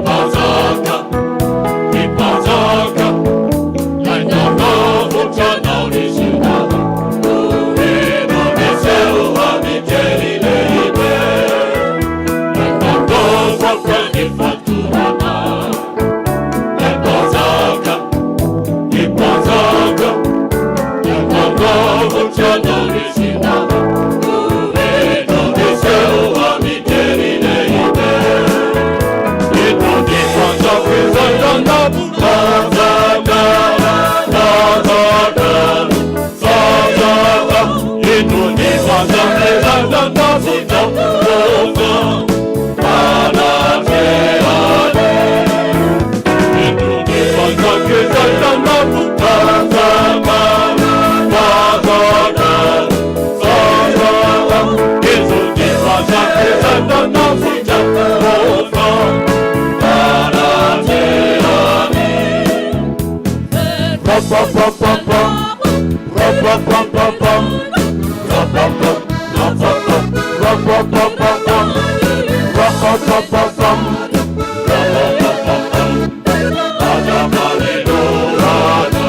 Mpanjaka, ny Mpanjaka, Ilay nanavotra anao ry Juda. Ino miseho amin-kery lehibe, Ilay nanafaka ny fatorana. Ilay Mpanjaka, ny Mpanjaka, Ilay nanavotra anao ry Juda. Ino miseho amin-kery lehibe, Ino ny Mpanjaka izay nanavotra. Mpanjaka, Mpanjaka, Mpanjaka, ino ny Mpanjaka izay nanavotra. Anatrehany. Ino ny Mpanjaka izay nanavotra. Mpanjaka, Mpanjaka, Mpanjaka, ino ny Mpanjaka izay nanavotra. Anatrehany. Pa pa pa pa pa, ra pa pa pa pa, ra pa pa, ra pa pa, ra pa pa pa pa, ra pa pa pa pa, ra pa pa pa pa. Ajamalilorana,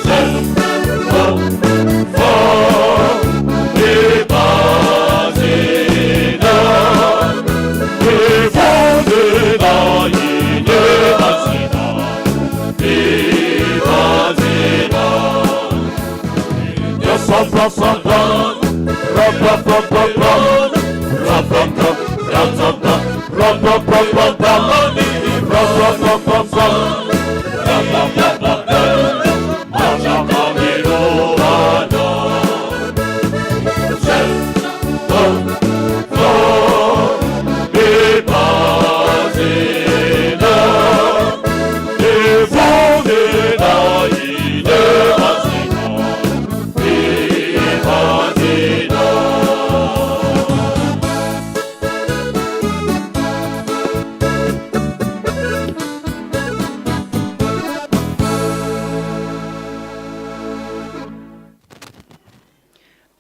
Jehovah, Ibazina, Ibazina, Ibazina, Ibazina. Pa pa pa pa, ra pa pa pa pa, ra pa pa, ra pa pa, ra pa pa pa pa, ra pa pa pa pa, ra pa pa pa pa. Ajamalilorana, Jehovah, Ibazina, Ibazina, Ibazina, Ibazina.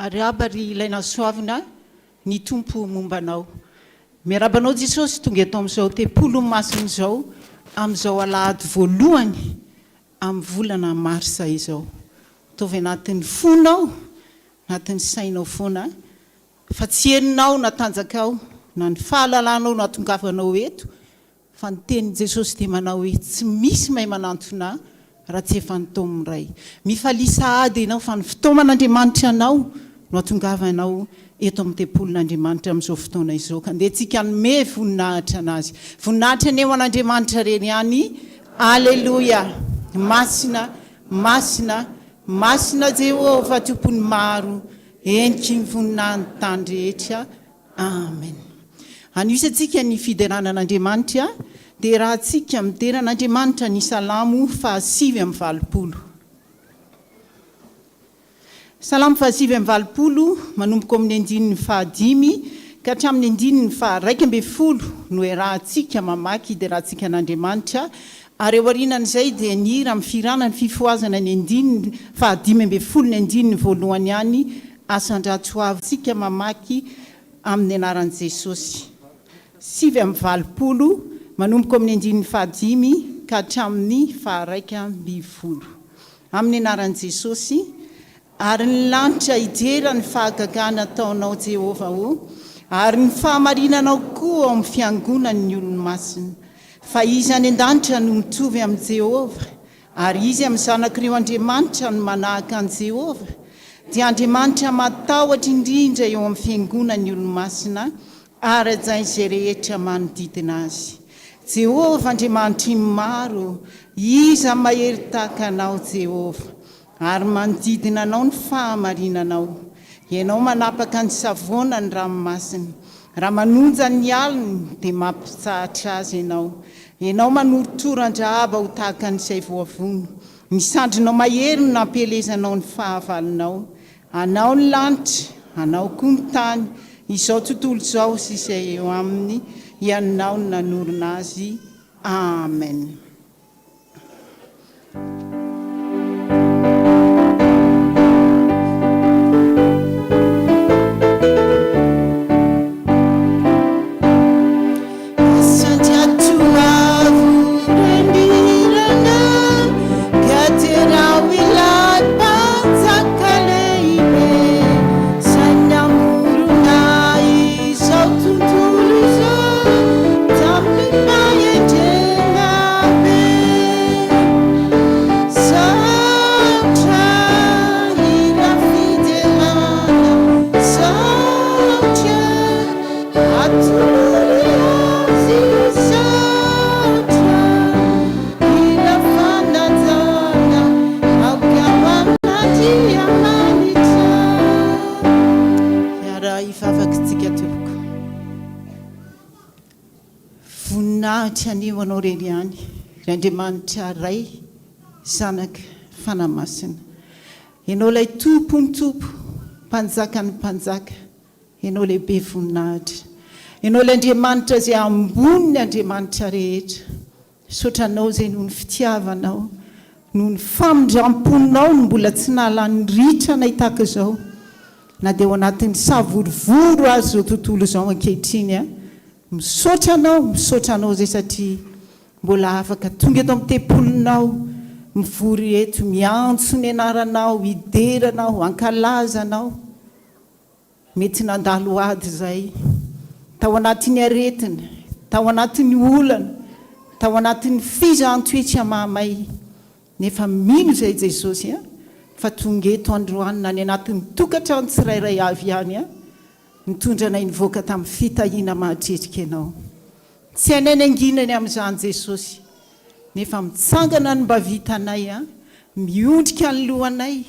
Arahaba ry ilay nasoavina ny Tompo momba anao. Miarahaba anao Jesosy tonga eto amin'izao tempoly masina izao amin'izao alahady voalohany amin'ny volana marsa izao. Ataovy anatin'ny fonao, anatin'ny sainao foana fa tsy henonao na tanjakao na ny fahalalanao no hahatongavanao eto Fa ny tenin'i Jesosy dia manao hoe tsy misy mahay manantona ahy raha tsy efa nitaomin'ny Ray. Mifalia sahady ianao fa ny fitaoman'Andriamanitra anao no hatongavanao eto amin'ny tempolin'Andriamanitra amin'izao fotoana izao ka ndeha tsika hanome voninahitra an'Azy. Voninahitra anie ho an'Andriamanitra irery ihany. Aleloia! Masina, masina, masina Jehovah Tompon'ny maro, heniky ny voninahiny tany rehetra. Amen. Anohisantsika ny fiderana an'Andriamanitra dia rahantsika midera an'Andriamanitra ny Salamo faha 89. Salamo faha 89 manomboka ao amin'ny andininy faha dimy ka hatramin'ny andininy faha 11 no iarahantsika mamaky hiderantsika an'Andriamanitra ary aorianan'izay dia ny hira amin'ny fihirana ny fifohazana ny andininy faha 15 ny andininy voalohany ihany Asandrato ho avy tsika mamaky amin'ny anaran'i Jesosy. 89, manomboka ao amin'ny andininy fahadimy ka hatramin'ny faha-11. Amin'ny anaran'i Jesosy, Ary ny lanitra hidera ny fahagagana ataonao, Jehovah ô, ary ny fahamarinanao koa ao amin'ny fiangonan'ny olo-masina. Fa iza any an-danitra no mitovy amin'i Jehovah? Ary izy amin'ny zanak'ireo andriamanitra no manahaka an'i Jehovah, dia Andriamanitra matahotra indrindra eo amin'ny fiangonan'ny olo-masina ary hajain'izay rehetra manodidina azy. Jehovah, Andriamanitry ny maro, iza mahery tahaka Anao, Jehovah? Ary manodidina Anao ny fahamarinanao. Ianao manapaka ny savoana ny ranomasina. Raha manonja ny aliny, dia mampitsahatra azy Ianao. Ianao manorotoro an-dRahaba ho tahaka an'izay voavono. Ny sandrinao mahery no nampielezanao ny fahavalonao. Anao ny lanitra, Anao koa ny tany, izao tontolo izao sy izay eo aminy, Ianao no nanorina azy. Amen. Atolory azy saotra, hira fanajana, aoka ho amin'Andriamanitra. Hiara-hivavaka isika tompoko. Voninahitra anie ho Anao irery ihany, ry Andriamanitra Ray, Zanaka, Fanahy Masina. Ianao ilay Tompon'ny tompo, Mpanjakan'ny mpanjaka, Ianao ilay be voninahitra. Ianao ilay Andriamanitra izay ambonin'ny andriamanitra rehetra. Misaotra Anao izay noho ny fitiavanao, noho ny famindram-ponao no mbola tsy nahalany ritra anay tahaka izao, na dia ao anatin'ny savorovoro aza izao tontolo izao ankehitriny. Misaotra Anao, misaotra Anao izay satria mbola afaka tonga eto amin'ny tempolinao, mivory eto, miantso ny anaranao, hidera Anao, hankalaza Anao. Mety nandalo ady izay, tao anatin'ny aretina, tao anatin'ny olana, tao anatin'ny fizahan-toetra mahamay, nefa mino izay Jesosy a, fa tonga eto androany na any anatin'ny tokantrano tsirairay avy ihany a, nitondra anay nivoaka tamin'ny fitahiana mahatretrika Ianao. Tsy hainay ny hanginany amin'izany Jesosy, nefa mitsangana ny mba vitanay a, miondrika ny lohanay,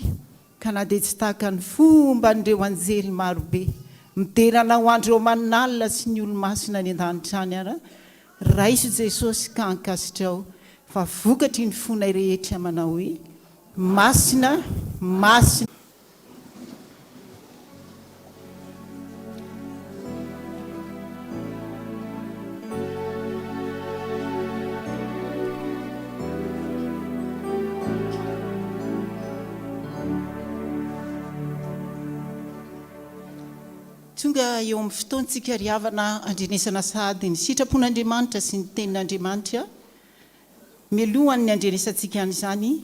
Ka na dia tsy tahaka ny fomban'ireo anjely marobe midera Anao andro aman'alina sy ny olo-masina any an-danitra any ara, raiso Jesosy ka ankasitrao fa vokatry ny fonay rehetra manao hoe, Masina, Masina. Tonga eo amin'ny fotoantsika ry havana handrenesana sahady ny sitrapon'Andriamanitra sy ny tenin'Andriamanitra. Mialohan'ny handrenesantsika an'izany,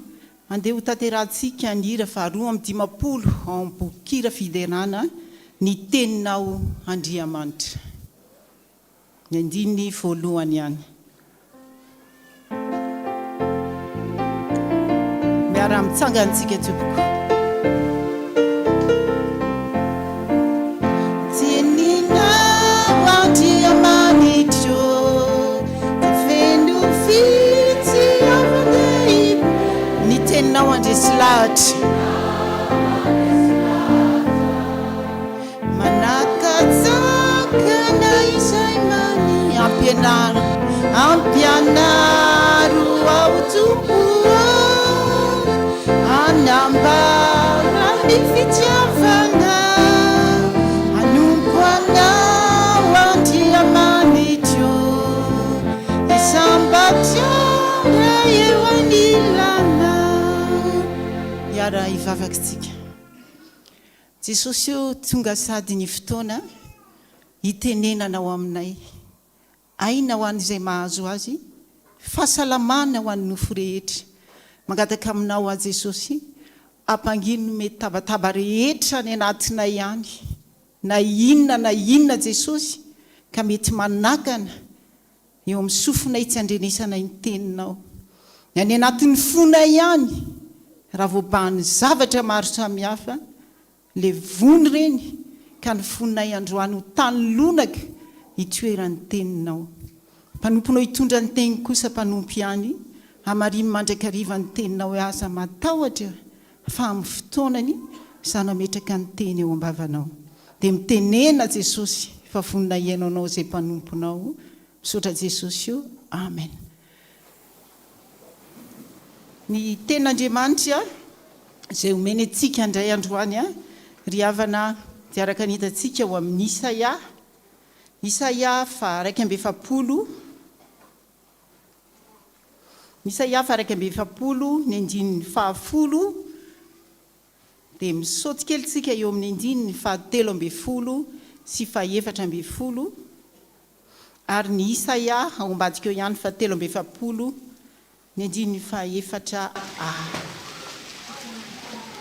andeha hotanterahantsika ny hira faharoa amby dimampolo ao amin'ny bokin-kira fiderana Ny Teninao Andriamanitra. Ny andininy voalohany ihany. Miaraha-mitsangana isika tompoko. Teninao Andriamanitro dia feno fitiavan-dehibe. Ny teninao handresy lahatra. Manakatsakana izay mania. Ampianaro, ampianaro aho Tompo ô, hanambara ny fitiavana, hanompo Anao Andriamanitro, hisambatra raha eo anilanao. Hiara-hivavaka isika. Jesosy ô, tonga sady ny fotoana hitenenanao aminay. Aina ho an'izay mahazo azy, fahasalamana ho an'ny nofo rehetra. Mangataka aminao aho Jesosy, ampangino ny mety tabataba rehetra any anatinay any, na inona na inona Jesosy ka mety manakana eo amin'ny sofinay tsy andrenesanay ny teninao. Ny any anatin'ny fonay any, raha voabahan'ny zavatra maro samihafa, levony ireny ka ny fonay androany ho tany lonaka hitoeran'ny teninao. Mpanomponao hitondra ny teny kosa mpanompo ihany, hamarino mandrakariva ny teninao hoe aza matahotra fa amin'ny fotoanany izaho nametraka ny teny eo am-bavanao. Dia mitenena Jesosy fa vonona hihaino anao izay mpanomponao. Misaotra Jesosy o. Amen. Ny tenin'Andriamanitra izay omeny antsika indray androany ry havana dia araka ny hitantsika ao amin'ny Isaia, Isaia faha 41, Isaia faha 41 ny andininy faha-10 dia misaoty kely tsika eo amin'ny andininy faha-13 sy faha-14 ary ny Isaia ao ambadika eo ihany faha-43 ny andininy faha-efatra a.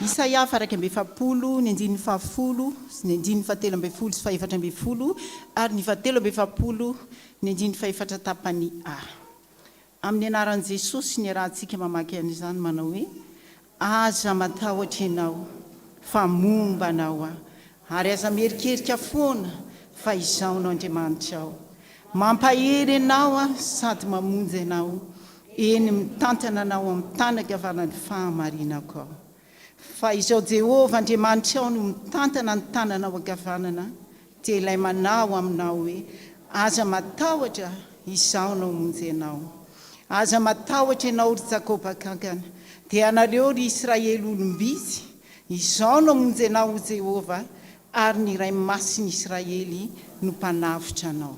Isaia faha-41 ny andininy faha-10 sy ny andininy faha-13 sy faha-14 ary ny faha-43 ny andininy fahefatra tapany a. Amin'ny anaran'i Jesosy niarahantsika mamaky an'izany manao hoe, Aza matahotra ianao, fa momba anao Aho. Ary aza mierikerika foana, fa Izaho no Andriamanitrao. Mampahery anao Aho sady mamonjy anao, eny, mitantana anao amin'ny tanan-kavanan'ny fahamarinako Aho. Fa izao Jehovah Andriamanitrao no mitantana ny tananao ankavanana, dia ilay manao aminao hoe, Aza matahotra, Izaho no hamonjy anao. Aza matahotra ianao, ry Jakoba kankana, dia ianareo, ry Israely olom-bitsy, Izaho no hamonjy anao, hoy Jehovah, ary ny Iray Masin'ny Israely no Mpanavotra anao.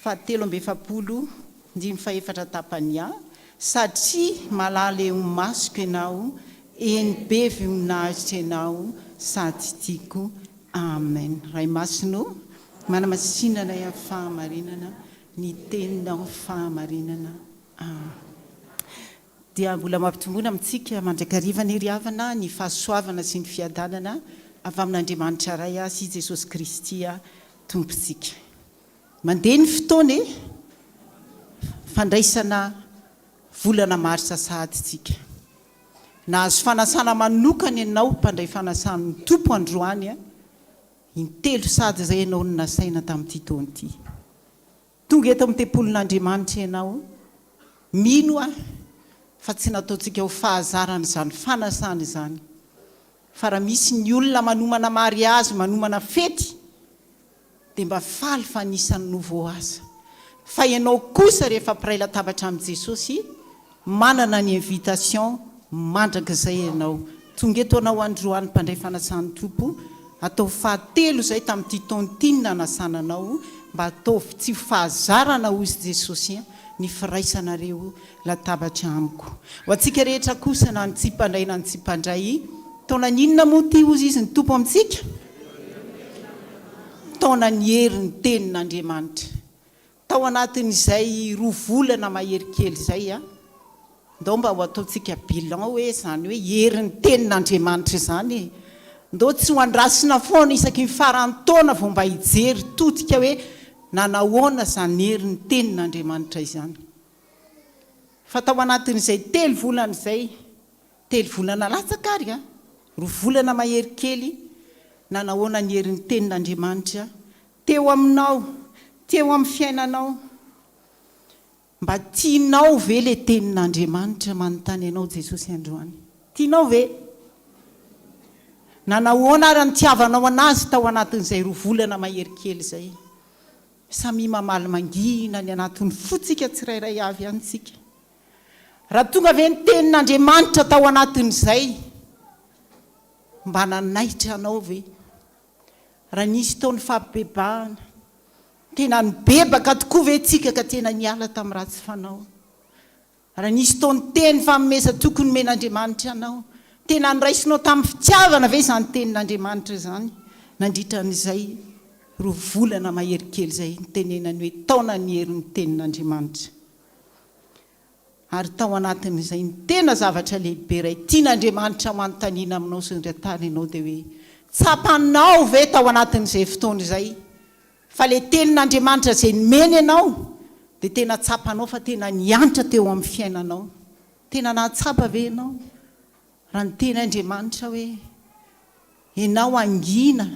Fahatelo amby efapolo, andininy fahefatra tapany A, Satria malala eo imasoko ianao, eny be voninahitra ianao sady tiako. Amen. Ray Masina ô, manamasina anay amin'ny fahamarinana, ny teninao fahamarinana. Amen. Dia mbola mampitomboina amintsika mandrakariva anie ry havana ny fahasoavana sy ny fiadanana avy amin'Andriamanitra Ray sy Jesosy Kristy Tompontsika. Mandeha ny fotoana e! Fandraisana volana marsa sahady tsika. Nahazo fanasana manokana ianao mpandray fanasan'ny Tompo androany a! Intelo sahady izay ianao no nasaina tamin'ity taona ity. Tonga eto amin'ny tempolin'Andriamanitra ianao. Mino aho fa tsy nataontsika ho fahazarana izany fanasana izany. Fa raha misy ny olona manomana mariazy, manomana fety, dia mba faly fa anisan'ny nouveau asa. Fa ianao kosa rehefa mpiray latabatra amin'i Jesosy, manana ny invitation mandrakizay ianao. Tonga eto anao androany mpandray fanasan'ny Tompo, ataovy fahatelo izay tamin'ity taona ity ny nanasana anao, mba ataovy tsy ho fahazarana hozy Jesosy ny firaisanareo latabatra amiko. Ho antsika rehetra kosa na ny tsy mpandray na ny tsy mpandray, taonan'ny inona moa ity hozy izy ny Tompo amintsika? Taonan'ny herin'ny tenin'Andriamanitra. Tao anatin'izay roa volana mahery kely izay, ndao mba ho ataontsika bilan hoe izany hoe herin'ny tenin'Andriamanitra izany e! Ndao tsy ho andrasina foana isaky ny faran'ny taona vao mba hijery todika hoe nanahoana izany herin'ny tenin'Andriamanitra izany. Fa tao anatin'izay telo volana izay, telo volana latsaka ary an, roa volana mahery kely, nanahoana ny herin'ny tenin'Andriamanitra teo aminao, teo amin'ny fiainanao? Mba tianao ve le tenin'Andriamanitra manontany anao Jesosy androany? Tianao ve? Nanahoana ary nitiavanao anazy tao anatin'izay roa volana mahery kely izay? Samia mamaly mangina ny anatin'ny fontsika tsirairay avy any tsika. Raha tonga ve ny tenin'Andriamanitra tao anatin'izay, mba nanaitra anao ve? Raha nisy tao ny fampibebahana, tena nibebaka tokoa ve tsika ka tena niala tamin'ny ratsy fanao? Raha nisy tao ny teny fanomezan-toky nomen'Andriamanitra anao, tena noraisinao tamin'ny fitiavana ve izany tenin'Andriamanitra izany nandritra an'izay roa volana mahery kely izay nitenenany hoe taona ny herin'ny tenin'Andriamanitra? Ary tao anatin'izay ny tena zavatra lehibe iray tian'Andriamanitra ho anontaniana aminao sy ny tany ianao dia hoe, tsapanao ve tao anatin'izay fotoana izay Fa le tenin'Andriamanitra izay nomeny anao dia tena tsapanao fa tena niantra teo amin'ny fiainanao. Tena nahatsapa ve ianao raha niteny Andriamanitra hoe ianao hangina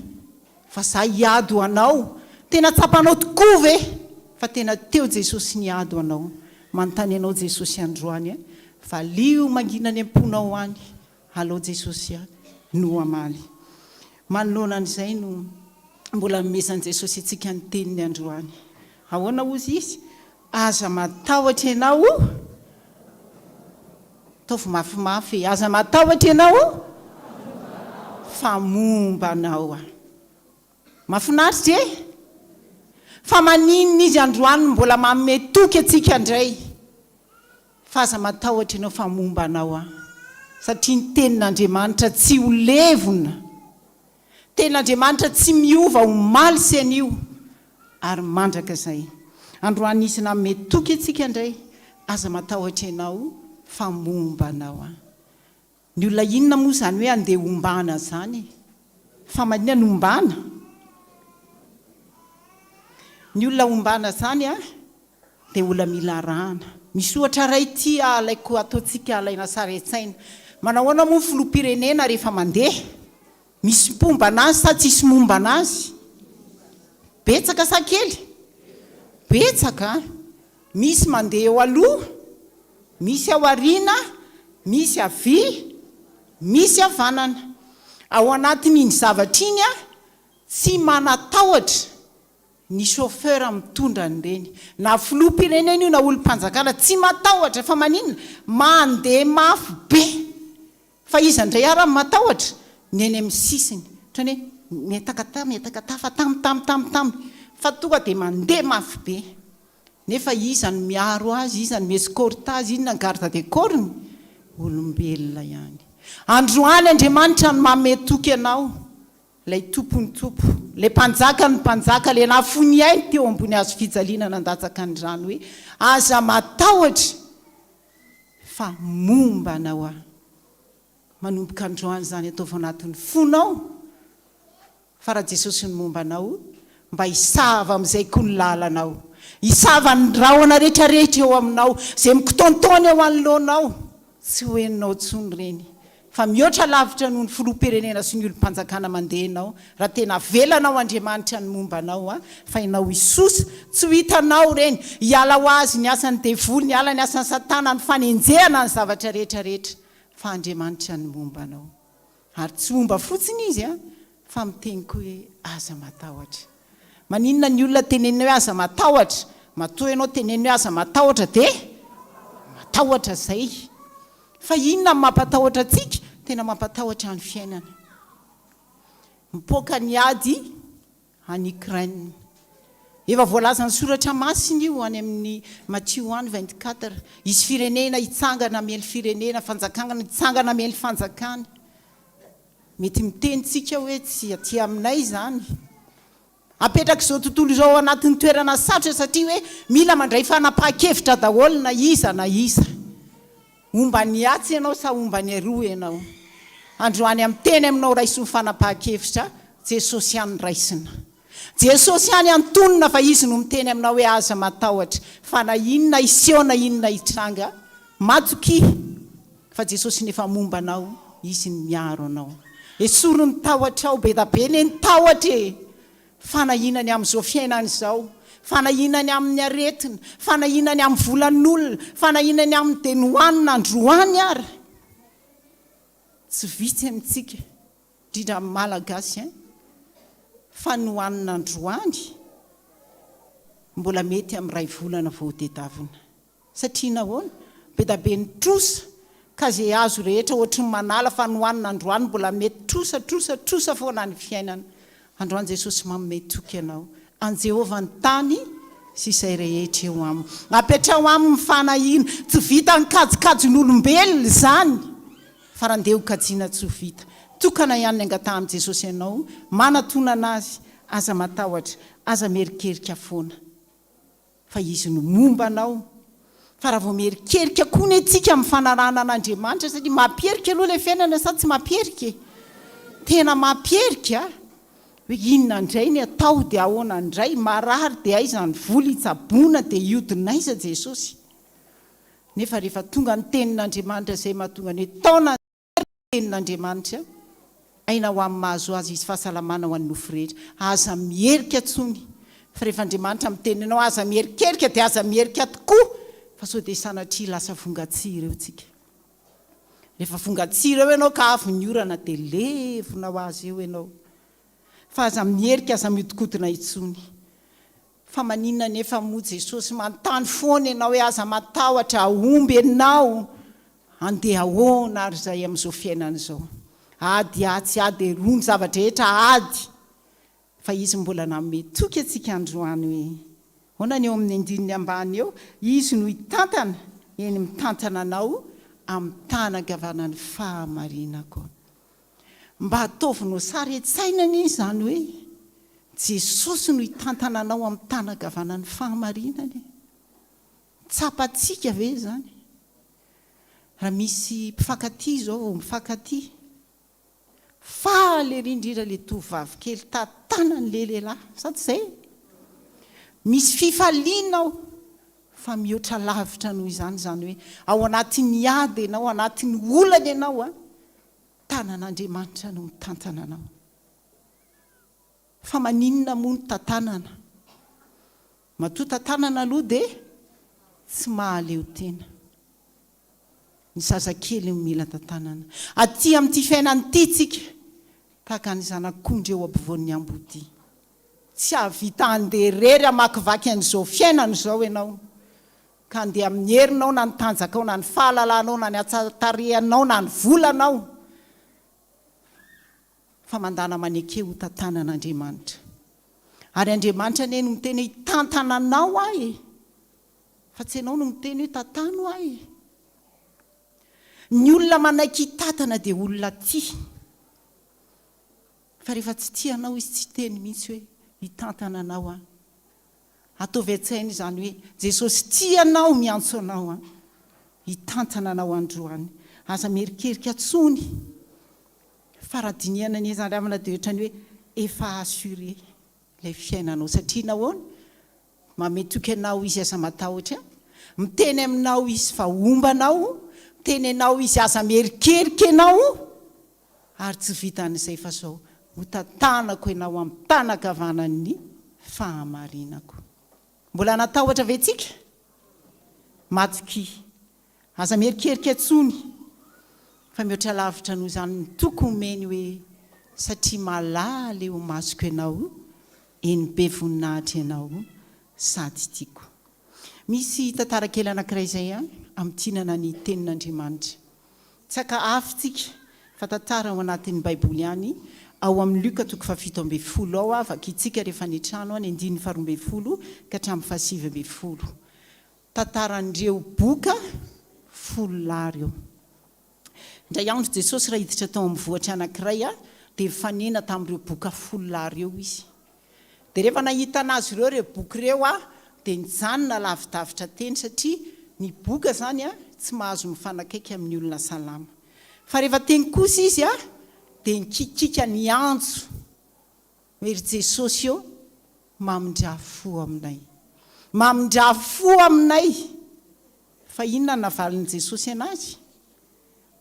fa za hiady ho anao? Tena tsapanao tokoa ve fa tena teo Jesosy niady ho anao? Manontany anao Jesosy androany a, valio mangina any am-ponao any Alao Jesosy no hamaly. Manoloana an'izay no mbola anomezan'i Jesosy antsika ny teniny androany. Ahoana hozy izy? Aza matahotra ianao o! Ataovy mafimafy e! Aza matahotra ianao o! Fa momba anao aho. Mahafinaritra e! Fa maninona izy androany no mbola manome toky antsika indray? Fa aza matahotra ianao fa momba anao aho. Satria ny tenin'Andriamanitra tsy ho levona. Tenin'Andriamanitra tsy miova omaly sy anio ary mandrakizay. Androany izy nanome toky antsika indray, aza matahotra ianao fa momba anao aho. Ny olona inona moa izany hoe andeha hombana izany e? Fa maninona no hombana? Ny olona hombana izany a, dia olona mila arahana. Misy ohatra iray ity alaiko ataontsika alaina sary an-tsaina. Manao ahoana moa ny filoham-pirenena rehefa mandeha? Misy mpomba anazy sa tsisy momba anazy? Betsaka sa kely? Betsaka an! Misy mandeha eo aloha, misy ao aoriana, misy havia, misy havanana. Ao anatin'iny zavatra iny an, tsy manatahotra ny chauffeur mitondra an'ireny. Na filoham-pirenena io na olom-panjakana, tsy matahotra fa maninona? Mandeha mafy be. Fa iza indray ara no matahotra? Ny eny amin'ny sisiny. Ohatran'ny hoe miatakata miatakata fa tamy tamy tamy tamy. Fa tonga dia mandeha mafy be. Nefa iza no miaro azy, iza no mi-escorte azy, inona ny garde de corps-ny? Olombelona ihany. Androany Andriamanitra no manome toky anao, ilay Tompon'ny tompo, ilay Mpanjakan'ny mpanjaka, ilay nahafoy ny ainy teo ambony hazo fijaliana nandatsaka ny rany hoe, Aza matahotra! Fa momba anao aho. Manomboka androany izany ataovy ao anatin'ny fonao fa raha Jesosy no momba anao mba hisava amin'izay koa ny lalanao. Hisava ny rahona rehetra rehetra eo aminao, izay mikitoantoana eo anoloanao. Tsy ho henonao intsony ireny. Fa mihoatra lavitra noho ny filoham-pirenena sy ny olom-panjakana mandeha ianao, raha tena avelanao Andriamanitra ny momba anao a, fa ianao hisosa, tsy ho hitanao ireny, hiala ho azy ny asan'ny devoly, hiala ny asan'i satana, ny fanenjehana ny zavatra rehetra rehetra, fa Andriamanitra ny momba anao. Ary tsy momba fotsiny Izy a, fa miteny koa hoe aza matahotra. Maninona ny olona tenenina hoe aza matahotra? Matoa ianao tenenina hoe aza matahotra dia matahotra izay. Fa inona no mampatahotra antsika? Tena mampatahotra ny fiainana. Mipoaka ny ady any Ukraine. Efa voalazan'ny soratra masina io any amin'ny Matio any 24. Hisy firenena hitsangana hamely firenena, fanjakana hitsangana hamely fanjakana. Mety miteny tsika hoe tsy aty aminay izany. Apetrak'izao tontolo izao ao anatin'ny toerana sarotra satria hoe mila mandray fanapahan-kevitra daholo na iza na iza. Homba ny atsy ianao sa homba ny aroa ianao? Androany amin'ny teny aminao raiso ny fanapahan-kevitra, Jesosy ihany raisina. Jesosy ihany antonona fa Izy no miteny aminao hoe aza matahotra fa na inona hiseho na inona hitranga, matokia fa Jesosy no efa momba anao, Izy no miaro anao. Esory ny tahotrao, be da be anie ny tahotra e! Fanahiana ny amin'izao fiainana izao, fanahiana ny amin'ny aretina, fanahiana ny amin'ny volan'olona, fanahiana ny amin'ny dia nohanina androany ary. Tsy vitsy amintsika. Indrindra amin'ny Malagasy hein! Fa ny hohanina androany mbola mety amin'ny iray volana vao ho tedavina. Satria nahoana? Be da be ny trosa ka ze azo rehetra ohatry ny manala fa ny hohanina androany mbola mety trosa trosa trosa foana ny fiainana. Androany Jesosy manome toky anao. An'i Jehovah ny tany sy izay rehetra eo aminy. Apetraho aminy ny fanahiana. Tsy vitan'ny kajikajin'olombelona izany. Fa raha ndeha ho kajiana tsy ho vita. Tokana ihany ny angatahan'i Jesosy anao, manatonana Azy, aza matahotra, aza mierikerika foana, fa Izy no momba anao. Fa raha vao mierikerika koa anie tsika amin'ny fanarahana an'Andriamanitra, satria mampierika aloha ilay fiainana sa tsy mampierika e? Tena mampierika a! Hoe inona indray ny atao dia ahoana indray, marary dia aiza ny vola hitsaboana dia hiodina aiza Jesosy? Nefa rehefa tonga ny tenin'Andriamanitra izay mahatonga ny hoe taona ny tenin'Andriamanitra, aina ho amin'ny mahazo azy izy, fahasalamana ho an'ny nofo rehetra. Aza miherika intsony, fa rehefa Andriamanitra miteny anao aza miherikerika dia aza miherika tokoa, fa sao dia sanatria lasa vongan-tsihy ireo tsika. Rehefa vongan-tsihy ireo ianao ka avy ny orana dia levona ho azy eo ianao. Fa aza miherika, aza mihodinkodina intsony. Fa maninona anefa moa Jesosy manontany foana ianao hoe aza matahotra hahomby ianao andeha ahoana ary izay amin'izao fiainana izao ady atsy ady eroa ny zava-drehetra ady fa izy mbola nanome toky antsika androany hoe ahoana ny eo amin'ny andininy ambany eo izy no hitantana eny mitantana anao amin'ny tanan-kavanan'ny fahamarinako Mba ataovinao sary an-tsaina anie izany hoe Jesosy no hitantana anao amin'ny tanan-kavanan'ny fahamarinana e! Tsapantsika ve izany? Raha misy mpifankatia izao vao mifankatia, faly ery indrindra ilay tovovavy kely tantanan'ilay lehilahy, sa tsy izay? Misy fifaliana ao fa mihoatra lavitra noho izany, izany hoe ao anatin'ny ady ianao, ao anatin'ny olana ianao an, Tanan'Andriamanitra no mitantana anao. Fa maninona moa no tantanana? Matoa tantanana aloha dia tsy mahaleo tena. Ny zazakely no mila tantanana. Aty amin'ity fiainana ity tsika, tahaka ny zanak'ondry eo ampovoan'ny ambodia. Tsy hahavita handeha irery hamakivaky an'izao fiainana izao ianao, ka handeha amin'ny herinao na ny tanjakao na ny fahalalanao na ny hatsaran-tarehinao na ny volanao. Fa mandàna maneke ho tantanan'Andriamanitra. Ary Andriamanitra anie no miteny hoe hitantana anao aho e! Fa tsy ianao no miteny hoe tantano aho e! Ny olona manaiky hitantana dia olona tia. Fa rehefa tsy tia anao izy tsy hiteny mihitsy hoe hitantana anao aho. Ataovy an-tsaina izany hoe Jesosy tia anao miantso anao an! Hitantana anao androany. Aza mierikerika tsony. Fa raha dinihana anie izany ry havana dia ohatran'ny hoe efa assuré ilay fiainanao satria nahoana? Manome toky anao Izy aza matahotra, miteny aminao Izy fa homba anao, miteny anao Izy aza mierikerika ianao, ary tsy vitan'izay fa zao, hotantanako ianao amin'ny tanan-kavanan'ny fahamarinako. Mbola natahotra ve tsika? Matokia. Aza mierikerika intsony fa mihoatra lavitra noho izany ny toky omeny hoe satria malala eo imasoko ianao, eny be voninahitra ianao sady tiako. Misy tantara kely anankiray izay amintinana ny tenin'Andriamanitra. Tsy haka afo tsika fa tantara ao anatin'ny baiboly ihany, ao amin'ny Lioka toko faha-17 ao, vakintsika rehefa any an-trano ny andininy faha-12 ka hatramin'ny faha-19. Tantaran'ireo boka fololahy ireo. Indray andro Jesosy raha hiditra tao amin'ny vohitra anankiray dia nifanena tamin'ireo boka fololahy ireo Izy. Dia rehefa nahita an'azy ireo ireo boka ireo dia nijanona lavidavitra teny satria ny boka izany tsy mahazo mifanakaiky amin'ny olona salama. Fa rehefa teny kosa Izy dia nikikiaka niantso Hoe ry Jesosy ô, mamindrà fo aminay. Mamindrà fo aminay! Fa inona no navalin'i Jesosy anazy?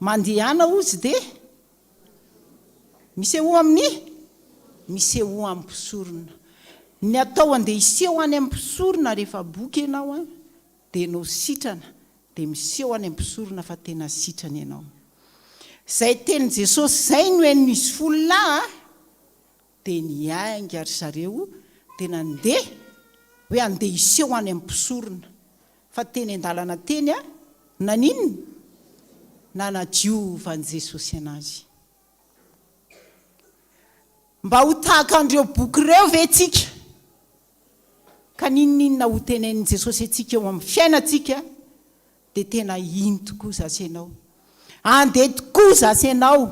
Mandehana hozy dia misehoa amin'ny? Misehoa amin'ny mpisorona. Ny atao andeha hiseho any amin'ny mpisorona rehefa boky ianao an, dia ianao sitrana, dia miseho any amin'ny mpisorona fa tena sitrana ianao. Izay tenin'i Jesosy izay no henon'izy folo lahy an! Dia niainga ry zareo dia nandeha hoe handeha hiseho any amin'ny mpisorona. Fa teny an-dalana teny a, naninona? Nanadiovan'i Jesosy anazy. Mba ho tahaka an'ireo boky ireo ve tsika? Ka n'inon'inona ho tenenin'i Jesosy antsika eo amin'ny fiainantsika dia tena hino tokoa za sy ianao. Handeha tokoa za sy ianao.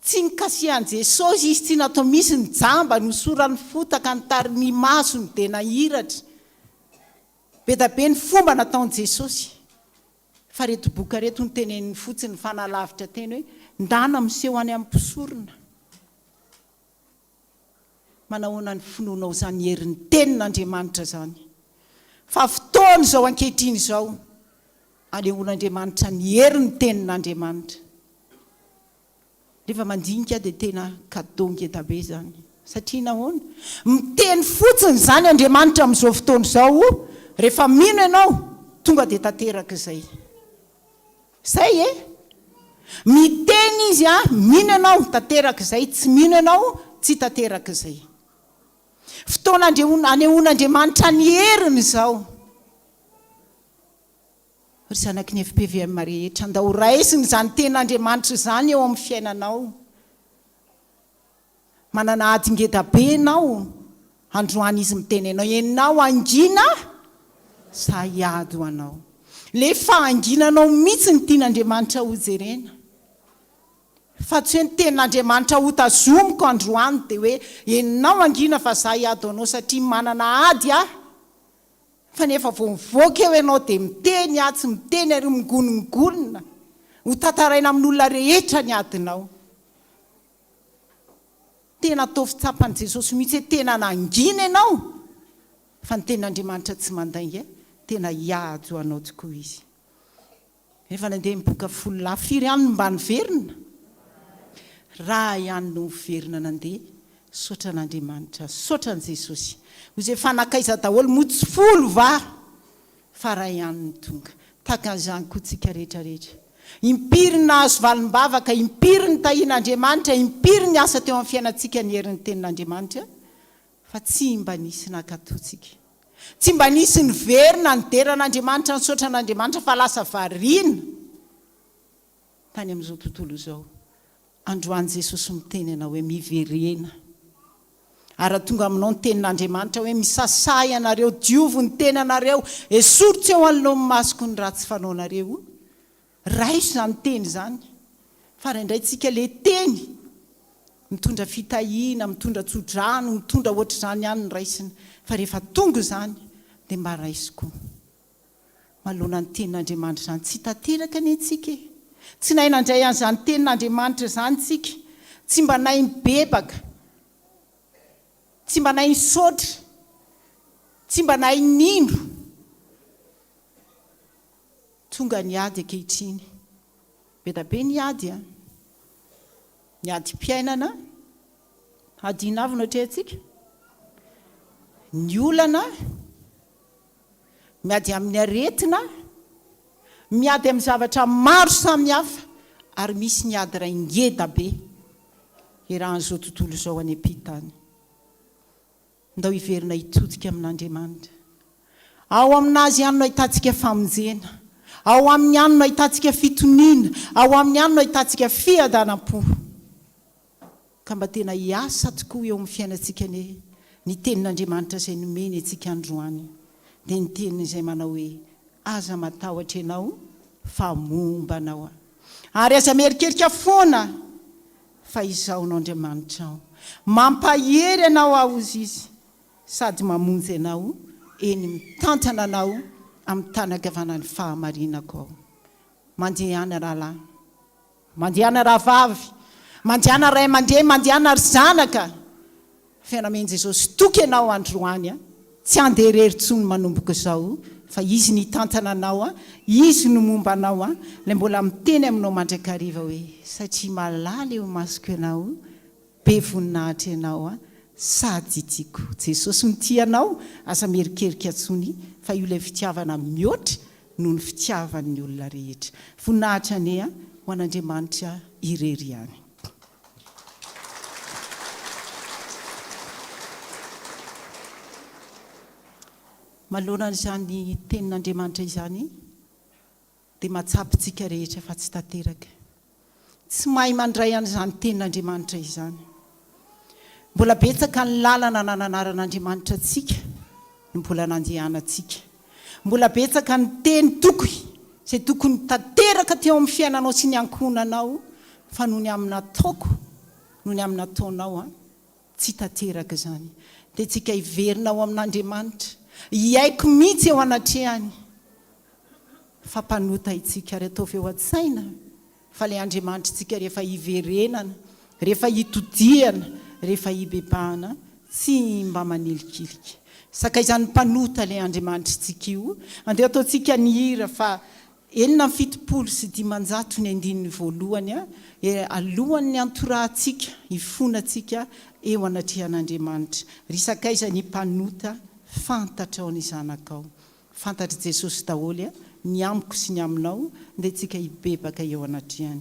Tsy nikasihan'i Jesosy izy, tsy natao misy ny jamba, nosorany fotaka ny tary ny masony dia nahiratra. Be da be ny fomba nataon'i Jesosy. Fa reto boka reto no teneniny fotsiny fanalavitra teny hoe ndana miseho any amin'ny mpisorona. Manahoana ny finoanao izany herin'ny tenin'Andriamanitra izany? Fa fotoana izao ankehitriny izao anehoan'Andriamanitra ny herin'ny tenin'Andriamanitra. Rehefa mandinika dia tena cadeau ngeda be izany. Satria nahoana? Miteny fotsiny izany Andriamanitra amin'izao fotoana izao, rehefa mino ianao, tonga dia tanteraka izay. Zay e! Miteny izy a, mino ianao, tanteraka izay, tsy mino ianao, tsy tanteraka izay. Fotoana anehoan'Andriamanitra ny heriny izao. Ry zanaky ny fpvm rehetra, andao raisina izany tenin'Andriamanitra izany eo amin'ny fiainanao. Manana ady ngeda be enao androany izy miteny anao enao hangina za hiady ho anao. Le fahanginanao mitsy no tian'Andriamanitra ho jerena. Fa tsy hoe ny tenin'Andriamanitra ho tazomiko androany de hoe enao hangina fa za hiady ho anao satria manana ady aho. Fa nefa vao mivoaka eo ianao de miteny atsy miteny ary migonongonona ho tantaraina amin'olona rehetra ny adinao. Tena ataovy tsapan'i Jesosy mihitsy hoe tena nangina ianao fa ny tenin'Andriamanitra tsy mandainga, tena hiady ho anao tokoa Izy. Rehefa nandeha niboka fololahy firy ihany no mba niverina? Raha ihany no miverina nandeha, Misaotra an'Andriamanitra, misaotra an'i Jesosy. Ho izay fanakaiza daholo, moa tsy folo va? Fa ray ihany no tonga. Tahaka an'izany koa tsika rehetra rehetra. Impiry ny nahazo valim-bavaka, impiry ny tahian'Andriamanitra, impiry ny asa teo amin'ny fiainantsika ny herin'ny tenin'Andriamanitra, fa tsy mba nisy nankatò tsika. Tsy mba nisy niverina nidera an'Andriamanitra, nisaotra an'Andriamanitra fa lasa variana tany amin'izao tontolo izao. Androany Jesosy miteny anao hoe miverena. Ary raha tonga aminao ny tenin'Andriamanitra hoe misasaha ianareo, diovy ny tenanareo, esory tsy eo anoloan'ny masoko ny ratsy fanaonareo, raiso izany teny izany. Fa indraindray tsika le teny mitondra fitahiana, mitondra tsodrano, mitondra ohatr'izany ihany no raisina. Fa rehefa tonga izany dia mba raiso koa. Manoloana ny tenin'Andriamanitra izany, tsy tanteraka anie tsika e! Tsy nahay nandray an'izany tenin'Andriamanitra izany tsika, tsy mba nahay nibebaka, tsy mba nahay nisaotra, tsy mba nahay nino. Tonga ny ady ankehitriny. Be da be ny ady an! Ny adim-piainana, ady inona avy no atrehantsika? Ny olana. miady amin'ny aretina, miady amin'ny zavatra maro samihafa ary misy ny ady iray ngeda be iarahan'izao tontolo izao any am-pita any. Ndao hiverina hitodika amin'Andriamanitra. Ao amin'Azy ihany no ahitantsika famonjena. Ao Aminy ihany no ahitantsika fitoniana. Ao Aminy ihany no ahitantsika fiadanam-po. Ka mba tena hiasa tokoa eo amin'ny fiainantsika anie ny Tenin'Andriamanitra izay nomeny antsika androany, dia ny Teniny izay manao hoe, Aza matahotra ianao fa momba anao Aho. Ary aza mierikerika foana fa Izaho no Andriamanitrao. Mampahery anao Aho, hozy Izy, sady mamonjy anao, eny, mitantana anao amin'ny tanan-kavanan'ny fahamarinako Aho. Mandehana rahalahy. Mandehana rahavavy, mandehana ray aman-dreny, mandehana ry zanaka. Fa namen'i Jesosy toky ianao androany a! Tsy handeha irery intsony manomboka izao fa Izy no hitantana anao a! Izy no momba anao a! Ilay mbola miteny aminao mandrakariva hoe satria malala eo imasoko ianao, be voninahitra ianao a! Sady tiako. Jesosy no tia anao, aza mierikerika intsony fa io ilay fitiavana mihoatra noho ny fitiavan'ny olona rehetra. Voninahitra anie ho an'Andriamanitra irery ihany. Manoloana an'izany tenin'Andriamanitra izany dia mahatsapa isika rehetra fa tsy tanteraka. Tsy mahay mandray an'izany tenin'Andriamanitra izany. Mbola betsaka ny lalana nananaran'Andriamanitra antsika no mbola nandehanantsika. Mbola betsaka ny teny toky izay tokony tanteraka teo amin'ny fiainanao sy ny ankohonanao fa noho ny amin'ny nataoko, noho ny amin'ny nataonao an, tsy tanteraka izany. Dia tsika hiverina ao amin'Andriamanitra, hiaiky mihitsy eo anatrehany fa mpanota itsika ary ataovy eo an-tsaina fa ilay Andriamanitritsika rehefa hiverenana, rehefa hitodihana, rehefa hibebahana tsy mba manilikilika. Sakaizan'ny mpanota ilay Andriamanitritsika io. Andeha ataontsika ny hira fa 576 ny andininy voalohany alohan'ny hantorahantsika, hifonantsika eo anatrehan'Andriamanitra. Ry sakaizan'ny mpanota, fantatrao ny zanakao. Fantatr'i Jesosy daholo ny amiko sy ny aminao, ndeha tsika hibebaka eo anatrehany.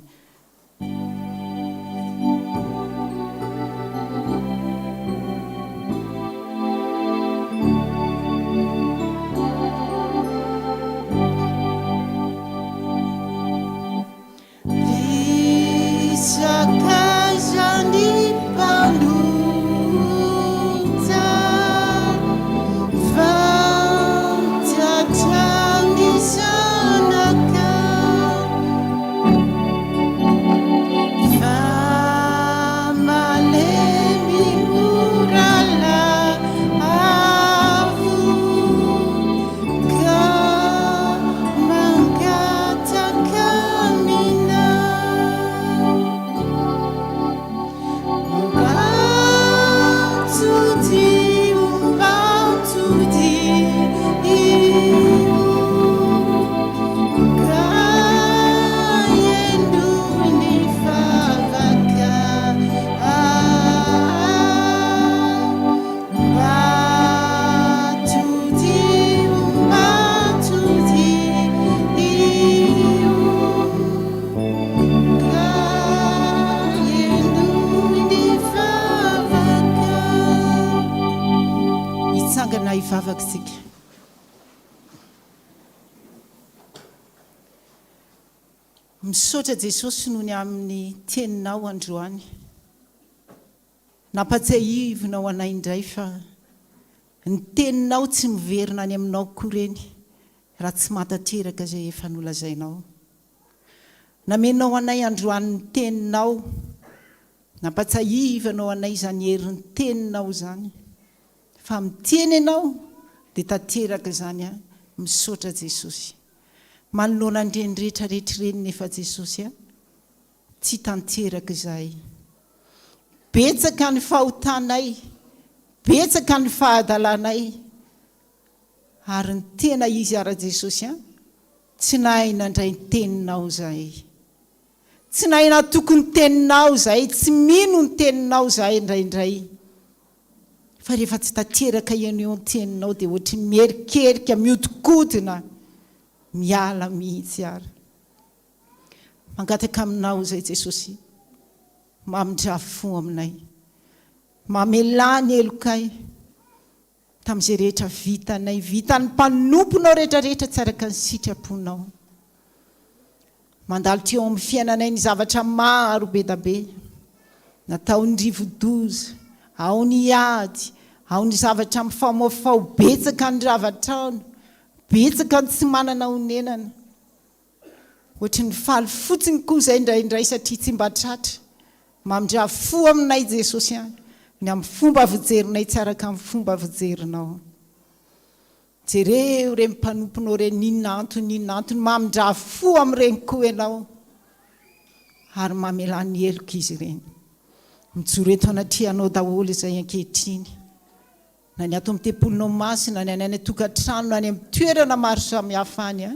Ry sakaizan'ny mpanota, fantatrao ny zanakao. Hitsangana hivavaka isika. Misaotra Jesosy noho ny amin'ny teninao androany. Nampatsiahivinao anay indray fa ny teninao tsy miverina any aminao akory eny raha tsy mahatanteraka izay efa nolazainao. Namenao anay androany ny teninao, nampatsiahivanao anay izany herin'ny teninao izany. Fa miteny ianao dia tanteraka izany an! Misaotra Jesosy. Manoloana an'ireny rehetra rehetra ireny nefa Jesosy an! Tsy tanteraka izahay. Betsaka ny fahotanay, betsaka ny fahadalanay, ary ny tena izy ara Jesosy an! Tsy nahay nandray ny teninao izahay. Tsy nahay natoky ny teninao izahay, tsy mino ny teninao izahay indraindray. Fa rehefa tsy tanteraka eny eo ny teninao dia ohatry ny mierikerika, mihodinkodina, miala mihitsy ary. Mangataka aminao izay Jesosy, mamindrà fo aminay. Mamelà ny helokay tamin'izay rehetra vitanay, vitan'ny mpanomponao rehetra rehetra tsy araka ny sitraponao. Mandalo teo amin'ny fiainanay ny zavatra maro be da be. Nataon'ny rivodoza, ao ny ady, ao ny zavatra mifamoafao, betsaka ny rava trano, betsaka ny tsy manana honenana. Ohatry ny faly fotsiny koa izay indraindray satria tsy mba tratra. Mamindrà fo aminay Jesosy a! Ny amin'ny fomba fijerinay tsy araka ny fomba fijerinao. Jereo ireny mpanomponao ireny, n'inona antony n'inona antony, mamindrà fo amin'ireny koa ianao ary mamelà ny heloka izy ireny. Mijoro eto anatrehanao daholo izay ankehitriny, na ny ato amin'ny tempolinao masina, na ny any an-tokantrano, na any amin'ny toerana maro samihafa any.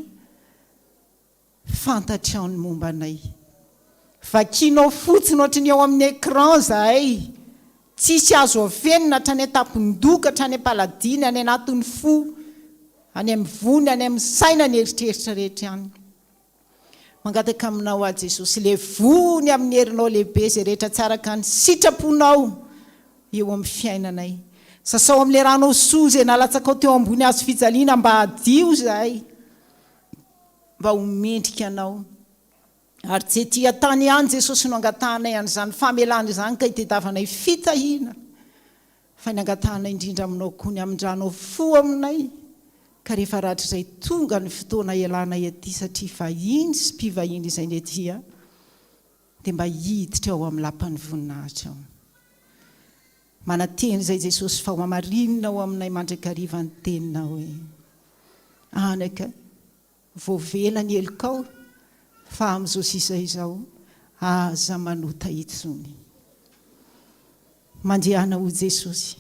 Fantatrao ny momba anay. Vakianao fotsiny ohatry ny eo amin'ny écran zahay. Tsisy azo afenina hatrany an-tampon-doha ka hatrany am-paladiana, any anatin'ny fo, any amin'ny vony, any amin'ny saina ny eritreritra rehetra any. Mangataka aminao aho Jesosy, levony amin'ny herinao lehibe izay rehetra tsy araka ny sitraponao eo amin'ny fiainanay. Sasao amin'ilay ranao soa izay nalatsakao teo ambony hazo fijaliana mba hadio izahay. Mba ho mendrika Anao. Ary tsy ety an-tany ihany Jesosy no angatahanay an'izany famelana izany ka itediavanay fitahiana, fa ny angatahanay indrindra Aminao koa ny hamindranao fo aminay, ka rehefa rahatrizay tonga ny fotoana hialanay aty satria vahiny sy mpivahiny izay ny ety dia mba hiditra ao amin'ny lapan'ny voninahitrao. Manantena izay Jesosy fa ho hamarininao aminay mandrakariva ny teninao hoe, Anaka, voavela ny helokao fa amin'izao sisa izao aza manota intsony. Mandehana hoy Jesosy.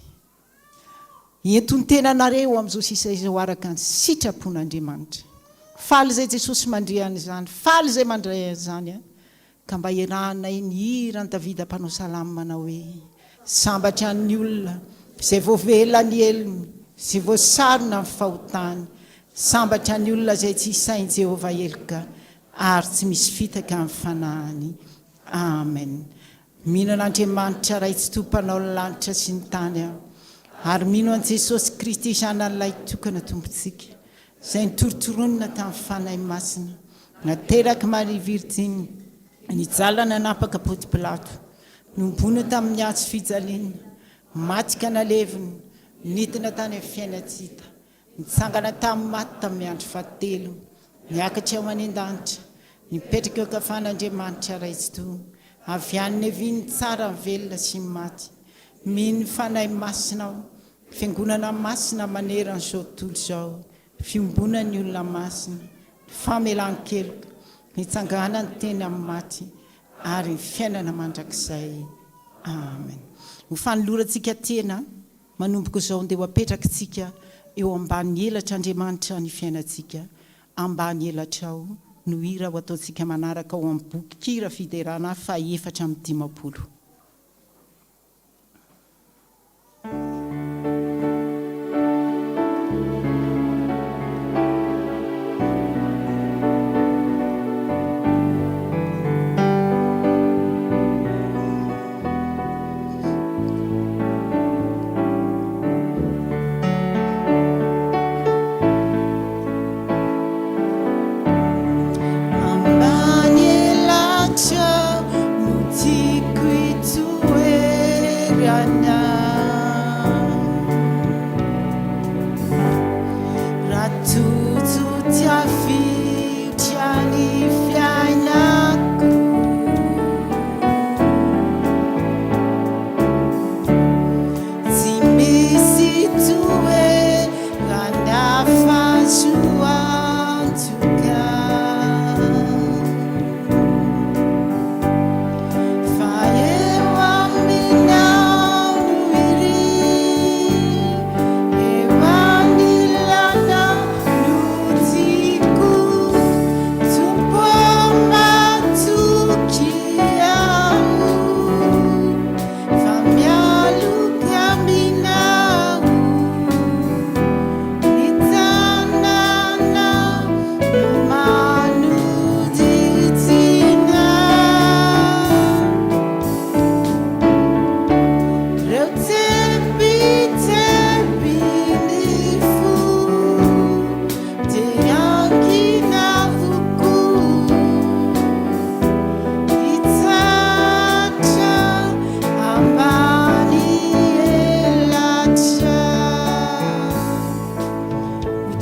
Ento ny tenanareo amin'izao sisa izao araka ny sitrapon'Andriamanitra. Faly izay Jesosy mandre an'izany, faly izay mandray an'izany. Ka mba iarahanay ny hiran'i Davida mpanao salamo manao hoe, Sambatra ny olona izay voavela ny helony sy voasarona ny fahotany. Sambatra ny olona izay tsy isain'i Jehovah heloka ary tsy misy fitaka ny fanahiny. Amen. Mino an'Andriamanitra Ray Tsitoha Mpanao ny lanitra sy ny tany aho, ary mino an'i Jesosy Kristy Zanany Lahitokana Tompontsika, izay notorontoronina tamin'ny Fanahy Masina, naterak'i Maria Virjiny, nijaly nanapaka Ponty Pilato, nohomboana tamin'ny hazo fijaliana, maty ka nalevina, nidina tany amin'ny fiainan-tsy hita, nitsangana tamin'ny maty tamin'ny andro fahatelo, niakatra ho any an-danitra, nipetraka eo ankavan'Andriamanitra Ray Tsitoha, avy any niavian'ny tsara ny velona sy ny maty. Mino ny Fanahy Masina aho, Fiangonana masina manerana izao tontolo izao, fiombonan'ny olona masina, ny famelan-keloka, ny hitsanganan'ny tena amin'ny maty ary ny fiainana mandrakizay. Amen. Ho fanolorantsika tena manomboka izao ndeha ho apetrakitsika eo ambany elatr'Andriamanitra ny fiainantsika. Ambany elatrao no hira ho ataontsika manaraka ao amin'ny bokin-kira fiderana faha 54.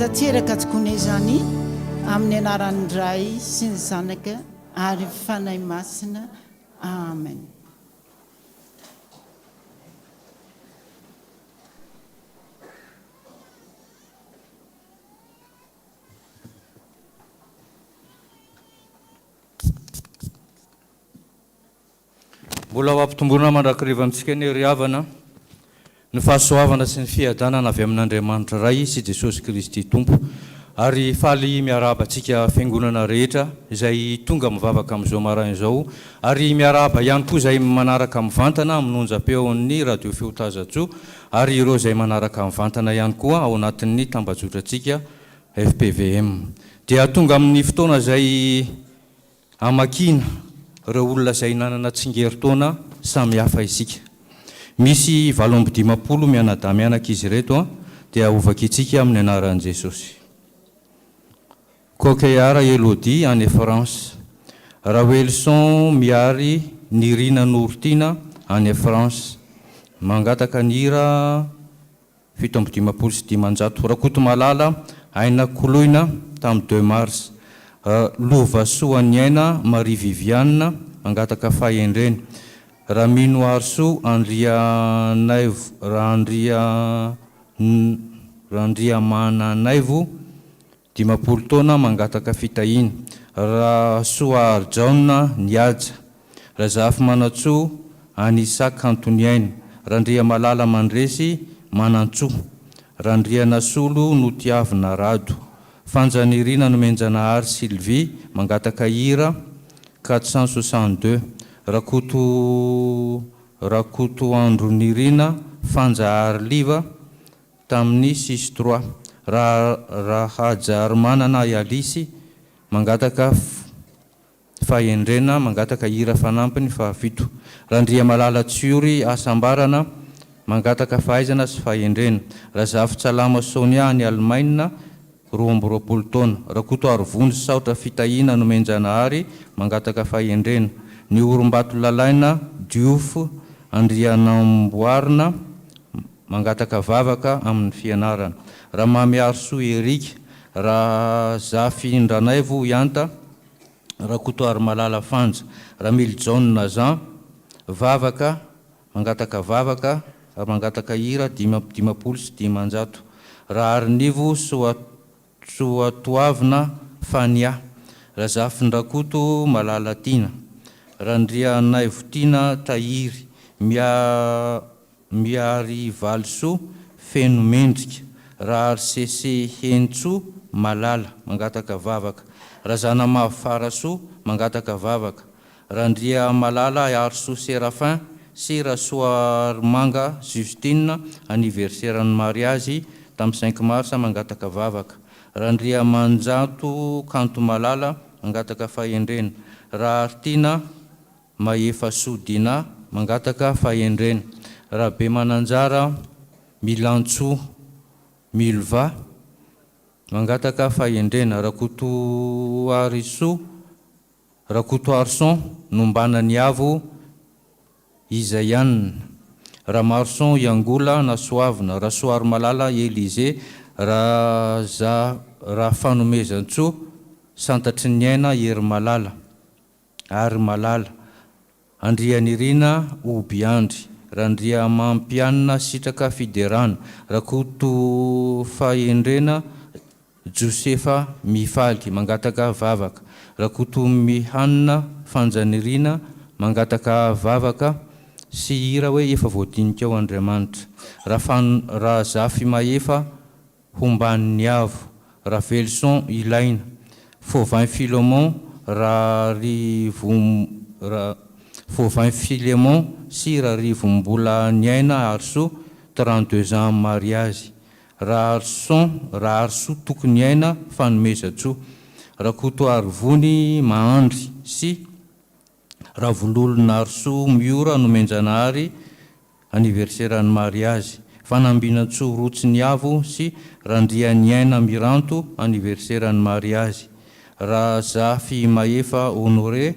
Tanteraka tokoa anie izany amin'ny anaran'ny Ray sy ny Zanaka ary ny Fanahy Masina. Amen. Mbola ho ampitomboina mandrakariva amintsika anie ry havana ny fahasoavana sy ny fiadanana avy amin'Andriamanitra Ray sy Jesosy Kristy Tompo. Ary faly miarahaba antsika fiangonana rehetra izay tonga mivavaka amin'izao maraina izao ary miarahaba ihany koa izay manaraka mivantana amin'ny onjam-peon'ny Radio Feo Tazatsoa ary ireo izay manaraka mivantana ihany koa ao anatin'ny tambajotrantsika fpvm. Dia tonga amin'ny fotoana izay Hamakiana ireo olona izay nanana tsingerin-taona samy hafa isika. Misy 58 mianadahy mianaka izy ireto dia hovakintsika amin'ny anaran'i Jesosy. Coqueara Elodie any France. Raoelison Miary Nirina Norotiana any France. Mangataka ny hira. 557. Rakotomalala Aina Koloina tamin'ny deux mars. Lovasoaniaina Marie Viviane mangataka fahendrena. Raminoarisoa Andrianaivo Randria Randriamananaivo 50 taona mangataka fitahiana. Rasoaharijaona Nihaja, Razafimanantsoa Anissa Kantoniaina, Randriamalala Mandresy Manantsoa, Randrianasolo Notiavina Rado, Fanjanirina Nomenjanahary Sylvie mangataka hira 462, Rakoto Rakotoandronirina Fanja Hariliva, Tamin'ny six trois. Raha Rahajarimanana i Alice mangataka fahendrena mangataka hira fanampiny fahafito. Randriamalala Tsiory Hasambarana mangataka fahaizana sy fahendrena. Razafintsalama Sonia any Alemaina 22 taona. Rakotoarivony Saotra Fitahiana Nomenjanahary mangataka fahendrena. Ny Orimbato Lalaina Diouf Andrianamboarina Mangataka vavaka amin'ny fianarana. Ramamiarisoa Eric, Razafindranaivo Ihanta, Rakotoarimalala Fanja, Ramilijaona Jean, Vavaka, mangataka vavaka ary mangataka hira 555. Raharinivo Soa Soatoavina Fania, Razafindrakoto Malalatiana, Randrianaivotiana Tahiry, Mia Miarivalisoa Feno Mendrika, Raharisese Henintsoa Malala, mangataka vavaka, Razanamavo Farasoa, mangataka vavaka, Randriamalala Harisoa Séraphin sy Rasoarimanga Justine, anniversaire-n'ny mariazy tamin'ny cinq mars, mangataka vavaka, Randriamanjato Kanto Malala, mangataka fahendrena, Raharitiana Mahefasoa Dinah, mangataka fahendrena, Rabemananjara Milantsoa Milva, mangataka fahendrena, Rakotoarisoa Rakotoarison nombana ny avo Izaianina, Ramaroson Iangola Nasoavina, Rasoarimalala Elysée, Raza Rafanomezantsoa Santatriniaina Herimalala Arimalala, Andrianirina Obiandry, Randriamampianina Sitraka Fiderana, Rakotofahendrena Josefa Mifaly, mangataka vavaka. Rakotomihanina Fanjanirina, mangataka vavaka sy hira hoe efa voadinika ao Andriamanitra. Rafan Razafimahefa Homban'ny Avo, Raveloson Ilaina, Fauvin Philomon Rarivom Ra Fauvin Philemon sy Rarivombolaniaina Harisoa, 32 ans mariage. Raharison Raharisoa Tokoniaina Fanomezantsoa, Rakotoarivony Mahandry sy Ravololonarisoa Miora Nomenjanahary anniversaire-n'ny mariazy, Fanambinantsoa Rotsiniavo sy Randrianiaina Miranto anniversaire-n'ny mariazy, Razafimahefa Honoré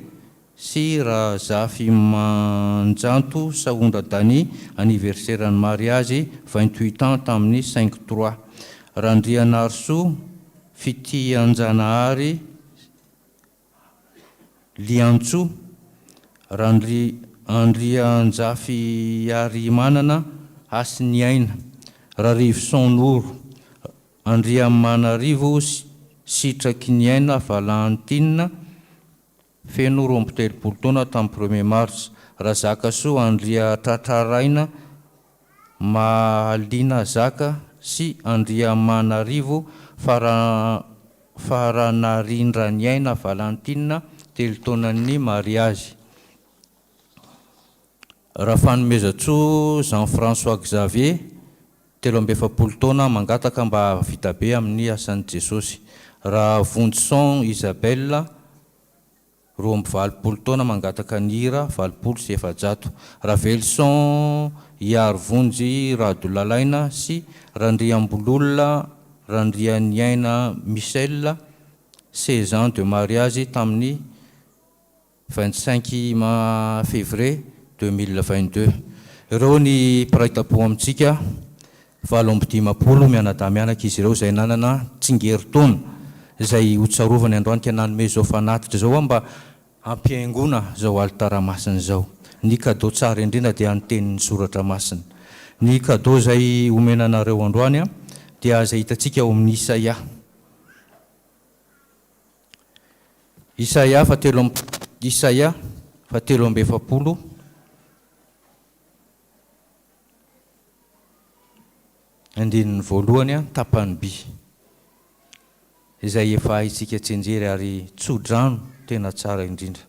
sy Razafimanjanto Sahondra Dany anniversaire-n'ny mariazy 28 ans tamin'ny cinq trois. Randrianarisoa Fitianjanahary Liantsoa, Randri Andrianjafiarimanana Hasiniaina, Rarivoson Noro, Andriamanarivo Sitrakiniaina Valentine, feno 32 taona tamin'ny premier mars, Razakasoa Andriatratraraina Mahaliana Zaka sy Andriamanarivo Faranarindraniaina Valentine, telo taonan'ny mariazy. Rafanomezantsoa Jean François Xavier, 43 taona, mangataka mba hahavita be amin'ny asan'i Jesosy. Ravonjison Isabelle, 82 taona mangataka ny hira 480. Ravelison Iarivonjy Radolalaina sy Randriambololona Randrianiaina Michel, 16 ans de mariage tamin'ny 25 février 2022. Ireo ny mpiray tampo amintsika, 58 mianadahy mianaka izy ireo izay nanana tsingerin-taona izay hotsarovany androany ka nanome izao fanatitra izao aho mba hampihaingoana izao alitara masina izao. Ny cadeau tsara indrindra dia ny tenin'ny soratra masina. Ny cadeau izay omena anareo androany dia izay hitantsika ao amin'ny Isaia. Isaia fahatelo amby Isaia fahatelo amby efapolo. Andininy voalohany, tapany by. Izay efa haintsika tsianjery ary tso-drano tena tsara indrindra.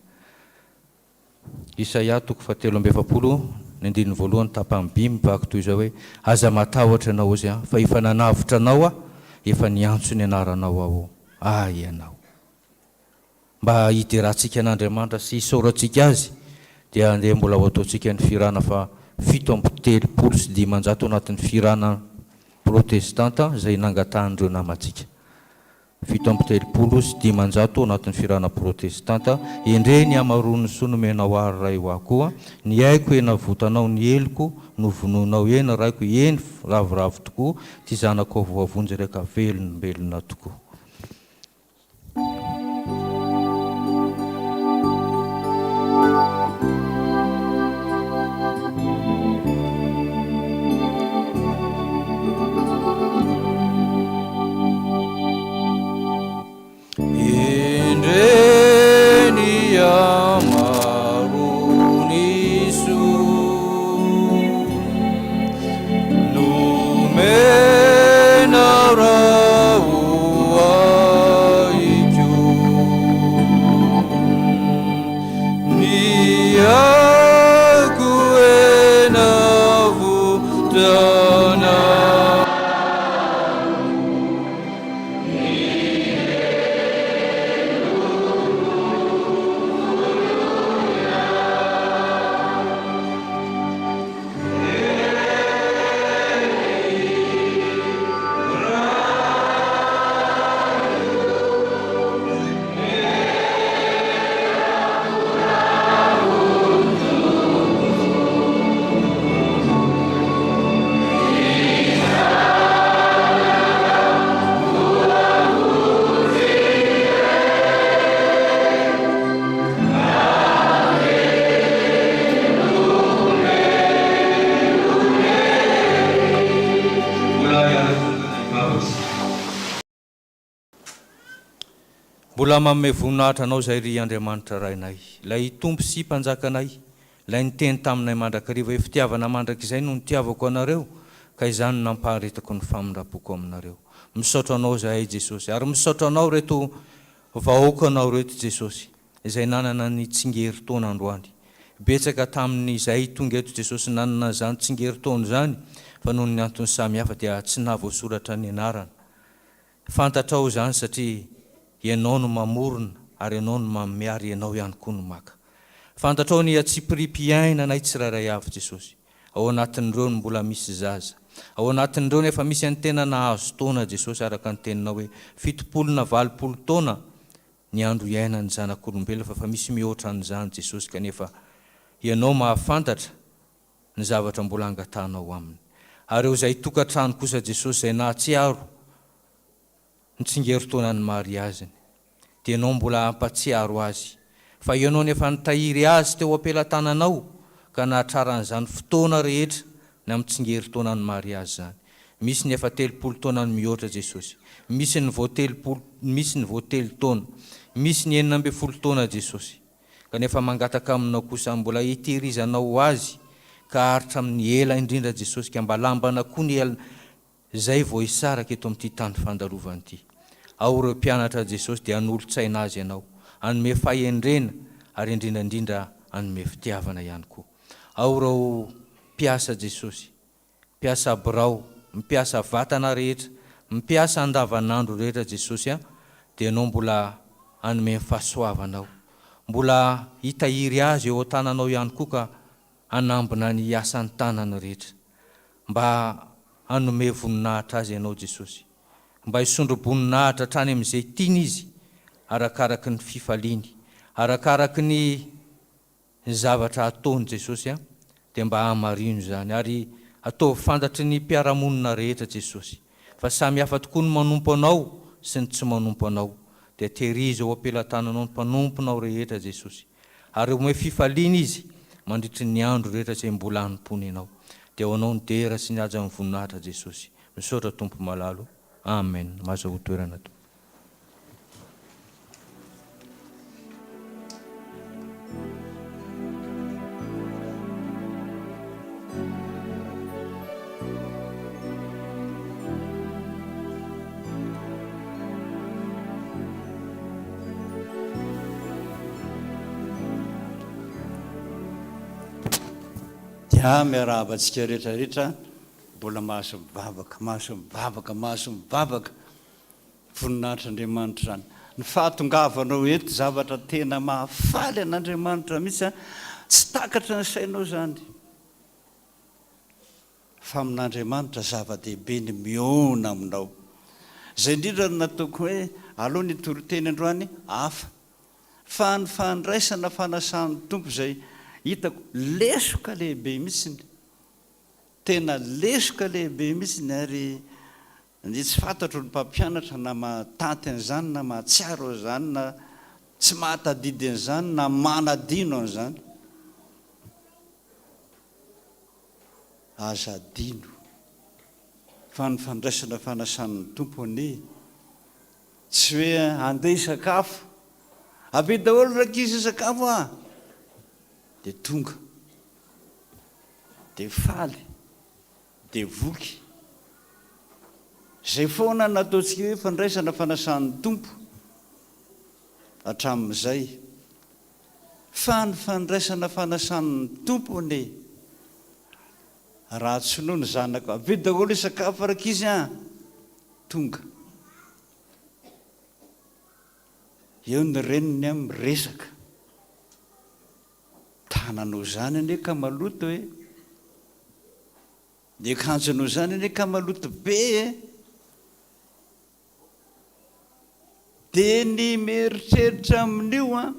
Isaia toko fahatelo amby efapolo, ny andininy voalohany, tapany by, mivaky toy izao hoe, Aza matahotra ianao, hozy aho, fa efa nanavotra anao aho, efa niantso ny anaranao aho, ahy ianao. Mba hiderantsika an'Andriamanitra sy hisaorantsika Azy dia andeha mbola ho ataontsika ny fihirana faha 537 anatin'ny fihirana protestanta izay nangatahan'ireo namantsika. 537 anatin'ny fihirana protestanta, Endrey ny hamaroan'ny soa nomenao ahy ry Ray ho ahy koa, ny aiko he navotanao ny heloko novonoinao eny Raiko eny ravoravo tokoa, ty zanakao voavonjy re ka velombelona tokoa. Endrey ny hamaroan'ny soa nomenao raha ho ahiko. Ny aiko enavotana. Mbola manome voninahitra Anao izahay ry Andriamanitra Rainay, Ilay Tompo sy Mpanjakanay, Ilay niteny taminay mandrakariva hoe fitiavana mandrakizay no nitiavako anareo ka izany no nampaharetako ny famindram-poko aminareo. Misaotra Anao izahay Jesosy ary misaotra Anao ireto vahoakanao ireto Jesosy izay nanana ny tsingerin-taona androany. Betsaka tamin'izay tonga eto Jesosy nanana izany tsingerin-taona izany fa noho ny antony samihafa dia tsy nahavoasoratra ny anarana. Fantatrao izany satria Ianao no mamorona ary Ianao no manome ary Ianao ihany koa no maka. Fantatrao ny hatsipiriam-piainanay tsirairay avy Jesosy. Ao anatin'ireo no mbola misy zaza. Ao anatin'ireo nefa misy an'ny tena nahazo taona Jesosy araka ny teninao hoe 70 na 80 taona ny andro iainan'ny zanak'olombelona fa efa misy mihoatra an'izany Jesosy kanefa Ianao mahafantatra ny zavatra mbola angatahanao aminy. Ary eo izay tokantrano kosa Jesosy izay nahatsiaro. ny tsingerin-taonan'ny mariaziny. Dia ianao mbola hampatsiaro azy fa ianao no efa nitahiry azy teo am-pelatananao ka nahatraran'izany fotoana rehetra ny amin'ny tsingerin-taonan'ny mariazy izany. Misy ny efa 30 taona no mihoatra Jesosy. Misy ny vao 30, misy ny vao telo taona. Misy ny 16 taona Jesosy. Kanefa mangataka aminao kosa mbola hitehirizanao ho azy ka haharitra amin'ny ela indrindra Jesosy ka mba lambana koa ny ela izay vao hisaraka eto amin'ity tany fandalovana ity. Ao ireo mpianatra Jesosy dia hanolo-tsaina azy ianao, hanome fahendrena ary indrindra indrindra hanome fitiavana ihany koa. Ao ireo mpiasa Jesosy mpiasa birao, mpiasa vatana rehetra, mpiasa andavanandro rehetra Jesosy a, dia Ianao mbola hanome ny fahasoavanao, mbola hitahiry azy eo an-tananao ihany koa ka hanambina ny asan'ny tanany rehetra, mba hanome voninahitra azy Ianao Jesosy, mba hisondro-boninahitra hatrany amin'izay tiany izy, arakaraky ny fifaliany, arakaraky ny. Ny zavatra ataony Jesosy a dia mba hamarino izany ary ataovy fantatry ny mpiara-monina rehetra Jesosy fa samy hafa tokoa ny manompo anao sy ny tsy manompo anao dia tehirizo eo am-pelatananao ny mpanomponao rehetra Jesosy ary omeo fifaliana izy mandritry ny andro rehetra izay mbola hanompoany anao dia ho anao ny dera sy ny haja ny voninahitra Jesosy misaotra Tompo malalo Amen mazahoa toerana Tompo. Dia miarahaba antsika rehetra rehetra mbola mahazo mivavaka, mahazo mivavaka, mahazo mivavaka. Voninahitr'Andriamanitra izany. Ny fahatongavanao eto zavatra tena mahafaly an'Andriamanitra mihitsy an, tsy takatry ny sainao izany. Fa amin'Andriamanitra zava-dehibe ny mihaona aminao. Izay indrindra no nataoko hoe aleo ny toriteny androany hafa. Fa ny fandraisana fanasan'ny Tompo izay hitako lesoka lehibe mihitsiny. Tena lesoka lehibe mihitsiny ary Ny tsy fantatro ny mpampianatra na mahatanty an'izany na mahatsiaro an'izany na tsy mahatadidy an'izany na manadino an'izany. Aza adino fa ny fandraisana fanasan'ny Tompo anie tsy hoe andeha hisakafo, avia daholo rankizy hisakafo ah! dia tonga dia faly. dia voky. Izay foana no ataontsika hoe fandraisana fanasan'ny Tompo hatramin'izay. Fa ny fandraisana fanasan'ny Tompo anie, raha tsy noho ny zanako, avia daholo hisakafo rankizy an! Tonga. Eo ny reniny an miresaka. Tananao izany anie ka maloto e! Ny akanjonao izany anie ka maloto be e! Dia ny mieritreritra amin'io an,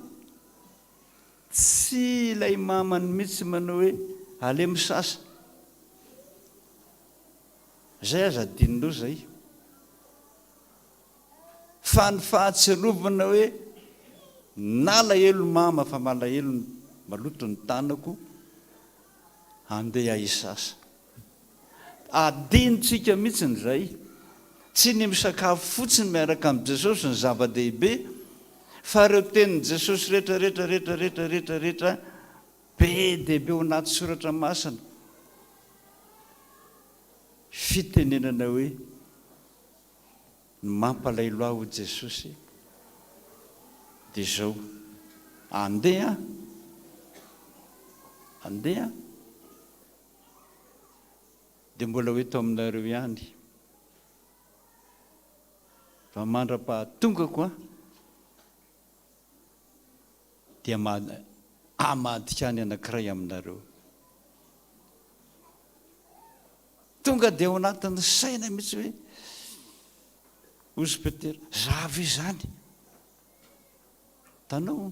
tsy ilay mamany mihitsy manao hoe aleo misasa. Izay aza adinonao izay. Fa ny fahatsiarovana hoe nalahelo mama fa malahelo ny maloto ny tanako andeha hisasa. Adinontsika mihitsiny izay. Tsy ny misakafo fotsiny miaraka amin'i Jesosy ny zava-dehibe fa ireo tenin'i Jesosy rehetra rehetra rehetra rehetra rehetra rehetra be dia be ao anaty soratra masina. Fitenenana hoe Ny mampalahelo ahy hoy Jesosy dia izao, andeha andeha dia mbola ho eto aminareo ihany fa mandra-pahatongako an dia hamadika ny anankiray aminareo. Tonga dia ao anatin'ny saina mihitsy hoe, hozy Petera, za ve izany? Hitanao?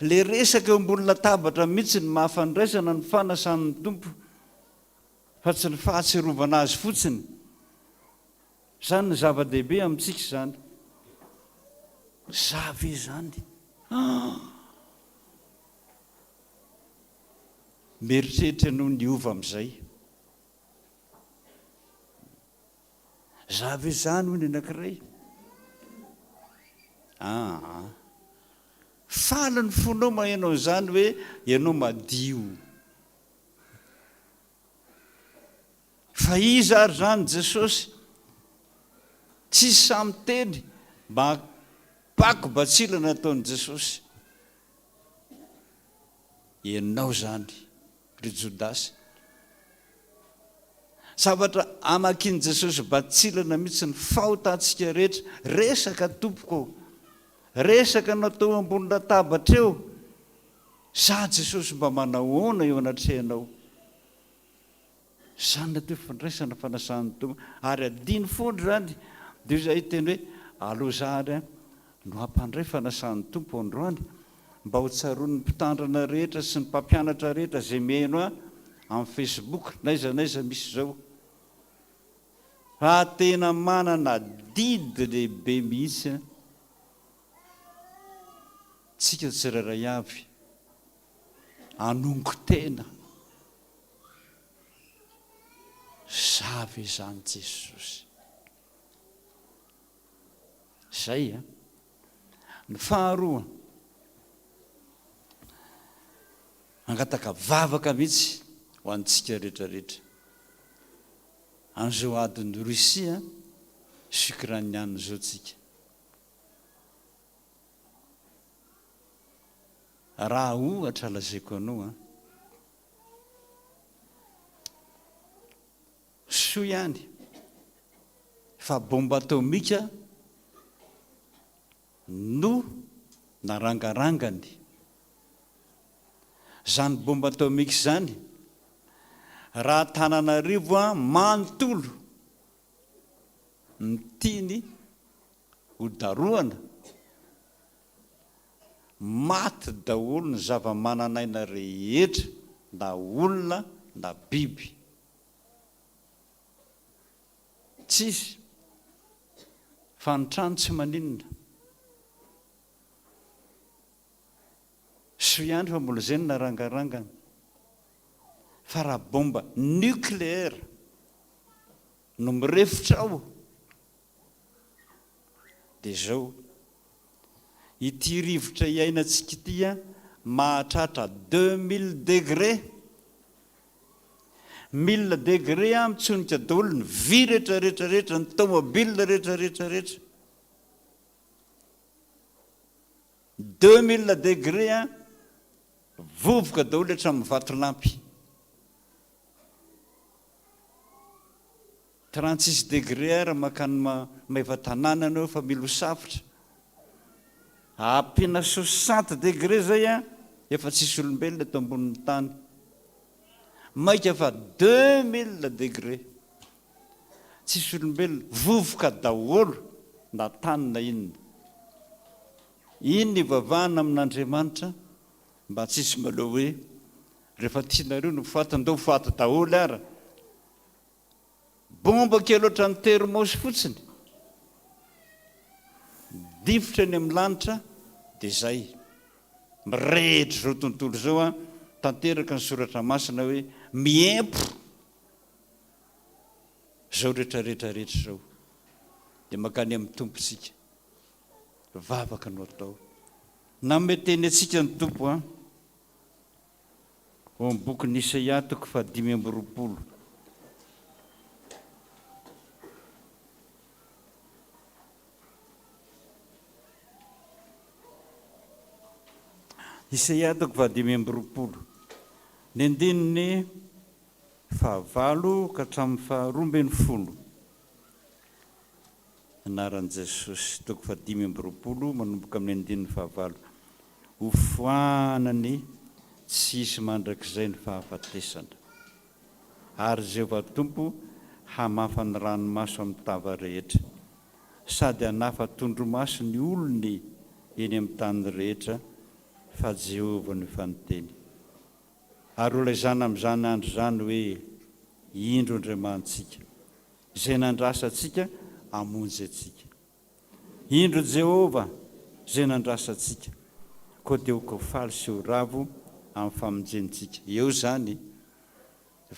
Ilay resaka eo ambony latabatra mihitsy ny maha fandraisana ny fanasan'ny Tompo fa tsy ny fahatsiarovana azy fotsiny. Izany no zava-dehibe amintsika izany. Za ve izany? Ah! Mieritreritra ianao ny hiova amin'izay. Za ve izany hoy ny anankiray? Aa. Faly ny fonao maheno an'izany hoe ianao madio. Fa iza ary izany Jesosy? Tsisy sahy miteny mba pako batsilana ataon'i Jesosy. Ianao izany ry Jodasy. Zavatra amakian'i Jesosy batsilana mihitsy ny fahotantsika rehetra. Resaka tompoko ô. Resaka natao ambony latabatra eo. Za Jesosy mba manahoana eo anatrehanao? Izany no atao hoe fandraisana fanasan'ny Tompo. Ary adino foana izany. Dia hoy izahay hiteny hoe, aleo za ary no hampandray fanasan'ny Tompo androany, mba ho tsaroan'ny mpitandrina rehetra sy ny mpampianatra rehetra izay mihaino ahy amin'ny Facebook n'aiza n'aiza misy izao. Fa tena manana adidy lehibe mihitsy tsika tsirairay avy hanongo tena. Za ve zany Jesosy? Zay a. Ny faharoa, mangataka vavaka mihitsy ho antsika rehetra rehetra. An'izao adin'i Russie sy Ukrainiana izao tsika. Raha ohatra lazaiko anao an, Soa ihany fa bomba atomika no narangarangany. Izany bomba atomika izany, raha Antananarivo manontolo no tiany ho darohana, Maty daholo ny zava-manan'aina rehetra na olona na biby. Tsisy fa ny trano tsy maninona. Soa ihany fa mbola izay no narangarangana. Fa raha bomba nucléaire no mirefotra ao Dia izao, ity rivotra iainantsika ity mahatratra 2000 degrés, mille degrés mitsonika daholo ny vy rehetra rehetra rehetra, ny tomobile rehetra rehetra rehetra. 2000 degrés vovoka daholo hatramin'ny vatolampy. 36 degré ary mankany Maevatanàna ianao efa mila ho safotra. Ampiana 60 degré zay an, efa tsisy olombelona eto ambonin'ny tany. Maika fa 2000 degré. Tsisy olombelona, vovoka daholo na tany na inona. Iny ivavahana amin'Andriamanitra mba tsisy maleo hoe rehefa tianareo no faty ndao faty daholo ara. Bomba kely ohatran'ny thermos fotsiny, difotra eny amin'ny lanitra dia izay. Mirehitra izao tontolo izao an, tanteraka ny soratra masina hoe miempo izao rehetra rehetra rehetra izao. Dia mankany amin'ny Tompo isika. Vavaka no atao. Nanome teny antsika ny Tompo an. Ao amin'ny bokin'i Isaia toko fahadimy amby 20. Isaia toko fahadimy amby 20, ny andininy fahavalo ka hatramin'ny faharoa ambin'ny folo. Anaran'i Jesosy, toko fahadimy amby 20, manomboka amin'ny andininy fahavalo. Hofoanany tsy hisy mandrakizay ny fahafatesana, ary Jehovah Tompo hamafa ny ranomaso amin'ny tava rehetra, sady hanafa tondromaso ny olony eny amin'ny tany rehetra, fa Jehovah no efa niteny. Ary holazaina amin'izany andro izany hoe, Indro Andriamanitsika, izay nandrasantsika. hamonjy antsika. Indro Jehovah izay nandrasantsika, koa dia ho faly sy ho ravo amin'ny famonjentsika. Eo izany,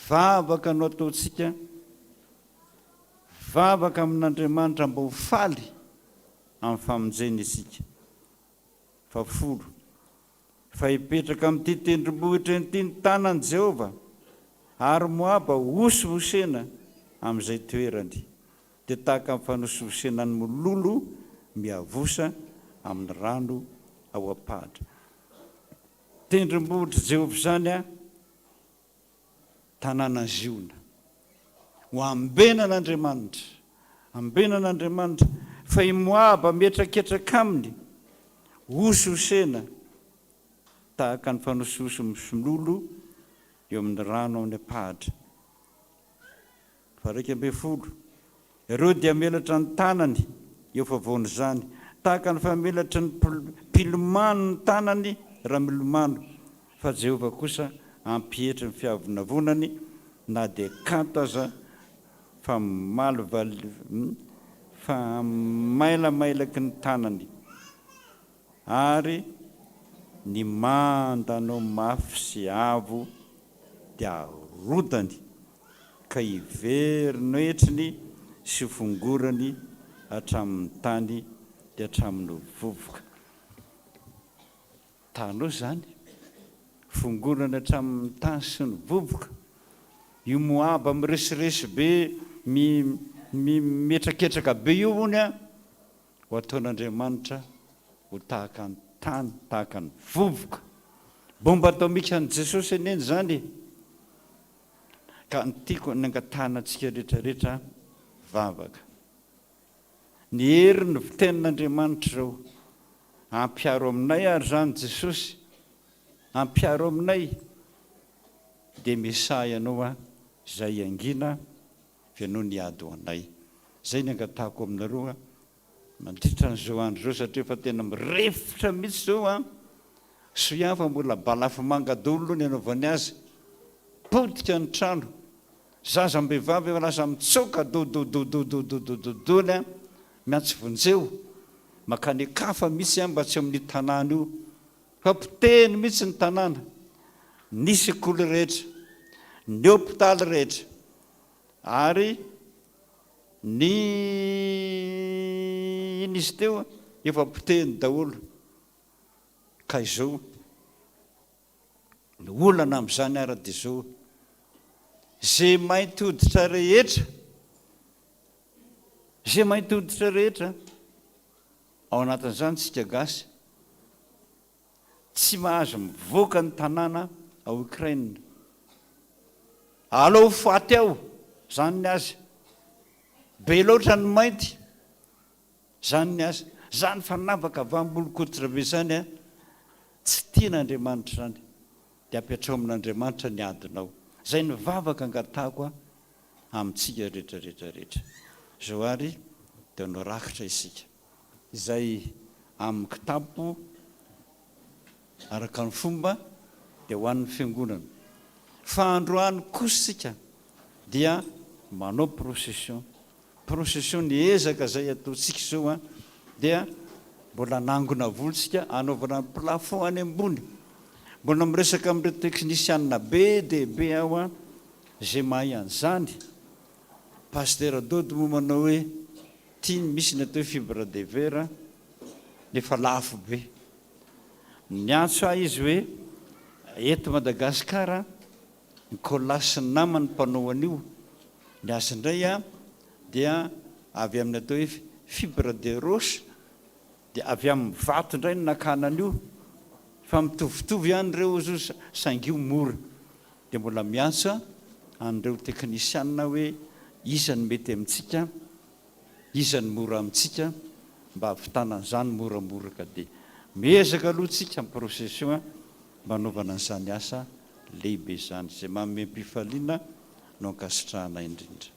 vavaka no ataontsika, vavaka amin'Andriamanitra mba ho faly amin'ny famonjeny isika. Fahafolo, fa hipetraka amin'ity tendrombohitra ity ny tanan'i Jehovah, ary Moaba hosihosena amin'izay toerany. Dia tahaka ny fanosihosena ny mololo miavosa amin'ny rano ao am-pahatra. Tendrombohitr'i Jehovah izany an, tanànan'i Ziona. Ho ambenan'Andriamanitra, ambenan'Andriamanitra, fa i Moaba mihetraketraka aminy, hosihosena tahaka ny fanosihosy misomlolo eo amin'ny rano any am-pahatra. Faha-11, Ireo dia hamelatra ny tanany eo afovoan'izany, tahaka ny famelatry ny mpilomano ny tanany raha milomano, fa Jehovah kosa hampietry ny fiavonavonany na dia kanto aza fa fa mailamailaka ny tanany, ary ny mandanao mafy sy avo dia arodany ka hiverina etriny sy ho fongorany hatramin'ny tany dia hatramin'ny vovoka. Taloha izany, fongorany hatramin'ny tany sy ny vovoka. Io Moaba miresiresy be, mi, mi, mihetraketraka be io hono an, ho ataon'Andriamanitra ho tahaka ny tany, tahaka ny vovoka. Bomba atomika an'i Jesosy anie izany e! Ka ny tiako ny angatahana antsika rehetra rehetra vavaka. Ny herin'ny vtenin'Andriamanitra izao. Ampiharo aminay ary izany Jesosy. Ampiharo aminay. Dia misaha ianao aho izay hangina f'Ianao niady ho anay. Izay ny angatahako aminareo mandritra an'izao andro izao satria efa tena mirefotra mihitsy izao an! Soa ihany fa mbola balafomanga daholo aloha ny anaovany azy. Potika ny trano. Zaza am-behivavy efa lasa mitsoka dododododododododoly an! Miantso vonjeo. Mankany an-kafa mihitsy an mba tsy eo amin'io tanàna io. Fa potehiny mihitsy ny tanàna, ny sekoly rehetra, ny hopitaly rehetra ary ny inn izy teo efa potehiny daholo. Ka izao ny olana amin'izany ara dia izao, ze mainty hoditra rehetra, ze mainty hoditra rehetra, Ao anatin'izany isika gasy tsy mahazo mivoaka ny tanàna ao Ukraine. Alao ho faty ao zany ny azy. Be loatra ny mainty zany ny azy. Zany fanavakavaham-bolon-koditra be zany a, tsy tian'Andriamanitra zany. Dia apetraho amin'Andriamanitra ny adinao. Zay ny vavaka angatahako a. amintsika rehetra rehetra rehetra. Izao ary dia hanao rakitra isika. Izay amin'ny kitapo araka ny fomba dia ho an'ny fiangonana. Fa androany kosa isika dia manao procession. Procession ny ezaka izay ataontsika izao an, dia mbola hanangona vola isika hanaovana ny plafond any ambony. Mbola miresaka amin'ireo teknisianina be dia be aho an, Izay mahay an'izany, Pasitera Dodo moa manao hoe tiany misy ny atao hoe fibre de verre nefa lafo be. Niantso ahy izy hoe eto Madagasikara ny Colas sy ny namany mpanao an'io, ny azy indray dia avy amin'ny atao hoe fibre de roche dia avy amin'ny vato indray no nakana an'io fa mitovitovy ihany ireo ozy saingy io mora. Dia mbola miantso an'ireo teknisianina hoe iza no mety amintsika, iza no mora amintsika mba hahavitana an'izany moramora ka dia miezaka aloha tsika amin'ny procession mba hanaovana an'izany asa lehibe izany. Izay manome am-pifaliana no ankasitrahana indrindra.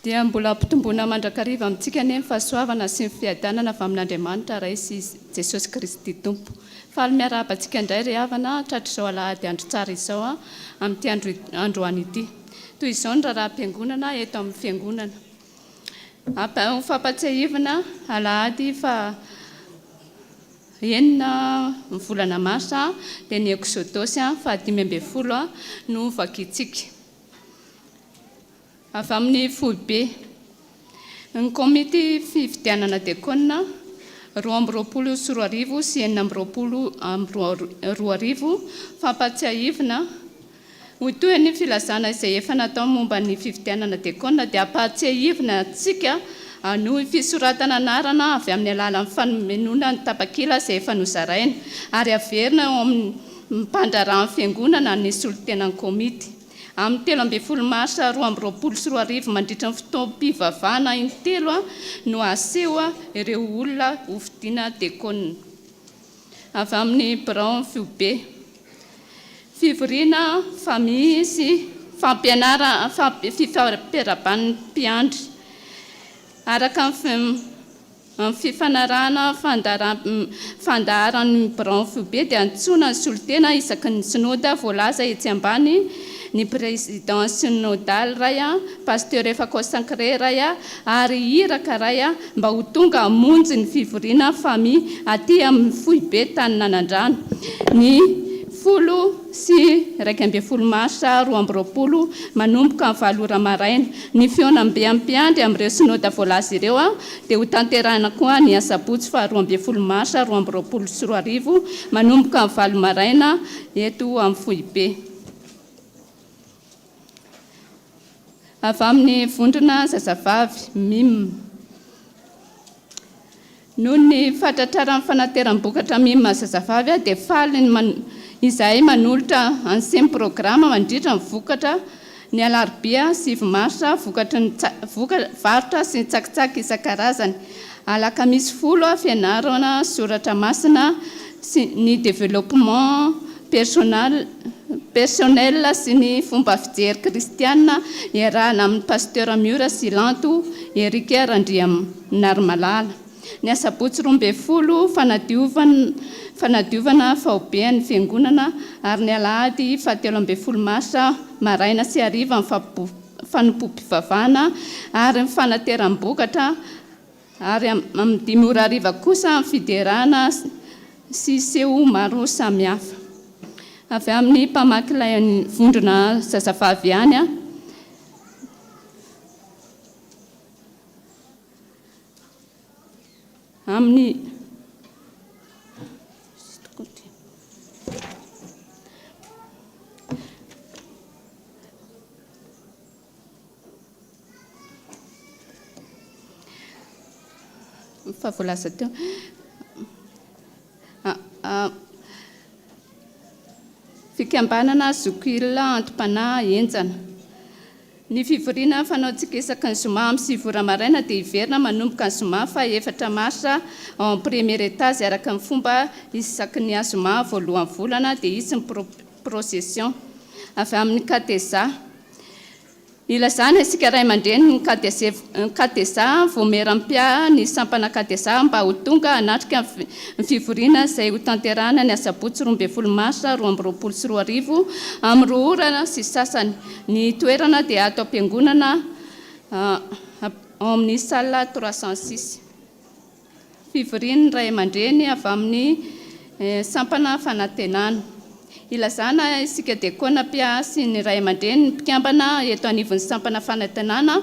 Dia mbola ampitomboina mandrakariva amintsika anie ny fahasoavana sy ny fiadanana avy amin'Andriamanitra Ray sy Jesosy Kristy Tompo. Faly miarahaba antsika indray ry havana tratr'izao alahady andro tsara izao amin'ity andro androany ity. Toy izao ny raharaham-piangonana eto amin'ny fiangonana. Ho fampatsiahivina alahady fa. Enina ny volana marsa dia ny Eksodosy faha 15 no vakintsika. Avy amin'ny foibe. Ny komity fifidianana diakona 2022 sy 2026 fampahatsiahivina Ho toy ny filazana izay efa natao momba ny fifidianana diakona dia ampahatsiahivina antsika hanohy fisoratana anarana avy amin'ny alalan'ny famenoana ny tapakila izay efa nozaraina ary averina ao amin'ny mpandraharahan'ny fiangonana ny solontenan'ny komity. Amin'ny 13 marsa 2022 mandritra ny fotoam-pivavahana intelo no haseho ireo olona hofidiana diakona. Avy amin'ny biraon'ny foibe. Fivoriana famille sy fampianara fifampirahaban'ny mpiandry. Araka ny fifanarahana fandaharan'ny biraon'ny foibe dia antsoina ny solontena isaky ny synoda voalaza etsy ambany ny président synodal iray, pasteur efa consacré iray ary iraka iray mba ho tonga hamonjy ny fivoriana famille aty amin'ny foibe tany Nanandrano ny 10 sy 11 marsa 2022 manomboka amin'ny 8 ora maraina. Ny fihaonambe amin'ny mpiandry amin'ireo synoda voalaza ireo dia ho tanterahina koa ny asabotsy faha 12 marsa 2022 manomboka amin'ny 8 maraina eto amin'ny foibe. Avy amin'ny vondrona zazavavy MIM. Noho ny fahatratraran'ny fanateram-bokatra MIM zazavavy dia faly izahay manolotra an'ny programa mandritra ny vokatra ny alarobia 9 marsa vokatry ny varotra sy ny tsakitsaky isan-karazany. Alakamisy 10 fianarana soratra masina sy ny développement personal personnel sy ny fomba fijery kristiana iarahana amin'ny pasteur Miora sy Lanto Eric Randrianarimalala. Ny asabotsy 12 fanadiovana faobe ny fiangonana ary ny alahady faha 13 marsa maraina sy hariva ny fanompoam-pivavahana ary ny fanateram-bokatra ary amin'ny 5 ora hariva kosa ny fiderana sy seho maro samihafa. Avy amin'ny mpamaky lay vondrona zazavavy ihany a. Amin'ny fa voalaza teo fikambanana zokiolona antom-panahy henjana. Ny fivoriana fanaontsika isaky ny zoma amin'ny 9 ora maraina dia hiverina manomboka ny zoma faha 4 marsa ao amin'ny premier étage araka ny fomba isaky ny zoma voalohan'ny volana dia hisy ny procession. Avy amin'ny kateza. Ilazana isika ray aman-dreny ny kateza voameram-pia ny sampana kateza mba ho tonga hanatrika ny fivoriana izay ho tanterahana ny asabotsy 12 marsa 2022 amin'ny 2 ora sy sasany. Ny toerana dia ato am-piangonana ao amin'ny salle 306. Fivorian'ny ray aman-dreny avy amin'ny sampana fanantenana. Ilazana isika diakona mpiahy sy ny ray aman-dreny ny mpikambana eto anivon'ny sampana fanantenana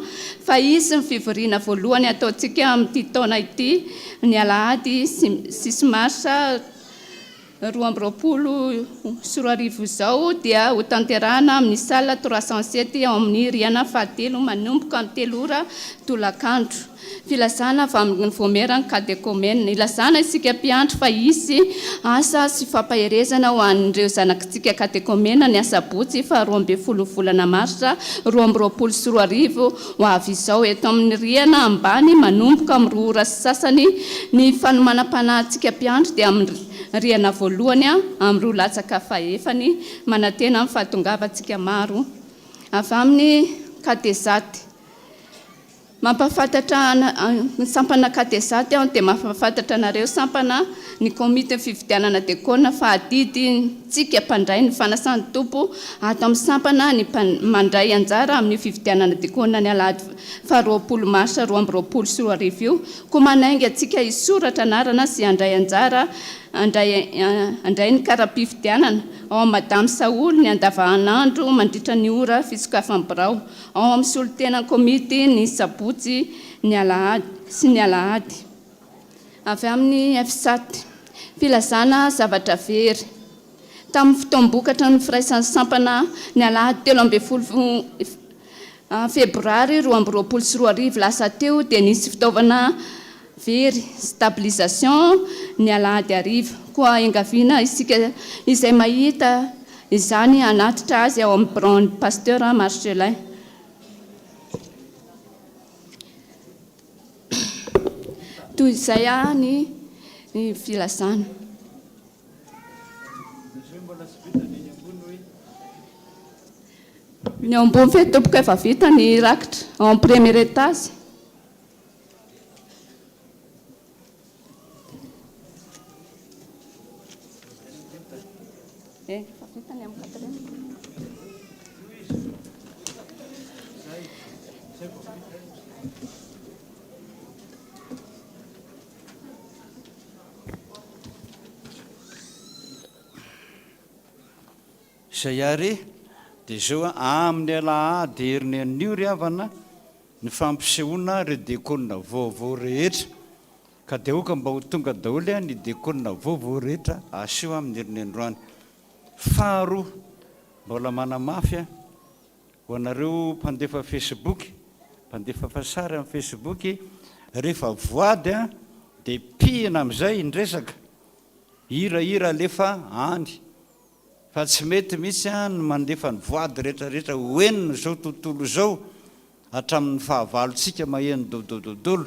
fa hisy ny fivoriana voalohany ataontsika amin'ity taona ity ny alahady 6 marsa 2022 izao dia ho tanterahana amin'ny salle 307 ao amin'ny rihana fahatelo manomboka amin'ny 3 ora tolakandro. Filazana avy amin'ny vaomieran'ny katekomena. Ilazana isika mpiandry fa hisy asa sy fampaherezana ho an'ireo zanakitsika katekomena ny asabotsy faha 12 volana marsa 2022 ho avy izao eto amin'ny rihana ambany manomboka amin'ny 2 ora sy sasany. Ny fanomanam-panahintsika mpiandry dia amin'ny rihana voalohany amin'ny 2 latsaka fahefany. Manantena amin'ny fahatongavantsika maro avy amin'ny katezaty. Mampahafantatra ny sampana katezaty aho dia mampahafantatra anareo sampana ny komitin'ny fifidianana diakona fa adidintsika mpandray ny fanasan'ny Tompo ato amin'ny sampana ny mandray anjara amin'io fifidianana diakona ny alahady faha 20 marsa 2022 io. Koa manainga antsika hisoratra anarana sy handray anjara. Handray handray ny kara-pifidianana ao amin'ny Madame Saholy ny andavanandro mandritra ny ora fisokafan'ny birao ao amin'ny solontenan'ny komity ny sabotsy ny alahady sy ny alahady. Avy amin'ny FSAT. Filazana zavatra very. Tamin'ny fotoam-bokatra ny firaisan'ny sampana ny alahady 13 febroary 2022 lasa teo dia nisy fitaovana very, stabilisation, ny alahady hariva. Koa engaviana isika izay mahita izany hanatitra azy ao amin'ny biraon'ny Pasteur Marcelin. Toy izay ny filazana. Ny ao ambony ve tompoko efa vita ny rakitra ao amin'ny premier étage? Eh, efa vita ny amin'ny quatrième. Izay àry dia izao an, amin'ny alahady heriny anio ry havana ny fampisehoana ireo diakona vaovao rehetra, ka dia aoka mba ho tonga daholo ny diakona vaovao rehetra aseho amin'ny heriny androany. Faharoa, mbola manamafy aho, ho anareo mpandefa facebook, mpandefafa sary amin'ny facebook, rehefa voady dia pihina amin'izay ny resaka, hira hira alefa any. Fa tsy mety mihitsy an ny mandefa ny voady rehetra rehetra ho henony izao tontolo izao hatramin'ny fahavalontsika maheno dodododolo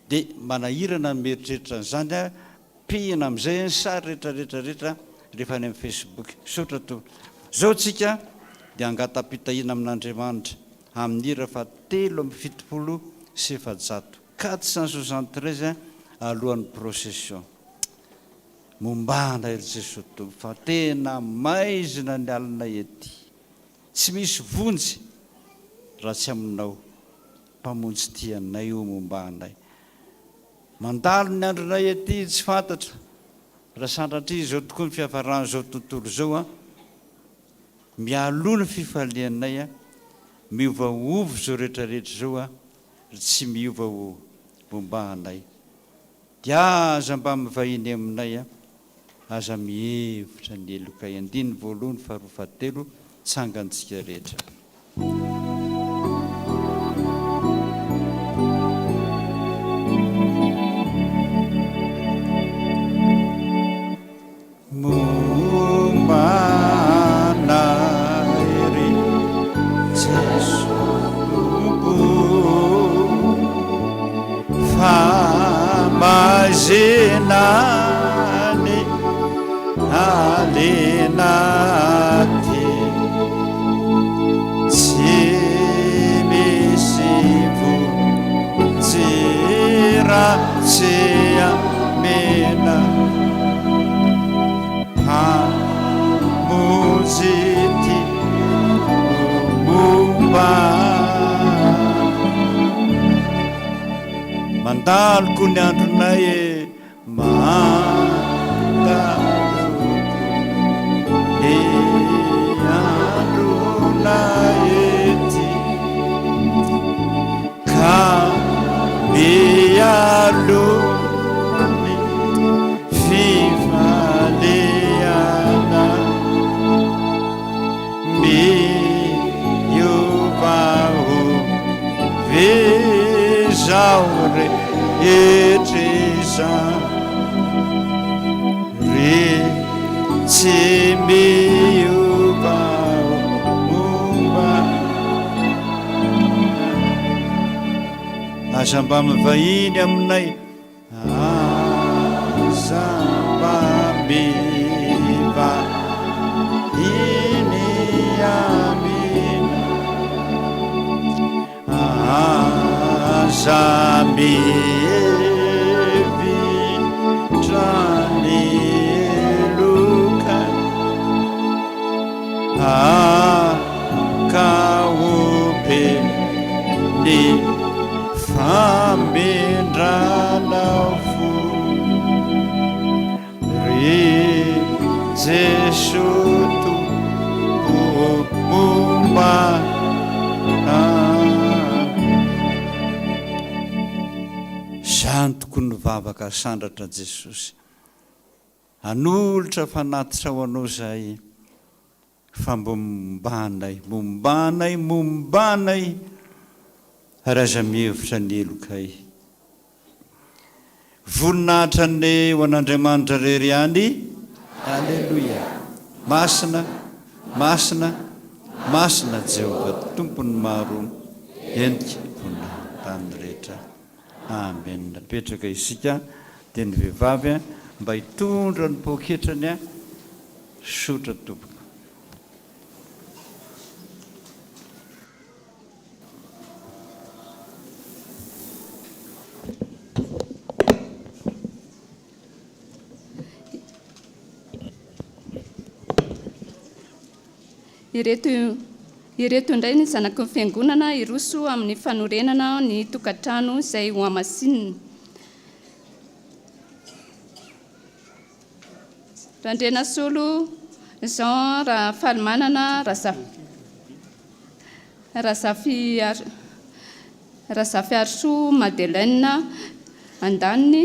dia manahirana ny mieritreritra an'izany an, pihina amin'izay ny sary rehetra rehetra rehetra rehefa any amin'ny facebook. Misaotra tompoko. Izao tsika dia hangatam-pitahiana amin'Andriamanitra amin'ny hira faha 473, 473 alohan'ny procession. Momba anay ry Jesoa Tompo fa tena maizina ny alinay ety. Tsy misy vonjy raha tsy aminao Mpamonjy tia anay o momba anay. Mandalo ny andronay ety tsy fantatra raha sanatria izao tokoa ny fiafaran'izao tontolo izao an. Mialoha ny fifalianay an. Miovaova izao rehetra rehetra izao an ry tsy miova o momba anay. Dia aza mba mivahiny aminay a! Aza mihevitra ny helokay. Andininy voalohany, faharoa, fahatelo, tsangantsika rehetra. Momba anay ry Jesoa Tompo Fa maizina ny alina aty Tsy misy vonjy raha tsy amena Mpamonjy ity no momba Mandalo koa ny andronay e Mandalo koa ny andronay ety Ka mialoha ny fifaliana miova ho izao rehetra izany ry tsy miova momba aza mba mivahiny aminay Aza mba mivahiny aminay Aza mihevitra ny helokay Ka ho be ny famindranao fo. Jesoa Tompo ô momba ahy. Izany tokoa no vavaka asandratra Jesosy. Hanolotra fanatitra ho Anao izahay fa mba momba anay, momba anay, momba anay ary aza mihevitra ny helokay. Voninahitra anie ho an'Andriamanitra irery ihany. Aleloia! Masina, masina, masina Jehovah Tompon'ny maro, endrika voninahitry ny tany rehetra. Amen. Napetraka isika dia ny vehivavy mba hitondra ny poketrany sotra tompoko. Ireto ireto indray ny zanaky ny Fiangonana hiroso amin'ny fanorenana ny tokantrano izay hohamasinina. Randrianasolo Jean Rafalimanana Razafiarisoa Madeleine, andaniny,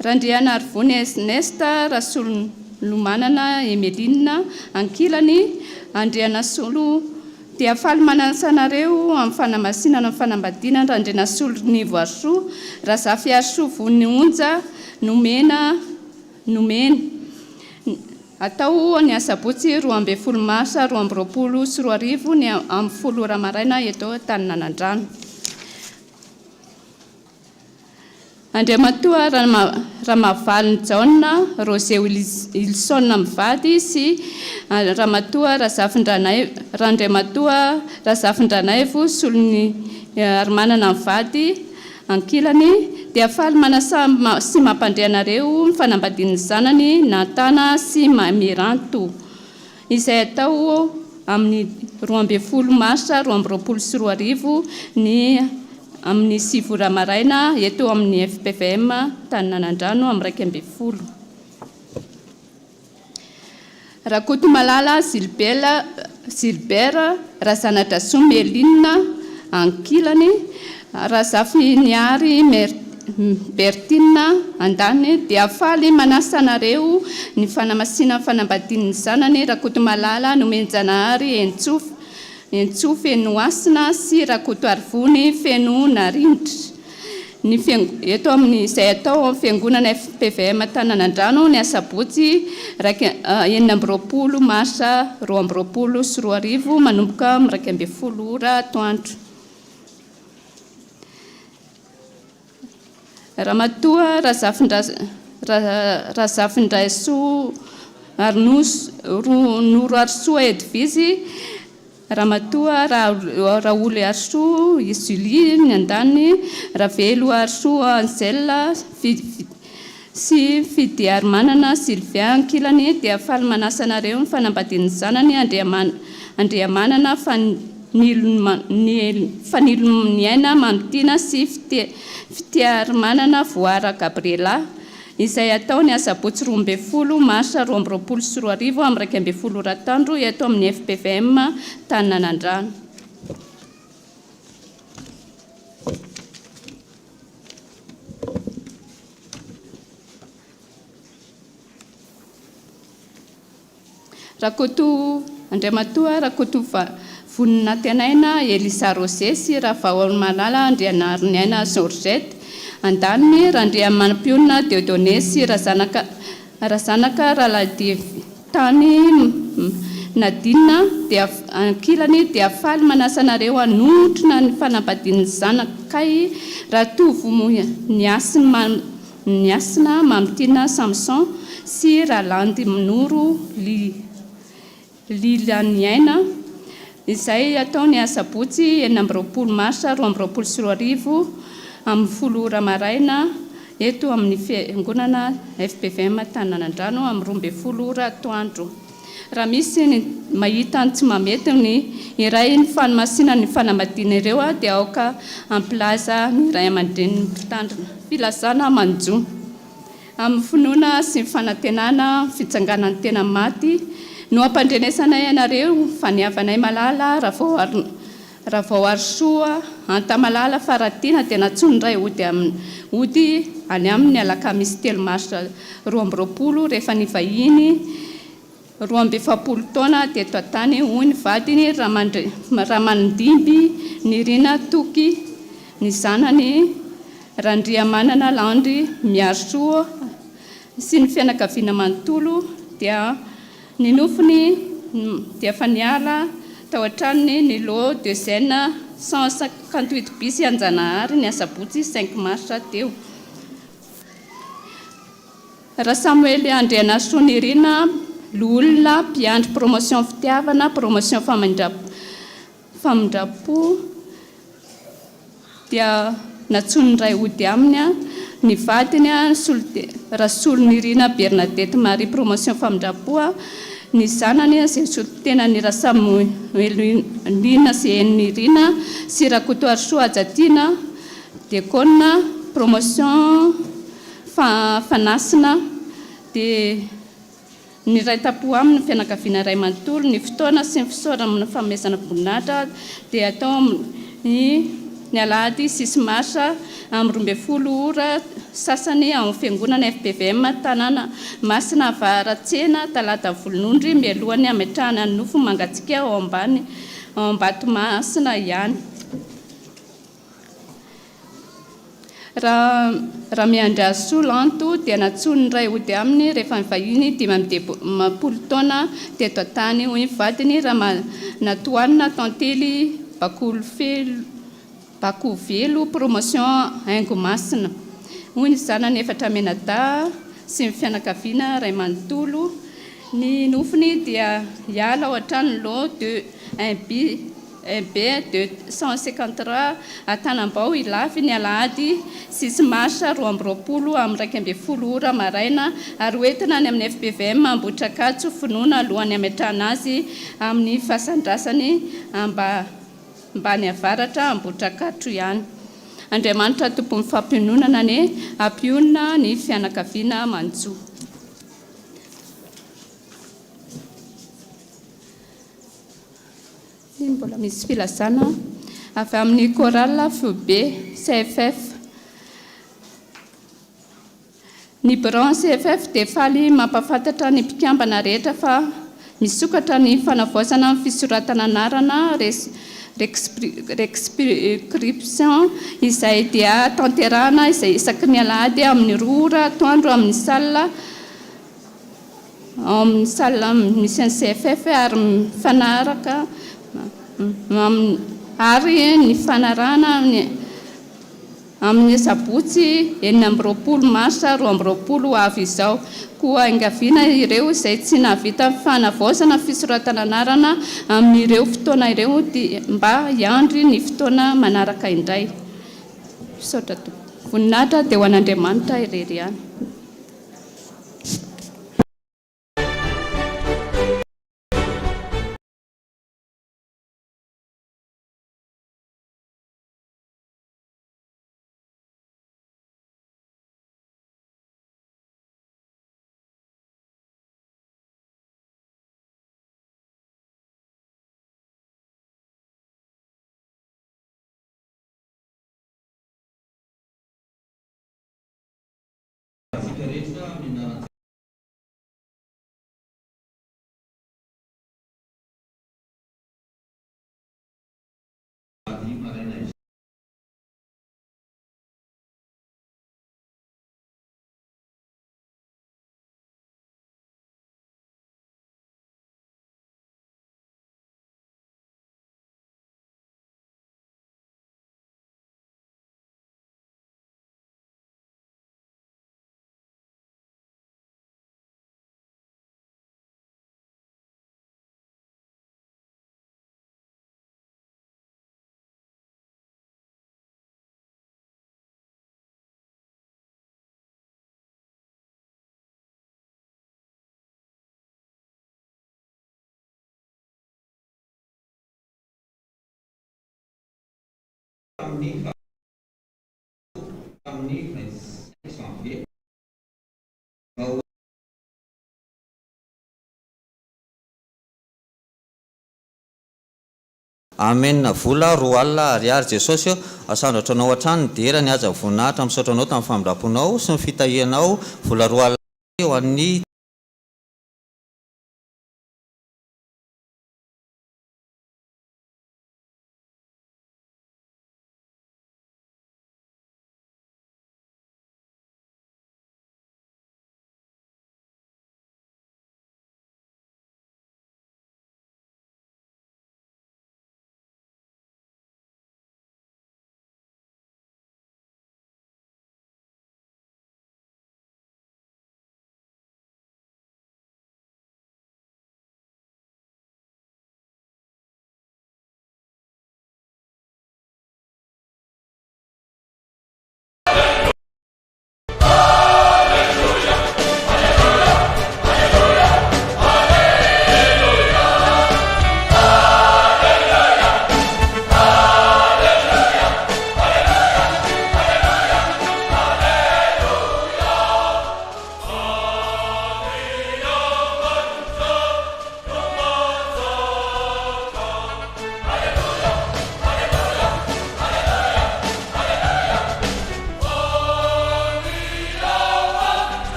Randrianarivony Ernest Rasolomanana Emeline, ankilany, Andrianasolo dia faly manasa anareo amin'ny fanamasinana ny fanambadiana Randrianasolo Nivoarisoa Razafiarisoa Vonionja nomena Nomena. Atao ny asabotsy 12 marsa 2022 ny amin'ny folo ora maraina eto Antaninanandrano. Andriamatoa Ramavalony Jaona Roger Wilson mivady sy Ramatoa Randriamatoa Razafindranaivo Soloniarimanana mivady Ankilany, dia faly manasa sy mampandre anareo ny fanambadian'ny zanany Natana sy Miranto, izay hatao amin'ny 12 marsa 2022 ny amin'ny sivy ora maraina eto amin'ny fpvm Taninanandrano amin'ny 11. Rakotomalala Gilbert, Razanadrasoa Méline, ankilany, Razafiniary Berthine, andaniny, dia faly manasa anareo ny fanamasinan'ny fanambadian'ny zanany Rakotomalala Nomenjanahary Entsoa Fenohasina sy Rakotoarivony Fenonarindra. Ny eto amin'ny izay atao ao amin'ny fiangonana fpvm Tananandrano ny asabotsy 26 marsa 2022 manomboka amin'ny 11 ora atoandro. Ramatoa Razafindraisoa Noroarisoa Edvise Ramatoa Raoliarisoa Julie ny andaniny, Raveloarisoa Angèle sy Fidiarimanana Sylvain ankilany dia faly manasa anareo ny fanambadian'ny zanany Andriamanana Faniloniaina Mamitiana sy Fitiarimanana Voara Gabriella izay hatao ny asabotsy 12 marsa 2022 amin'ny 11 ora atoandro eto amin'ny fpvm Taninanandrano. Rakoto Andriamatoa Rakoto Voninantenaina Elisa Rosé sy Ravaomalala Andrianariniaina Georgette, andaniny, Randriamampionona Dieudonné sy Razanaka Razanaka Raladivitany Nadine dia ankilany dia faly manasa anareo hanotrona ny fanambadian'ny zanakay Ratovo Niasy Niasina Mamitiana Samson sy Ralandy Noro Lilaniaina, izay hatao ny asabotsy 26 marsa 2022 amin'ny folo ora maraina eto amin'ny fiangonana fpvm Antananandrano amin'ny 12 ora atoandro. Raha misy ny mahita ny tsy mahamety ny iray ny fanamasinana ny fanambadiana ireo dia aoka hampilaza ny ray aman-drenin'ny mpitandrina. Filazana manjo. Amin'ny finoana sy ny fanantenana ny fitsanganan'ny tena maty. No ampandrenesanay anareo fa ny havanay malala Ravaoarisoa Antamalala Faratiana dia nantsoin'ny ray hody aminy hody any aminy ny alakamisy telo marsa 22 rehefa nivahiny 42 taona teto an-tany hoy ny vadiny Ramandimby Nirina Toky ny zanany Randriamanana Landry Miarisoa sy ny fianakaviana manontolo dia ny nofony dia efa niala tao an-tranony ny lot de zen 158 bis Anjanahary ny asabotsy cinq mars teo. Rasamoely Andrianarisoanirina, loholona, mpiandry promotion fitiavana, promotion famindram-po, dia nantsoin'ny ray hody aminy ny vadiny, Rasolonirina Bernadette Marie, promotion famindram-po, ny zanany izay solontenan'i Rasamoelina Zehenirina sy Rakotoarisoa Hajatiana, diakona, promotion Fanasina dia niray tampo aminy ny fianakaviana iray manontolo. Ny fotoana sy ny fisaorana amin'ny fanomezana voninahitra dia atao amin'ny ny alahady six marsa amin'ny 12 ora sasany ao amin'ny fiangonana fpvm Tanàna Masina Avaratsena Talata Volonondry mialohan'ny hametrahana ny nofo mangatsiaka ao ambany ao Ambatomasina ihany. Raha Ramiandrasoa Lanto dia nantsoin'ny ray hody aminy rehefa nivahiny 55 taona teto an-tany, hoy ny vadiny Ramanatoanina Tantely Bakovelo, promotion Haingo Masina, hoy ny zanany efatra mianadahy sy ny fianakaviana iray manontolo. Ny nofiny dia hiala ao an-tranony lot deux un bis. MB 253, Antanambao Ilafy, ny alahady six mars 22 amin'ny 11 ora maraina ary ho entina any amin'ny fpvm Ambohitrakatso Finoana alohan'ny hametrahana azy amin'ny fasan-drasany Ambany Avaratra Ambohitrakatso ihany. Andriamanitra Tompon'ny fampiononana anie hampionona ny fianakaviana manjo. Mbola misy filazana avy amin'ny Chorale Foibe, CFF. Ny Birao CFF dia faly mampahafantatra ny mpikambana rehetra fa misokatra ny fanavaozana ny fisoratana anarana, Rescription, izay dia tanterahana izay isaky ny alahady amin'ny roa ora atoandro amin'ny salle ao amin'ny salle misy an'ny CFF ary mifanaraka ary ny fanarahana amin'ny amin'ny asabotsy 26 marsa 22 ho avy izao. Koa ingaviana ireo izay tsy nahavita fanavaozana fisoratana anarana amin'ireo fotoana ireo dia mba hiandry ny fotoana manaraka indray. Misaotra tompoko. Voninahitra dia ho an'Andriamanitra irery ihany. Antsika rehetra amin'ny anaran'i Ady maraina izao. Tamin'ny tamin'ny 25 janvier vao. Amen vola 20 ariary Jesosy ô asandratra anao hatrany ny dera ny haja voninahitra misaotra anao tamin'ny famindramponao sy ny fitahianao vola 20 ariary ho an'ny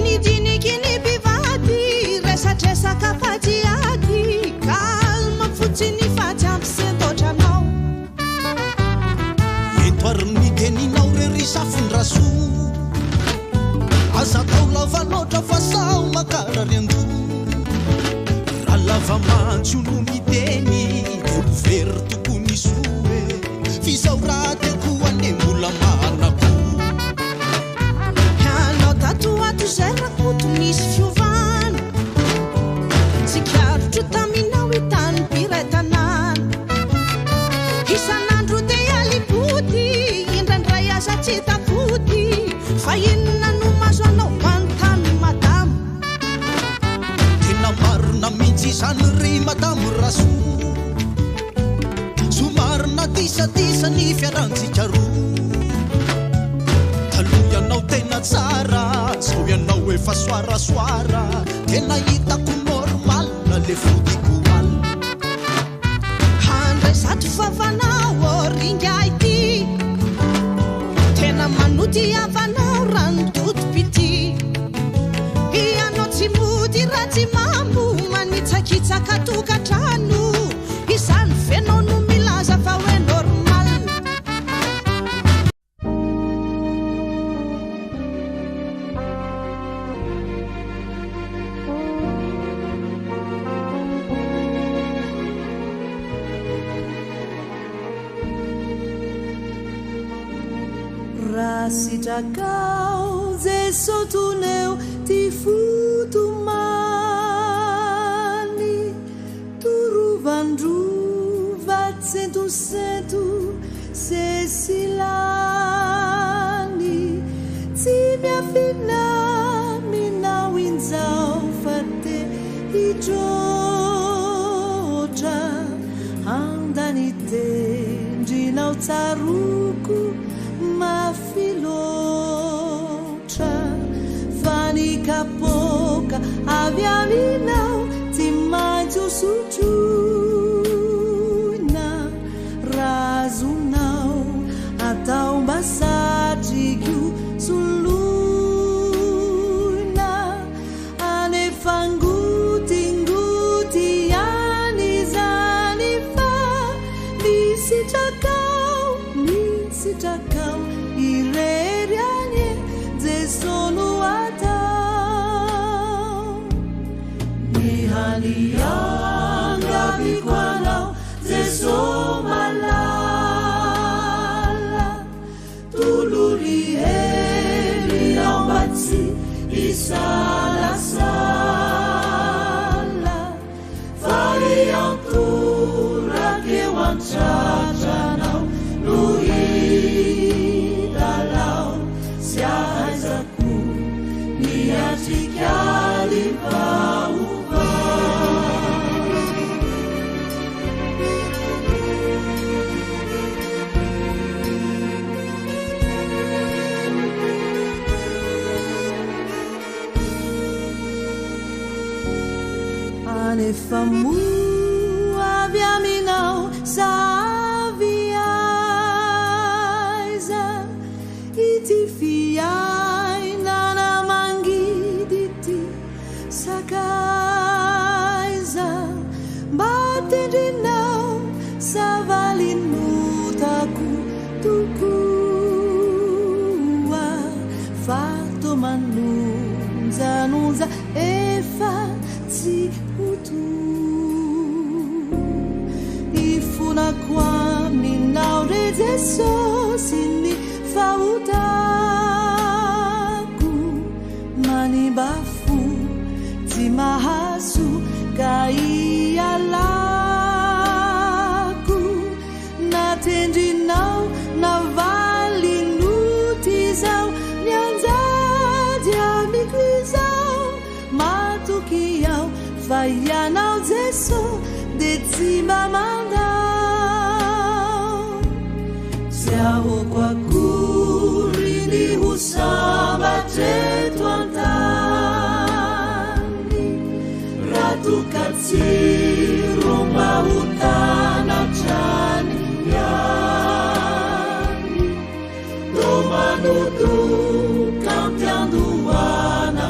Dinidiniky ny mpivady, resadresaka fa tsy ady, calme fotsiny fa tsy hampisendoatra anao. Ento ary ny teninao re ry Zafindrasoa, aza atao lava loatra fa sao mankarary an-doha. Raha lava mantsy no miteny dia ho very tokoa ny soa e, f'izao rahateo koa anie mbola manako. Ianao tato ho ato izay Rakoto nisy fiovana, tsikaritro taminao hitan'ny mpiray tanàna. Isan'andro dia lipody, indraindray aza tsy tafody, fa inona no mahazo anao manontany madama. Tena marina mihitsy izany ry madamo Rasoa, somary nadisadisa ny fiarantsika roa. Taloha ianao tena tsara, zao ianao efa soarasoara, tena hitako normal le fodiko alina. Handray zato vavanao ô ringa ity, tena manody havanao raha ny totom-pitia. Ianao tsy mody raha tsy mamo, manitsakitsaka tokantrano, izany ve nao no milaza fa hoe normal. Raha sitrakao Jeso toneo ty fotomany, torovandrova tsentosento sesilany, tsy miafina aminao injao fa te hitroatra, andany tendrinao tsaroko mafy loatra, fa ny kapoaka avy aminao tsy maintsy ho sotroina, raha azonao atao mba satriko soloina, anefa ngotingoty ihany izany fa misitrakao, misitrakao irery any e, Jeso no atao. Ny hany angaviko anao Jeso malala, tolory hery aho mba tsy hisalasala, fa hiantoraka eo an-tratranao no hitalao, sy ahaizako miatrika ny vaovao. Anefa moa avy aminao sa avy aiza ity fiainana mangidy ity sakaiza, mba tendrinao savalinotako tokoa, fa to manonjanonja efa tsy ho to. Ifonako aminao re Jesosy ny fahotako, manimba fo tsy mahazo ka ialako, na tendrinao na valinoty izao mianjady amiko izao, matoky aho fa ianao Jeso dia tsy mba mandao. Tsy ahoako akory ny ho sambatra eto an-tany, raha toa ka tsirom-pahotana hatrany ihany, to manodoka am-piandohana.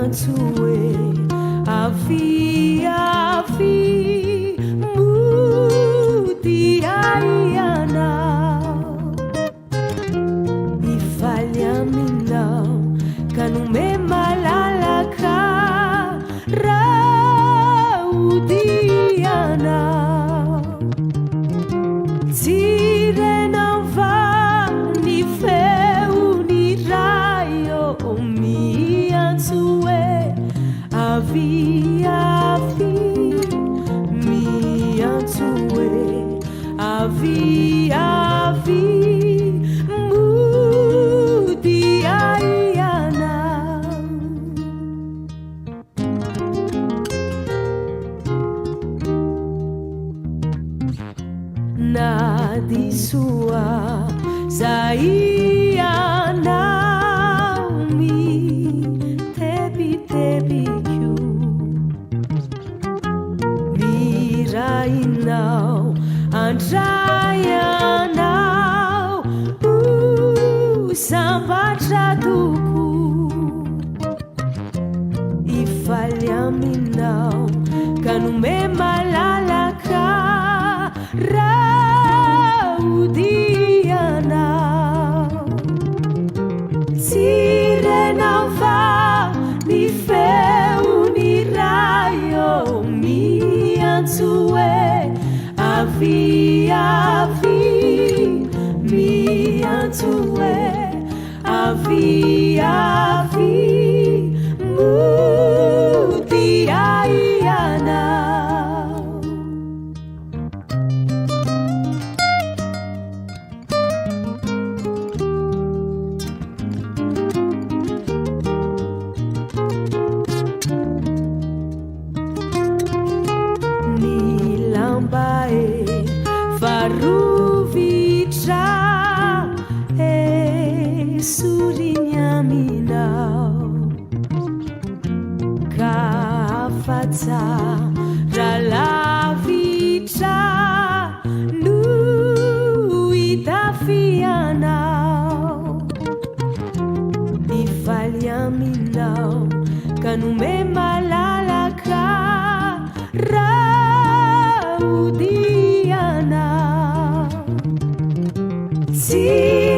Miantso hoe avia avia modia ianao Hifaly aminao ka nome malalaka raha hodianao Tsy renao va ny feon'ny Ray ô miantso hoe avia avia Miantso hoe avia avia modia ianao. Na diso aza ianao mitebiteby koa Mirahinao handray anao ho sambatra tokoa. Hifaly aminao ka nome malalaka raha hodianao. Tsy renao va ny feon'ny Ray ô miantso hoe avia avia miantso hoe Avia avia modia ianao. Ny lamba efa rovitra esoriny aminao ka afa-tsara lavitra no itafianao. Hifaly aminao ka nome malalaka raha hodianao. Tsy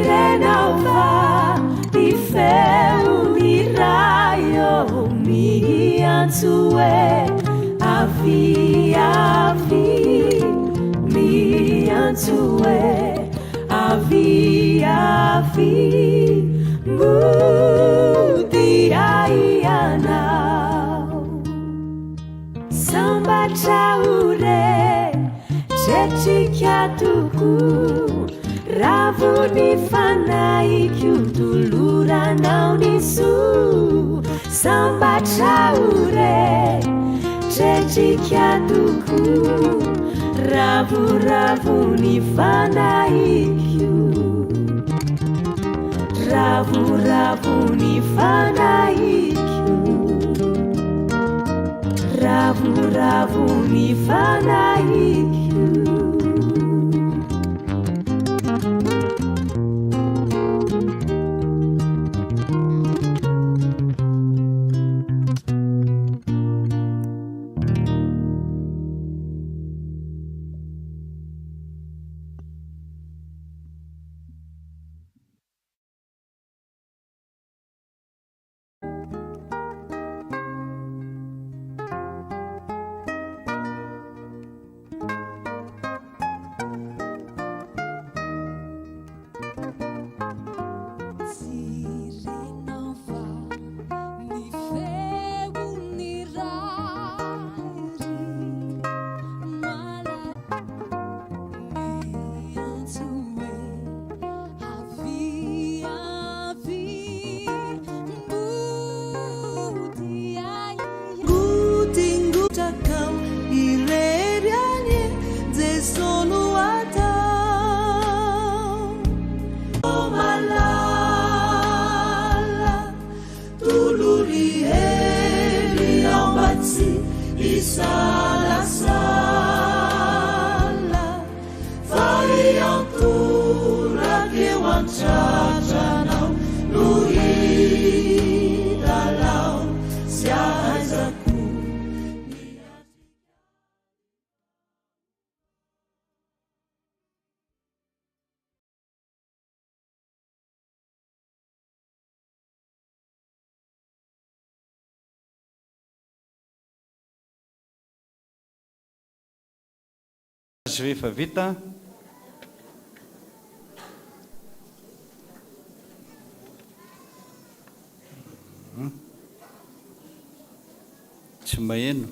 renao va ny feon'ny Ray ô miantso hoe avia avia miantso hoe Avia avia modia ianao Sambatra ho re tretrika tokoa Ravo ny fanahiko toloranao ny soa Sambatra ho re Tretrika tokoa, ravoravo ny fanahiko. Ravoravo ny fanahiko. Ravoravo ny fanahiko. Kajy ve efa vita? Tsy maheno.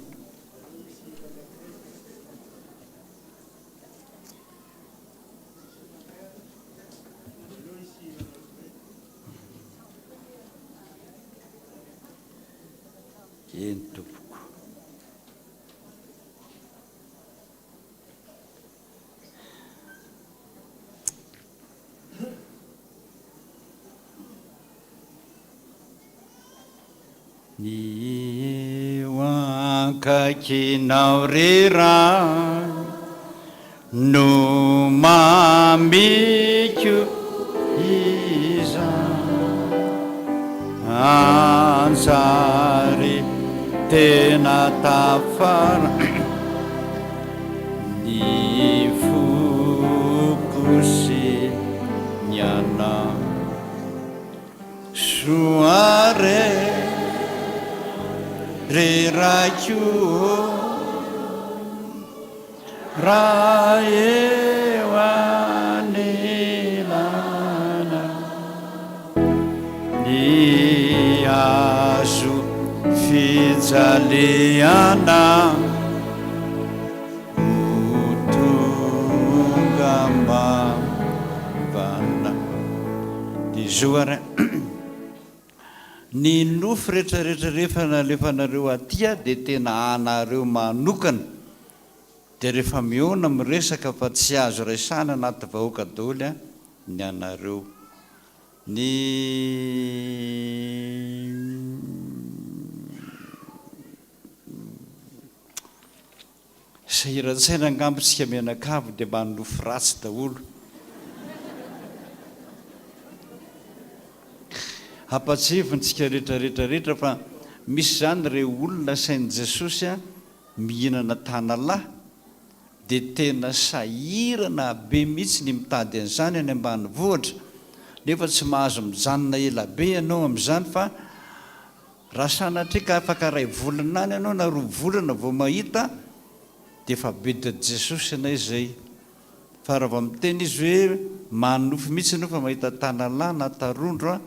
Eny tompoko. Ny eo ankaikinao ry Ray no mamiko izany Hanjary tena tafara ny foko sy ny anao. Soa re ry Raiko ô, raha eo anelanao ny hazo fijaliana ho tonga mavana. Dia zo ary Ny nofy retraretra rehefa nalefanareo aty dia tena anareo manokana. Dia rehefa mihaona miresaka fa tsy azo raisana anaty vahoaka daholo ny anareo. Ny Sahiran-tsaina angamba isika mianakavy dia manonofy ratsy daholo. Ampatsiahivina isika rehetra rehetra rehetra fa misy izany ireo olona asain'i Jesosy mihinana tanalahy dia tena sahirana be mihitsy ny mitady an'izany any ambanivohitra nefa tsy mahazo mijanona ela be ianao amin'izany fa Raha sanatria ka afaka iray volana any ianao na roa volana vao mahita dia efa bedin'i Jesosy ianao izay. Fa raha vao miteny Izy hoe manonofy mihitsy ianao fa mahita tanalahy na tarondro an,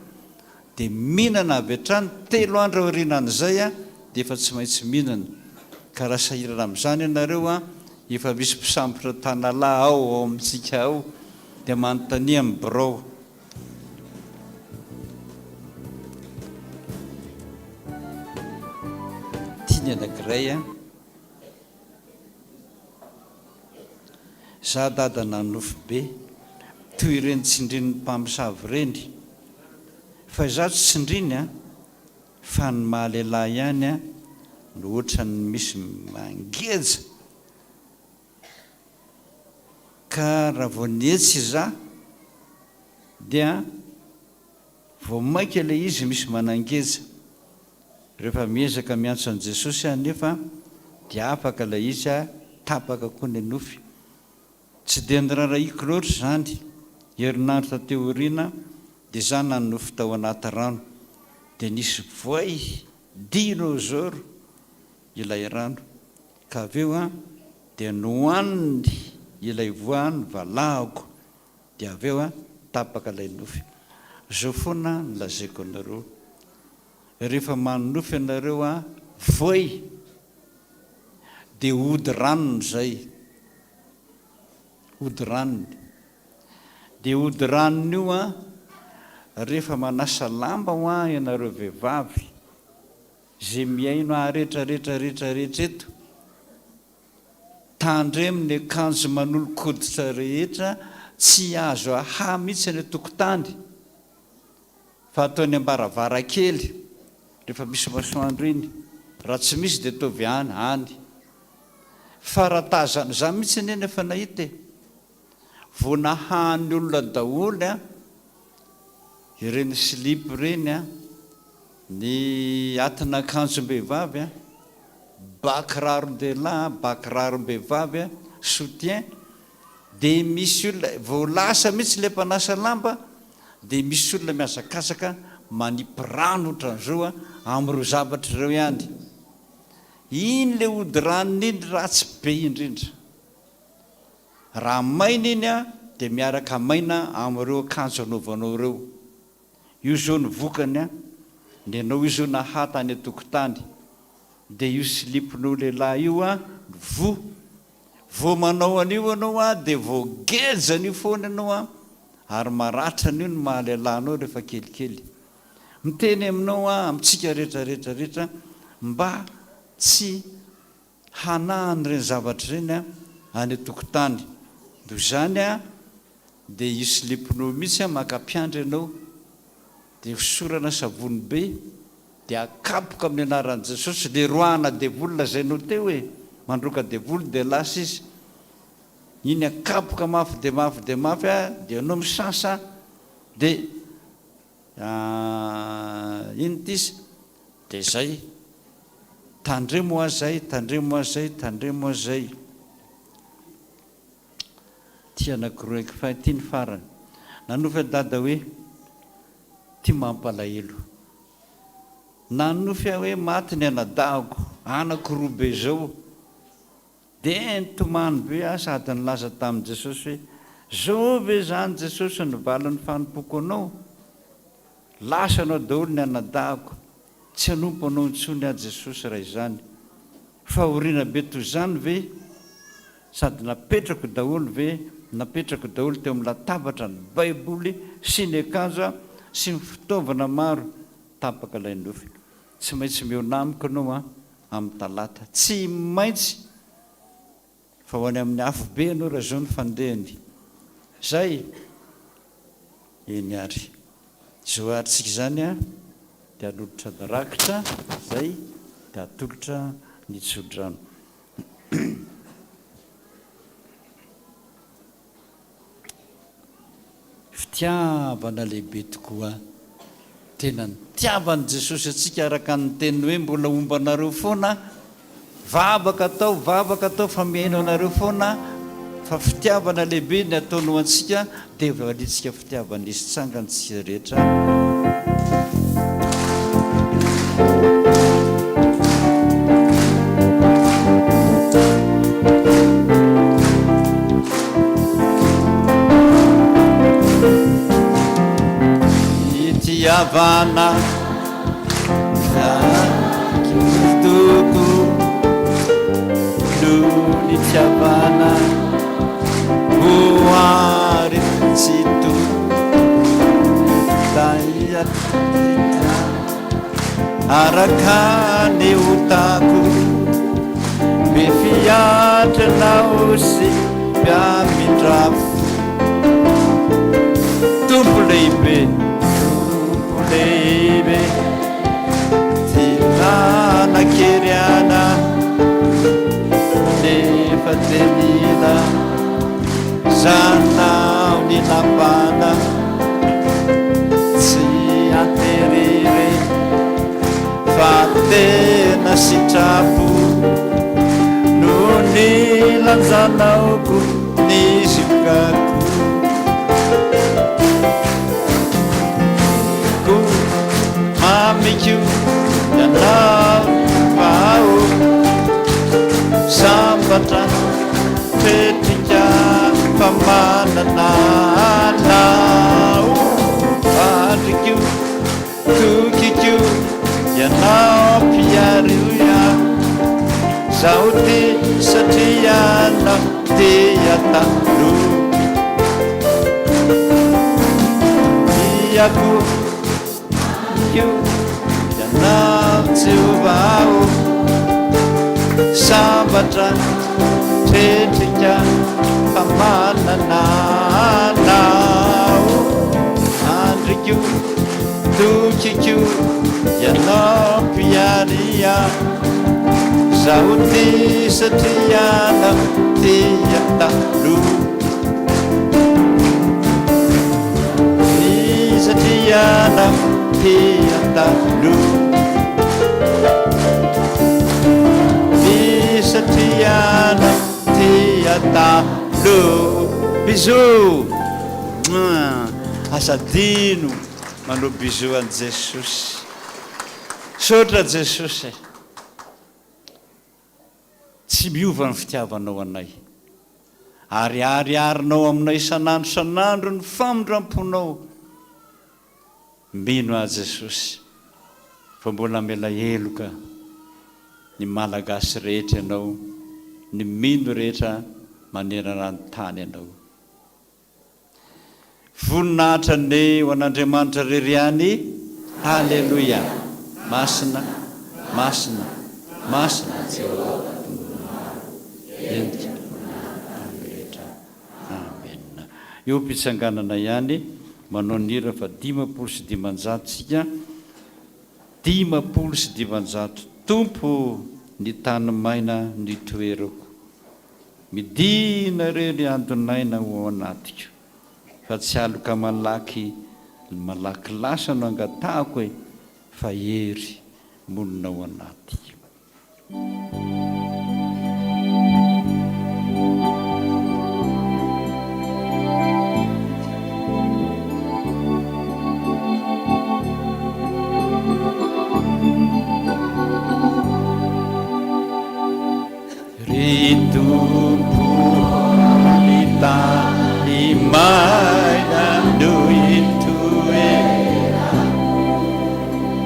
dia mihinana avy hatrany, telo andro aorianan'izay an, dia efa tsy maintsy mihinana. Ka raha sahirana amin'izany ianareo an, efa misy mpisambotra tanalahy ao ao amintsika ao, dia manontania amin'ny birao. Ity ny anankiray an. Za dada nanofy be, toy ireny tsindrin'ny mpamosavy ireny. Fa izaho tsy tsindriny an, fa ny maha lehilahy ihany an no ohatran'ny misy mangeja. Ka raha vao nihetsika izaho dia vao mainka ilay izy misy manangeja. Rehefa miezaka miantso an'i Jesosy aho anefa dia afaka ilay izy tapaka koa ny nofy. Tsy dia nirarahiako loatra izany. Herinandro taty aoriana dia izaho nanonofy tao anaty rano. Dia nisy voay, dinosaure, ilay rano. Ka avy eo an, dia nohaniny ilay voa ny valahako, dia avy eo an, tapaka ilay nofy. Zao foana no lazaiko anareo, rehefa manonofy ianareo an, voay, dia ody ranony izay, ody ranony. Dia ody ranony io an, rehefa manasa lamba hoa ianareo vehivavy, Ze mihaino ahy rehetra rehetra rehetra rehetra eto, tandremo ny akanjo manolo-koditra rehetra tsy azo ahaha mihitsy any an-tokotany fa atao eny am-baravarankely rehefa misy masoandro iny, raha tsy misy dia ataovy any any. Fa raha tazana, za mihitsy anie no efa nahita e! Vao nahahan'ny olona daholo an! Ireny slip ireny an, ny atin'akanjom-behivavy an, ba kiraron-dehilahy an, ba kirarom-behivavy an, soutien, dia misy olona, vao lasa mihitsy ilay mpanasa lamba dia misy olona mihazakazaka manipy rano ohatran'izao an, amin'ireo zavatra ireo ihany. Iny ilay ody ranony iny ratsy be indrindra. Raha maina iny an, dia miaraka maina amin'ireo akanjo anaovanao ireo. Io izao ny vokany an, ny anao io izao nahata any an-tokotany, dia io slip-nao lehilahy io an, voa. Vao manao an'io ianao an, dia voageja an'io foana ianao an, ary maratra an'io ny maha lehilahy anao rehefa kelikely. Miteny aminao aho, amintsika rehetra rehetra rehetra, mba tsy hanahy an'ireny zavatra ireny an, any an-tokotany. Noho izany an, dia io slip-nao mihitsy an, maka mpiandry ianao, dia hosorana savony be, dia akapoka amin'ny anaran'i Jesosy, le roahana devoly lazainao teo e, mandroaka devoly dia lasa izy, iny akapoka mafy dia mafy dia mafy an, dia ianao misasa, dia Ahh ino ty izy? Dia zay. Tandremo hoa zay, tandremo hoa zay, tandremo hoa zay. Ty anakiroa eky fa ty ny farany. Nanofy aho dada hoe ty mampalahelo. Nanofy aho hoe maty ny anadahiko, anako roa be zao. Dia nitomany be aho sady nilaza tamin'i Jesosy hoe, Zao ve izany Jesosy ny valin'ny fanompoako Anao? Lasanao daholo ny anadahiko, tsy hanompo Anao intsony aho Jesosy raha izany. Fahoriana be toy izany ve? Sady napetrako daholo ve, napetrako daholo teo amin'ny latabatra ny Baiboly sy ny akanjo sy ny fitaovana maro. Tapaka ilay nofy. Tsy maintsy mihaona amiko ianao an! amin'ny talata. Tsy maintsy fa ho any amin'ny afobe ianao raha izao ny fandehany. Izay? Eny ary. Izao ary tsika izany an, dia hanolotra ny rakitra, izay, dia hatolotra ny tsodrano. Fitiavana lehibe tokoa. Tena nitiavan'i Jesosy antsika araka ny teniny hoe mbola homba anareo foana aho. Vavaka atao, vavaka atao fa mihaino anareo foana aho. Fa fitiavana lehibe ny ataony ho antsika dia valiantsika fitiavana izy. Tsangany tsika rehetra. Fitiavana Tompo no nitiavana Voary tsy Araka ny otako Be fiantranao sy mpiamindrafo Tompo lehibe Tompo lehibe Tsy nanan-kery ana Nefa tsy nila Zanao ny lapana Tsy an-terere Fa tena sitrapo No nilanjanaoko ny ziokako Ko mamiko ianao fa aho Sambatra Tretrika fa manana anao Andriko, tokiko, ianao mpiaroia Zaho tia satria ianao tia taloha Tiako Io ianao Jehovah ô, sambatra tretrika fa manana Anao. Andriko, tokiko, ianao mpiaria, zaho tia satria ianao tia taloha. Bisous! Aza adino manao bisous an'i Jesosy. Misaotra Jesosy e. Tsy miova ny fitiavanao anay. Ary ahariharinao aminay isan'andro isan'andro ny famindram-ponao. Mino aho Jesosy fa mbola hamela heloka ny Malagasy rehetra ianao, ny mino rehetra manerana ny tany ianao. Voninahitra anie ho an'Andriamanitra irery ihany Aleloia Masina Masina Masina Jehovah Tompon'ny maro Endrika voninahitra rehetra Amen Eo am-pitsanganana ihany manao ny hira fa 550 tsika 550 Tompo ny tany maina nitoerako Midina re ry andon'aina ho ao anatiko fa tsy aloka malaky malaky lasa no angatahako e fa hery monina ao anatiko. Ry Tompo ny tany maina no itoerako,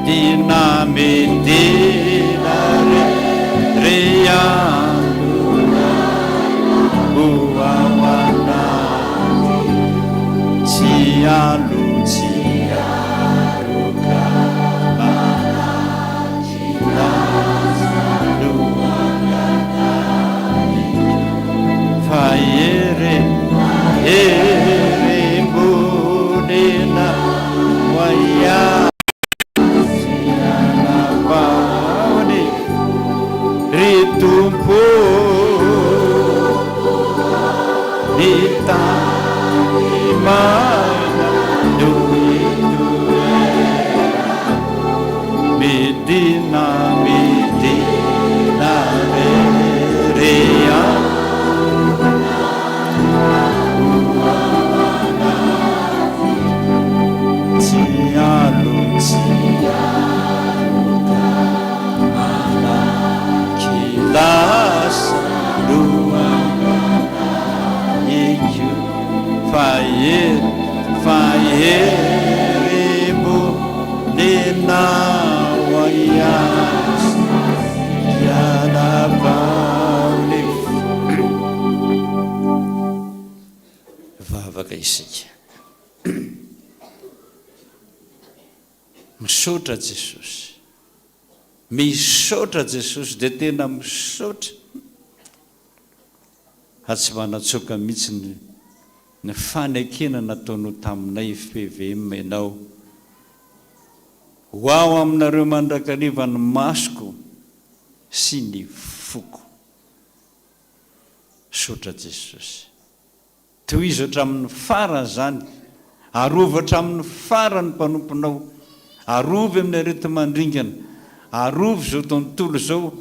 Dina midina re ry andonay ho ao anaty, Tsy alo tsy aloka malaky lasa no Fa hery, hery monina ho ahy Anabavy, ry Tompo Ny tany maina no itoerako Midina, midina re ry Tsy alo, tsy aloka Malaky lasa no angatahiko Fa hery, fa hery Nenao ahiahy Ianabavy Vavaka isika. Misaotra Jesosy. Misaotra Jesosy dia tena misaotra. Fa tsy manatsoaka mihitsy ny ny fanekena nataonao taminay fpvm ianao. Ho ao aminareo mandrakariva ny masoko sy ny foko. Misaotra Jesosy. Tohizo hatramin'ny farany izany. Arovy hatramin'ny farany ny mpanomponao. Arovy amin'ny areti-mandringana. Arovy izao tontolo izao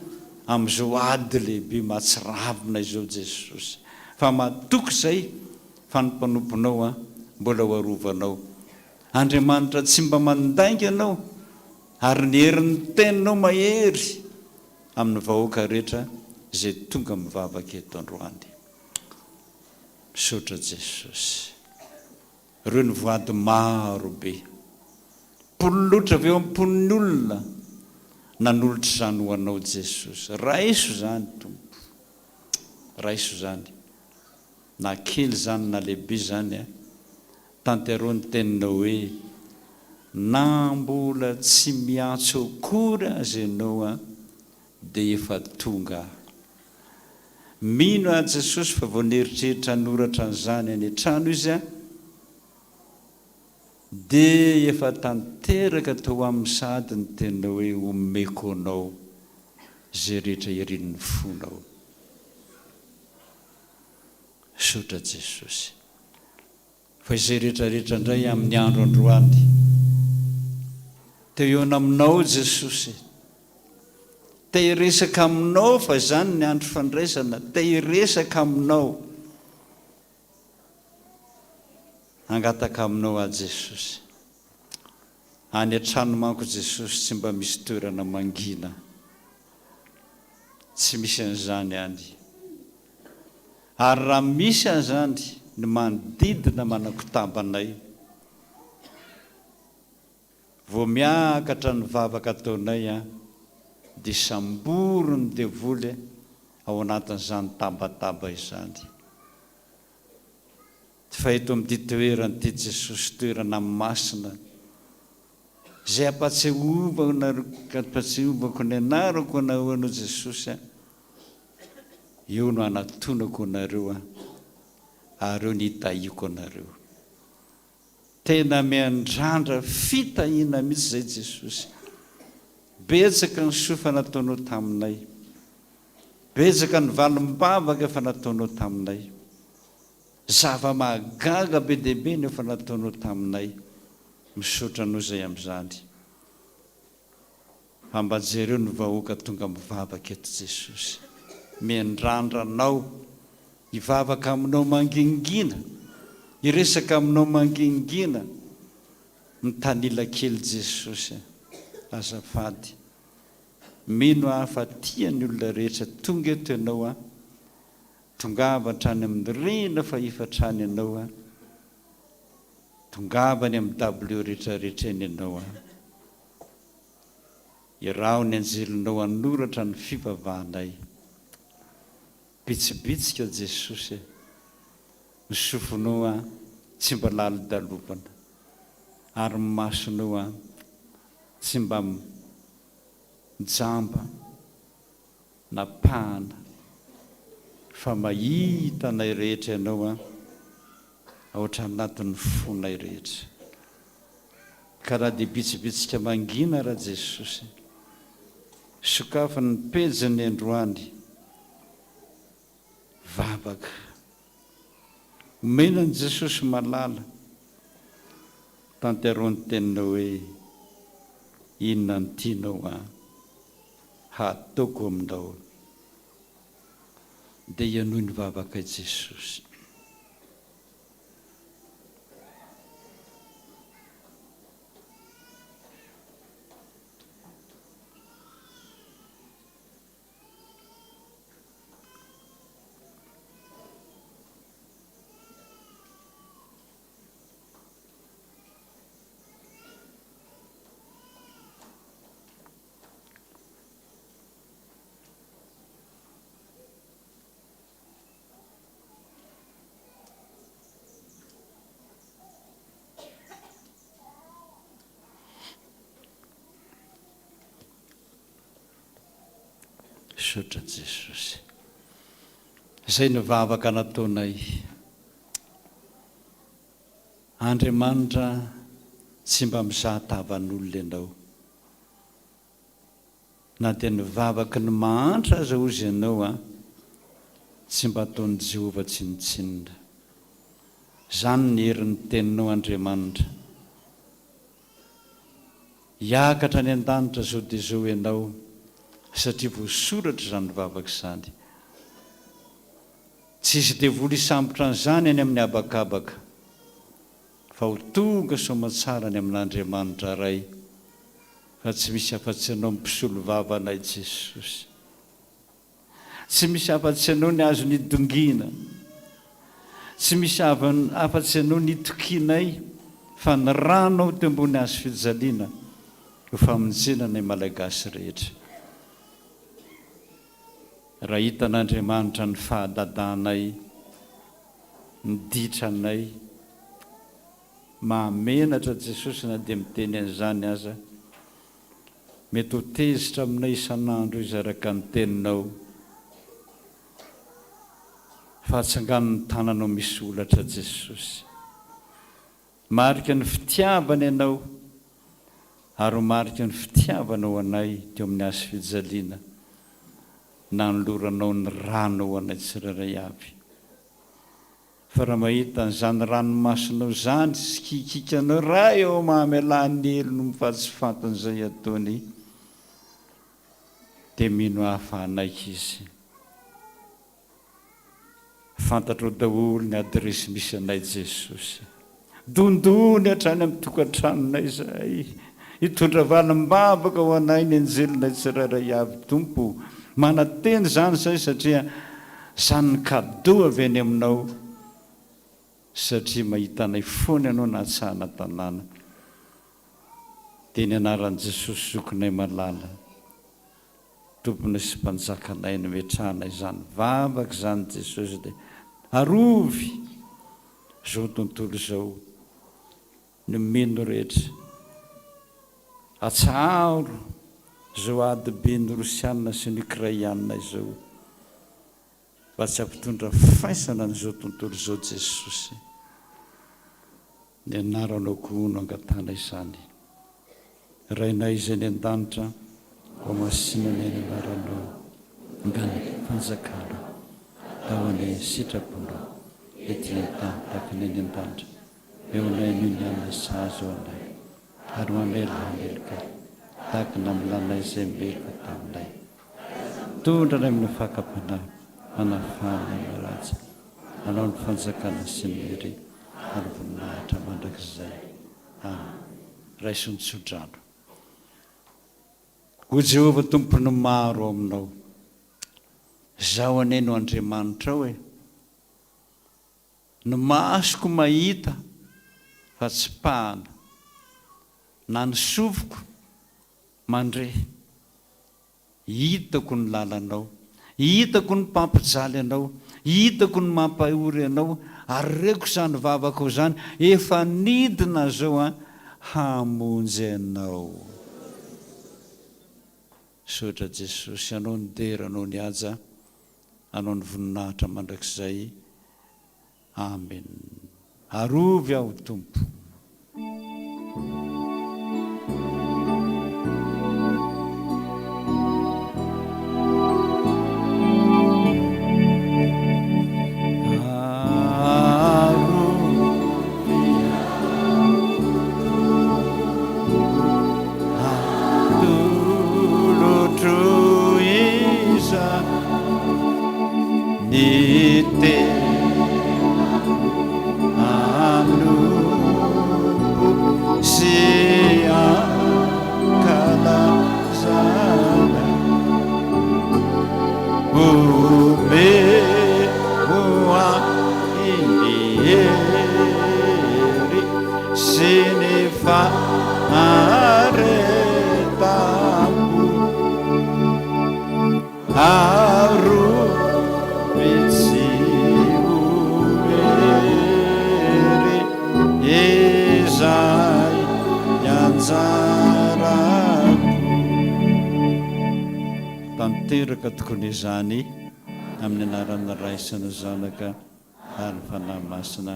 amin'izao ady lehibe mahatsiravina izao Jesosy. Fa matoky izay fa ny mpanomponao an, mbola ho arovanao. Andriamanitra tsy mba mandainga Ianao ary ny herin'ny teninao mahery amin'ny vahoaka rehetra izay tonga mivavaka eto androany. Misaotra Jesosy. Ireo ny voady maro be. Pololotra avy eo am-pon'ny olona nanolotra izany ho anao Jesosy. Raiso izany Tompo. Raiso izany. Na kely izany na lehibe izany a. Tanterao ny teninao hoe na mbola tsy miantso akory aza ianao a dia efa tonga aho. Mino aho Jesosy fa vao nieritreritra hanoratra an'izany any an-trano izy a dia efa tanteraka tao aminy sahady ny teninao hoe omeko anao izay rehetra irin'ny fonao. Misaotra Jesosy. Fa izay rehetra rehetra indray amin'ny andro androany. Te hihaona aminao Jesosy. Te hiresaka aminao fa izany ny andro fandraisana. Te hiresaka aminao. Hangataka aminao aho Jesosy. Any an-trano manko Jesosy tsy mba misy toerana mangina. Tsy misy an'izany any. Ary raha misy azany ny manodidina manakotaba anay, vao miakatra ny vavaka ataonay an, dia samborin'ny devoly ao anatin'izany tabataba izany. Fa eto amin'ity toerana ity Jesosy, toerana masina, izay ampatsiahovako ny anarako anao anao Jesosy an, eo no anatonako anareo an, ary eo no hitahiako anareo. Tena miandrandra fitahiana mihitsy izay Jesosy. Betsaka ny soa efa nataonao taminay. Betsaka ny valim-bavaka efa nataonao taminay. Zava-mahagaga be dia be no efa nataonao taminay. Misaotra anao izay amin'izany. Fa mba jereo ny vahoaka tonga mivavaka eto Jesosy. Miandrandra Anao, hivavaka aminao mangingina, hiresaka aminao mangingina. Mitanila kely Jesosy a. Azafady. Mino aho fa tia ny olona rehetra tonga eto Ianao a. Tongava hatrany amin'ny rihina fahefatra hatrany Ianao a. Tongava any amin'ny dabilio rehetra rehetra eny Ianao a. Iraho ny anjelinao hanoratra ny fivavahanay. Bitsibitsika Jesosy e. Ny sofinao an tsy mba lalodalovana ary ny masonao an tsy mba jamba na pahana fa mahita anay rehetra ianao an aotra anatin'ny fonay rehetra. Ka raha dia bitsibitsika mangina ra Jesosy, sokafy ny pejiny androany, vavaka. Omena an'i Jesosy malala, tanteraho ny teninao hoe inona no tianao an hataoko aminao. Dia henoy ny vavakay Jesosy. Misaotra Jesosy. Izay ny vavaka nataonay. Andriamanitra tsy mba mizaha tavan'olona ianao. Na dia ny vavaky ny mahantra aza hozy ianao an, tsy mba ataon'i Jehovah tsinontsinona. Izany ny herin'ny teninao Andriamanitra. Hiakatra any an-danitra izao dia izao ianao satria voasoratra izany vavaka izany. Tsy hisy devoly hisambotra an'izany any amin'ny habakabaka. Fa ho tonga soamantsara any amin'Andriamanitra Ray fa tsy misy afa-tsy Ianao ny mpisolovava anay Jesosy. Tsy misy afa-tsy Ianao ny azo nidongiana. Tsy misy afa-tsy Ianao nitokianay fa ny ranao teo ambony hazo fijaliana ho famonjena anay Malagasy rehetra. Raha hitan'Andriamanitra ny fahadadanay, ny ditranay, mahamenatra Jesosy na dia miteny an'izany aza, mety ho tezitra aminay isan'andro Izy araka ny teninao, fa atsangano ny tananao misy holatra Jesosy. Marika ny fitiavany anao ary ho mariky ny fitiavanao anay teo amin'ny hazo fijaliana nanoloranao ny ranao ho anay tsirairay avy. Fa raha mahita an'izany ranomasonao izany sy kikikanao Ray ô mamelà ny helony fa tsy fantany izay ataony dia mino aho fa hanaiky izy. Fantatrao daholo ny adiresy misy anay Jesosy. Dondony hatrany amin'ny tokantranonay izahay. Hitondra valim-bavaka ho anay ny anjelinay tsirairay avy Tompo. Manantena izany izahay satria. Izany ny cadeau avy any aminao satria mahita anay foana ianao na tsaha na tanàna. Dia ny anaran'i Jesosy zokinay malala, Tomponay sy Mpanjakanay no metrahana izany vavaka izany Jesosy dia arovy izao tontolo izao ny mino rehetra. Atsaharo izao ady be ny Rosiana sy ny Ukraiana izao mba tsy hampitondra faisana an'izao tontolo izao Jesosy. Ny anaranao koa no angatahana izany. Rainay izay any an-danitra, hohamasina anie ny anaranao, enga ny fanjakanao, atao anie ny sitraponao, ety an-tany tahaka ny any an-danitra. Eo anay anio ny hanina sahaza ho anay, ary mamela ny helokay, tahaka ny namelanay izay meloka taminay. Mitondra anay amin'ny fakam-panahy, manafahana ny ratsy, hanao ny fanjakana sy ny hery ary voninahitra mandrakizay. Amen. Raiso ny tsodrano. O Jehovah Tompon'ny maro ao aminao, Izaho anie no Andriamanitrao e! Ny masoko mahita fa tsy pahana, na ny sofiko mandre. Hitako ny lalanao, hitako ny mpampijaly anao, hitako ny mampahory anao, ary reko izany vavakao izany, efa nidina izao an, hamonjy anao. Misaotra Jesosy, Anao ny dera, Anao ny haja, Anao ny voninahitra mandrakizay. Amen. Arovy aho Tompo. Ny tena hanompo sy hankalazana. Omeo ahy ny hery sy ny faharetam-po. Arovy tsy ho very izay anjarako. Tanteraka tokoa ny izany amin'ny anaran'ny Ray sy ny Zanaka ary ny Fanahy Masina.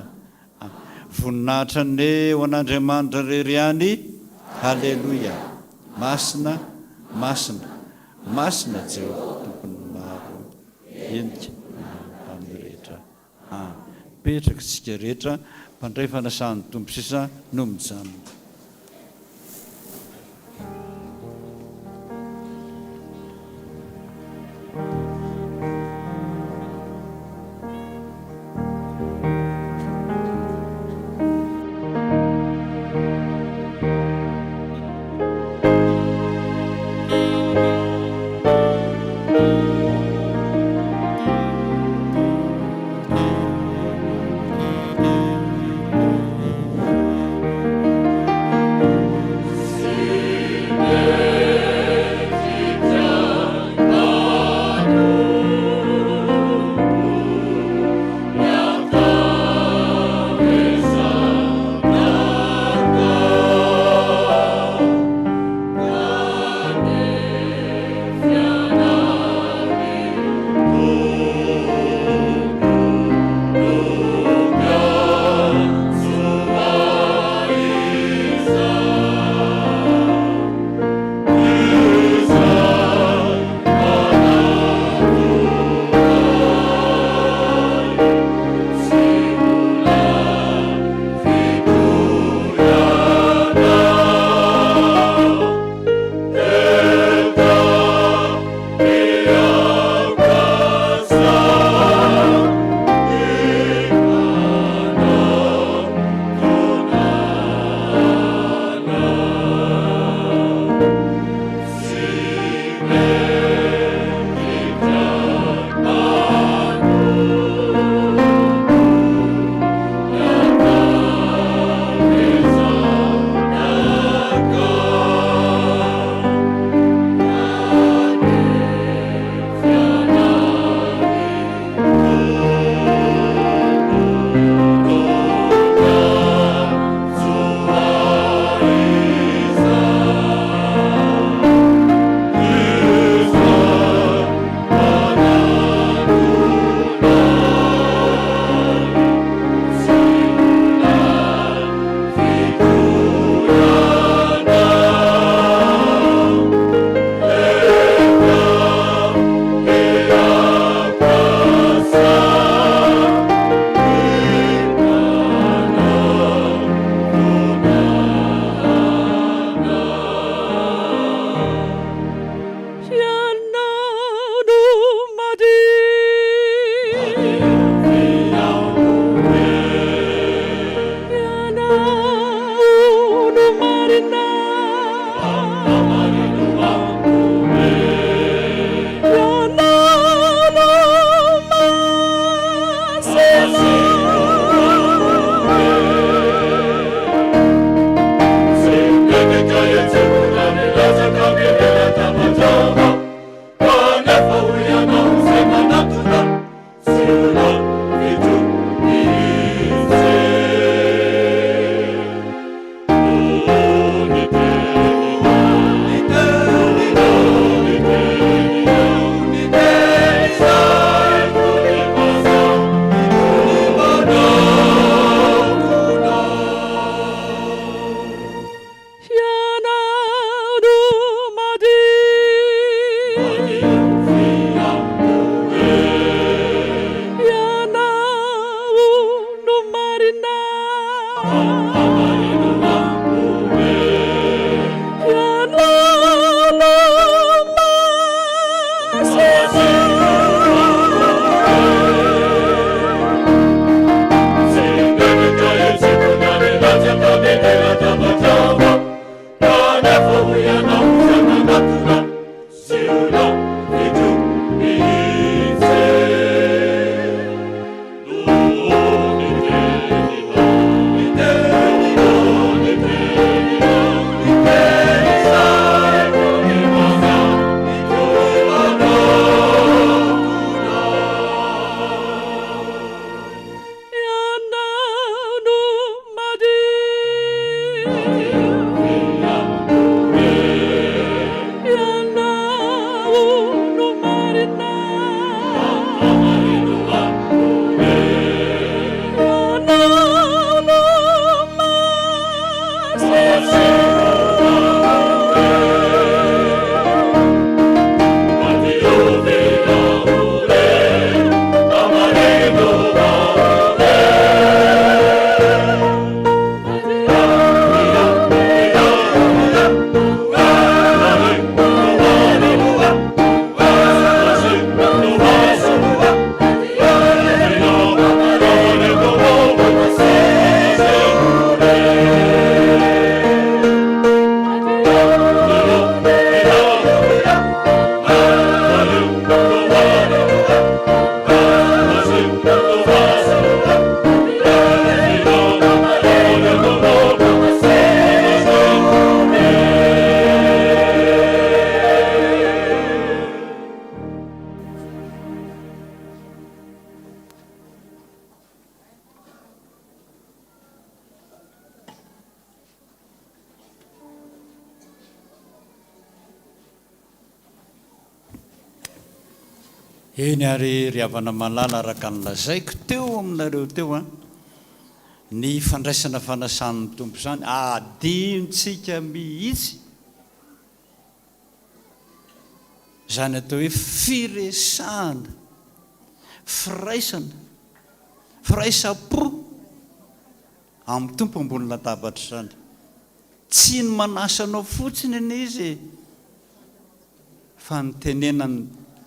Amen. Voninahitra anie ho an'Andriamanitra irery ihany. Haleloia. Masina, masina. Masina Jehovah Tompon'ny maro henika ny tany rehetra. Amen. Mipetraka isika rehetra, mpandray fanasan'ny Tompo sisa no mijanona. Eny ary ry havana malala araka ny lazaiko teo aminareo teo an, ny fandraisana fanasan'ny Tompo izany adinontsika mihitsy izany atao hoe firesahana, firaisana, firaisam-po amin'ny Tompo ambony latabatra izany. Tsy ny manasa anao fotsiny anie izy e! Fa ny tenenany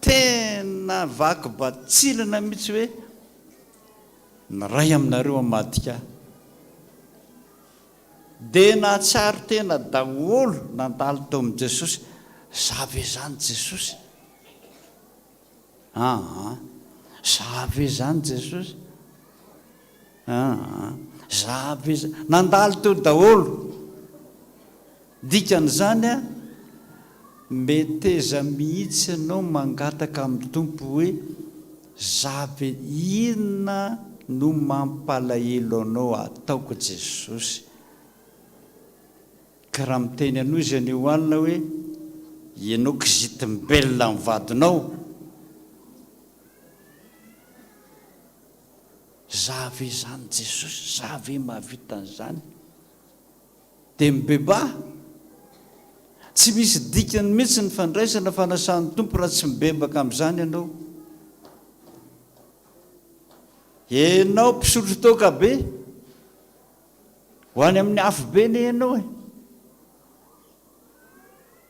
tena vaky batsilana mihitsy hoe ny ray aminareo hamadika ahy. Dia nahatsiaro tena daholo nandalo teo amin'i Jesosy, za ve zany Jesosy? Aa, za ve zany Jesosy? Aa, za ve zany? Nandalo teo daholo. Dikan'izany a, meteza mihitsy ianao mangataka amin'ny Tompo hoe, za ve, inona no mampalahelo anao ataoko Jesosy? Ka raha miteny anao izy anio alina hoe, ianao kizitim-belona amin'ny vadinao, za ve izany Jesosy, za ve mahavita an'izany? Dia mibebaha. Tsy misy dikany mihitsy ny fandraisana fanasan'ny Tompo raha tsy mibebaka amin'izany ianao. Ianao mpisotro toaka be, ho any amin'ny afobe anie ianao e.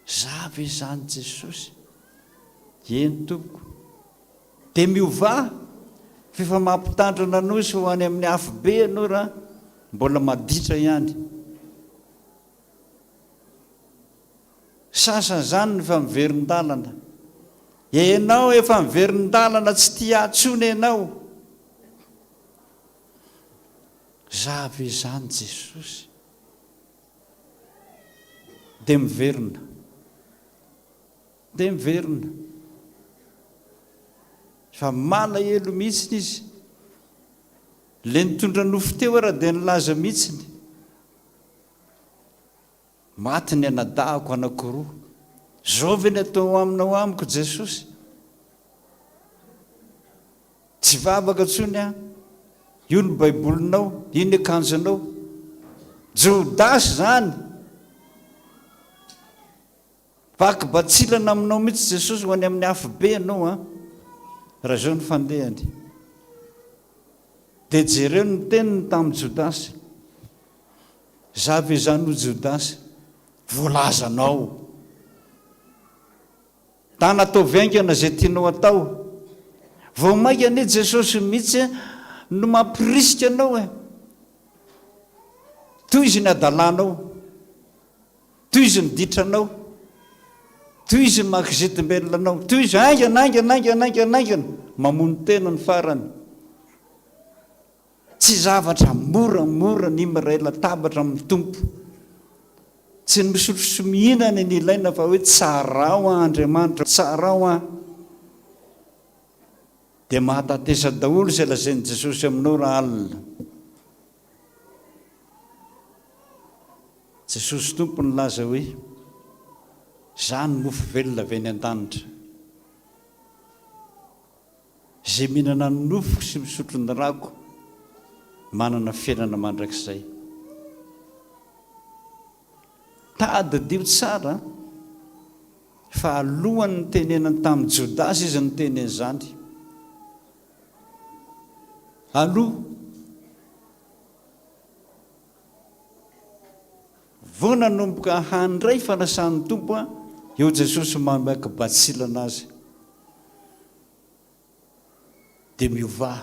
Za ve izany Jesosy? Eny tompoko. Dia miovà, f'efa mampitandrina anao izy fa ho any amin'ny afobe ianao raha mbola maditra ihany. Sasany izany no efa miverin-dalana. Ianao efa miverin-dalana tsy tia ahy intsony ianao. Za ve izany Jesosy? Dia miverina. Dia miverina. Fa malahelo mihitsiny izy. Le nitondra nofo teo ara dia nilaza mihitsiny. Maty ny anadahako anankiroa. Zao ve ny atao aminao amiko Jesosy? Tsy vavaka intsony aho. Io ny baibolinao, io ny akanjonao. Jodasy izany. Vaky batsilana aminao mihitsy Jesosy ho any amin'ny afobe ianao an! Raha izao ny fandehany. Dia jereo ny teniny tamin'i Jodasy. Za ve izany hoy Jodasy? Voalazanao. Tana ataovy haingana izay tianao atao. Vao mainka anie Jesosy mihitsy no mampirisika anao e! Tohizo ny hadalanao. Tohizo ny ditranao. Tohizo ny maha-kizitim-belona anao. Tohizo haingana, haingana, haingana, haingana, haingana. Mamono tena ny farany. Tsy zavatra moramora ny miray latabatra amin'ny Tompo. Tsy ny misotro sy mihinana ny ilaina fa hoe tsarao aho Andriamanitra, tsarao aho. Dia mahatatesa daholo izay lazain'i Jesosy aminao raha alina. Jesosy Tompo nilaza hoe, Izaho no mofo velona avy any an-danitra. Izay mihinana ny nofoko sy misotro ny rako manana fiainana mandrakizay. Tadidio tsara fa alohan'ny nitenenany tamin'i Jodasy izy niteny an'izany. Aloha. Vao nanomboka handray fanasan'ny Tompo eo Jesosy mamaky batsilana azy. Dia miovà.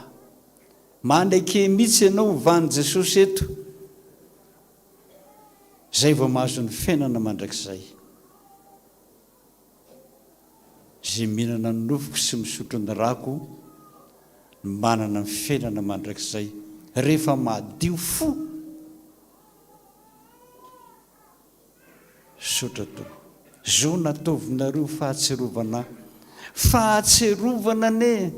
Maneke mihitsy ianao hovan'i Jesosy eto. Izay vao mahazo ny fiainana mandrakizay. Izay mihinana ny nofoko sy misotro ny rako no manana ny fiainana mandrakizay rehefa madio fo. Misaotra Tompo. Zao nataovinareo fahatsiarovana ahy. Fahatsiarovana anie e!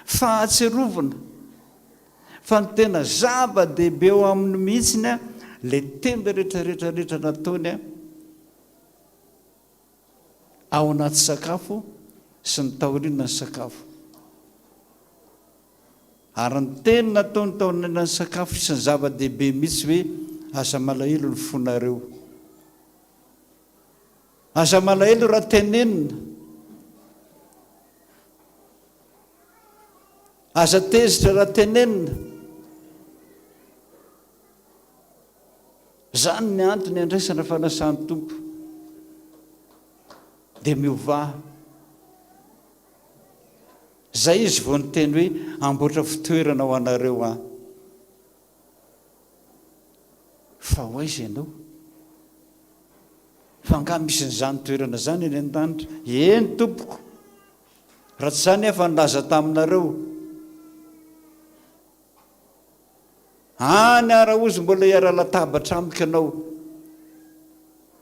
Fahatsiarovana. Fa ny tena zava-dehibe ao aminy mihitsiny an, ilay teny rehetra rehetra rehetra nataony an, ao anaty sakafo. sy ny taoriana ny sakafo. Ary ny teny nataony taoriana ny sakafo isan'ny zava-dehibe mihitsy hoe aza malahelo ny fonareo. Aza malahelo raha tenenina. Aza tezitra raha tenenina. Izany ny antony andraisana fanasan'ny Tompo. Dia miovà. Izay izy vao niteny hoe hamboatra fitoerana ho anareo aho. Fa ho aiza ianao? Fa angaha misy an'izany toerana izany any an-danitra? Eny tompoko. Raha tsy izany aho efa nilaza taminareo. Any Araozy mbola hiara-latabatra amiko ianao.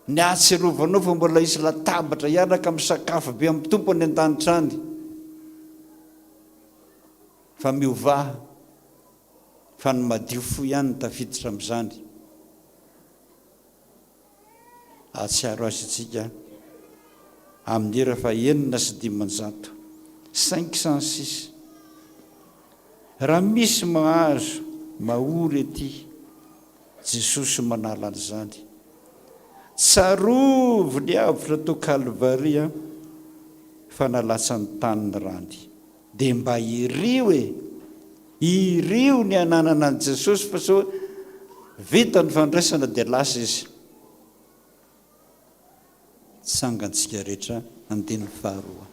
Ny ahatsiarovanao fa mbola hisy latabatra hiaraka misakafo be amin'ny Tompo any an-danitra any. Fa miovà fa ny madio fo ihany no tafiditra amin'izany. Hahatsiaro azy isika amin'ny hira faha-506, 506. Raha misy mahazo mahory ety, Jesosy manala an'izany. Tsarovy ny avotra tao Kalvary an, fa nalatsany tany ny rany. Dia mba irio e! Irio ny hananana an'i Jesosy fa sao vita ny fandraisana dia lasa izy. Tsangantsika rehetra andininy faharoa.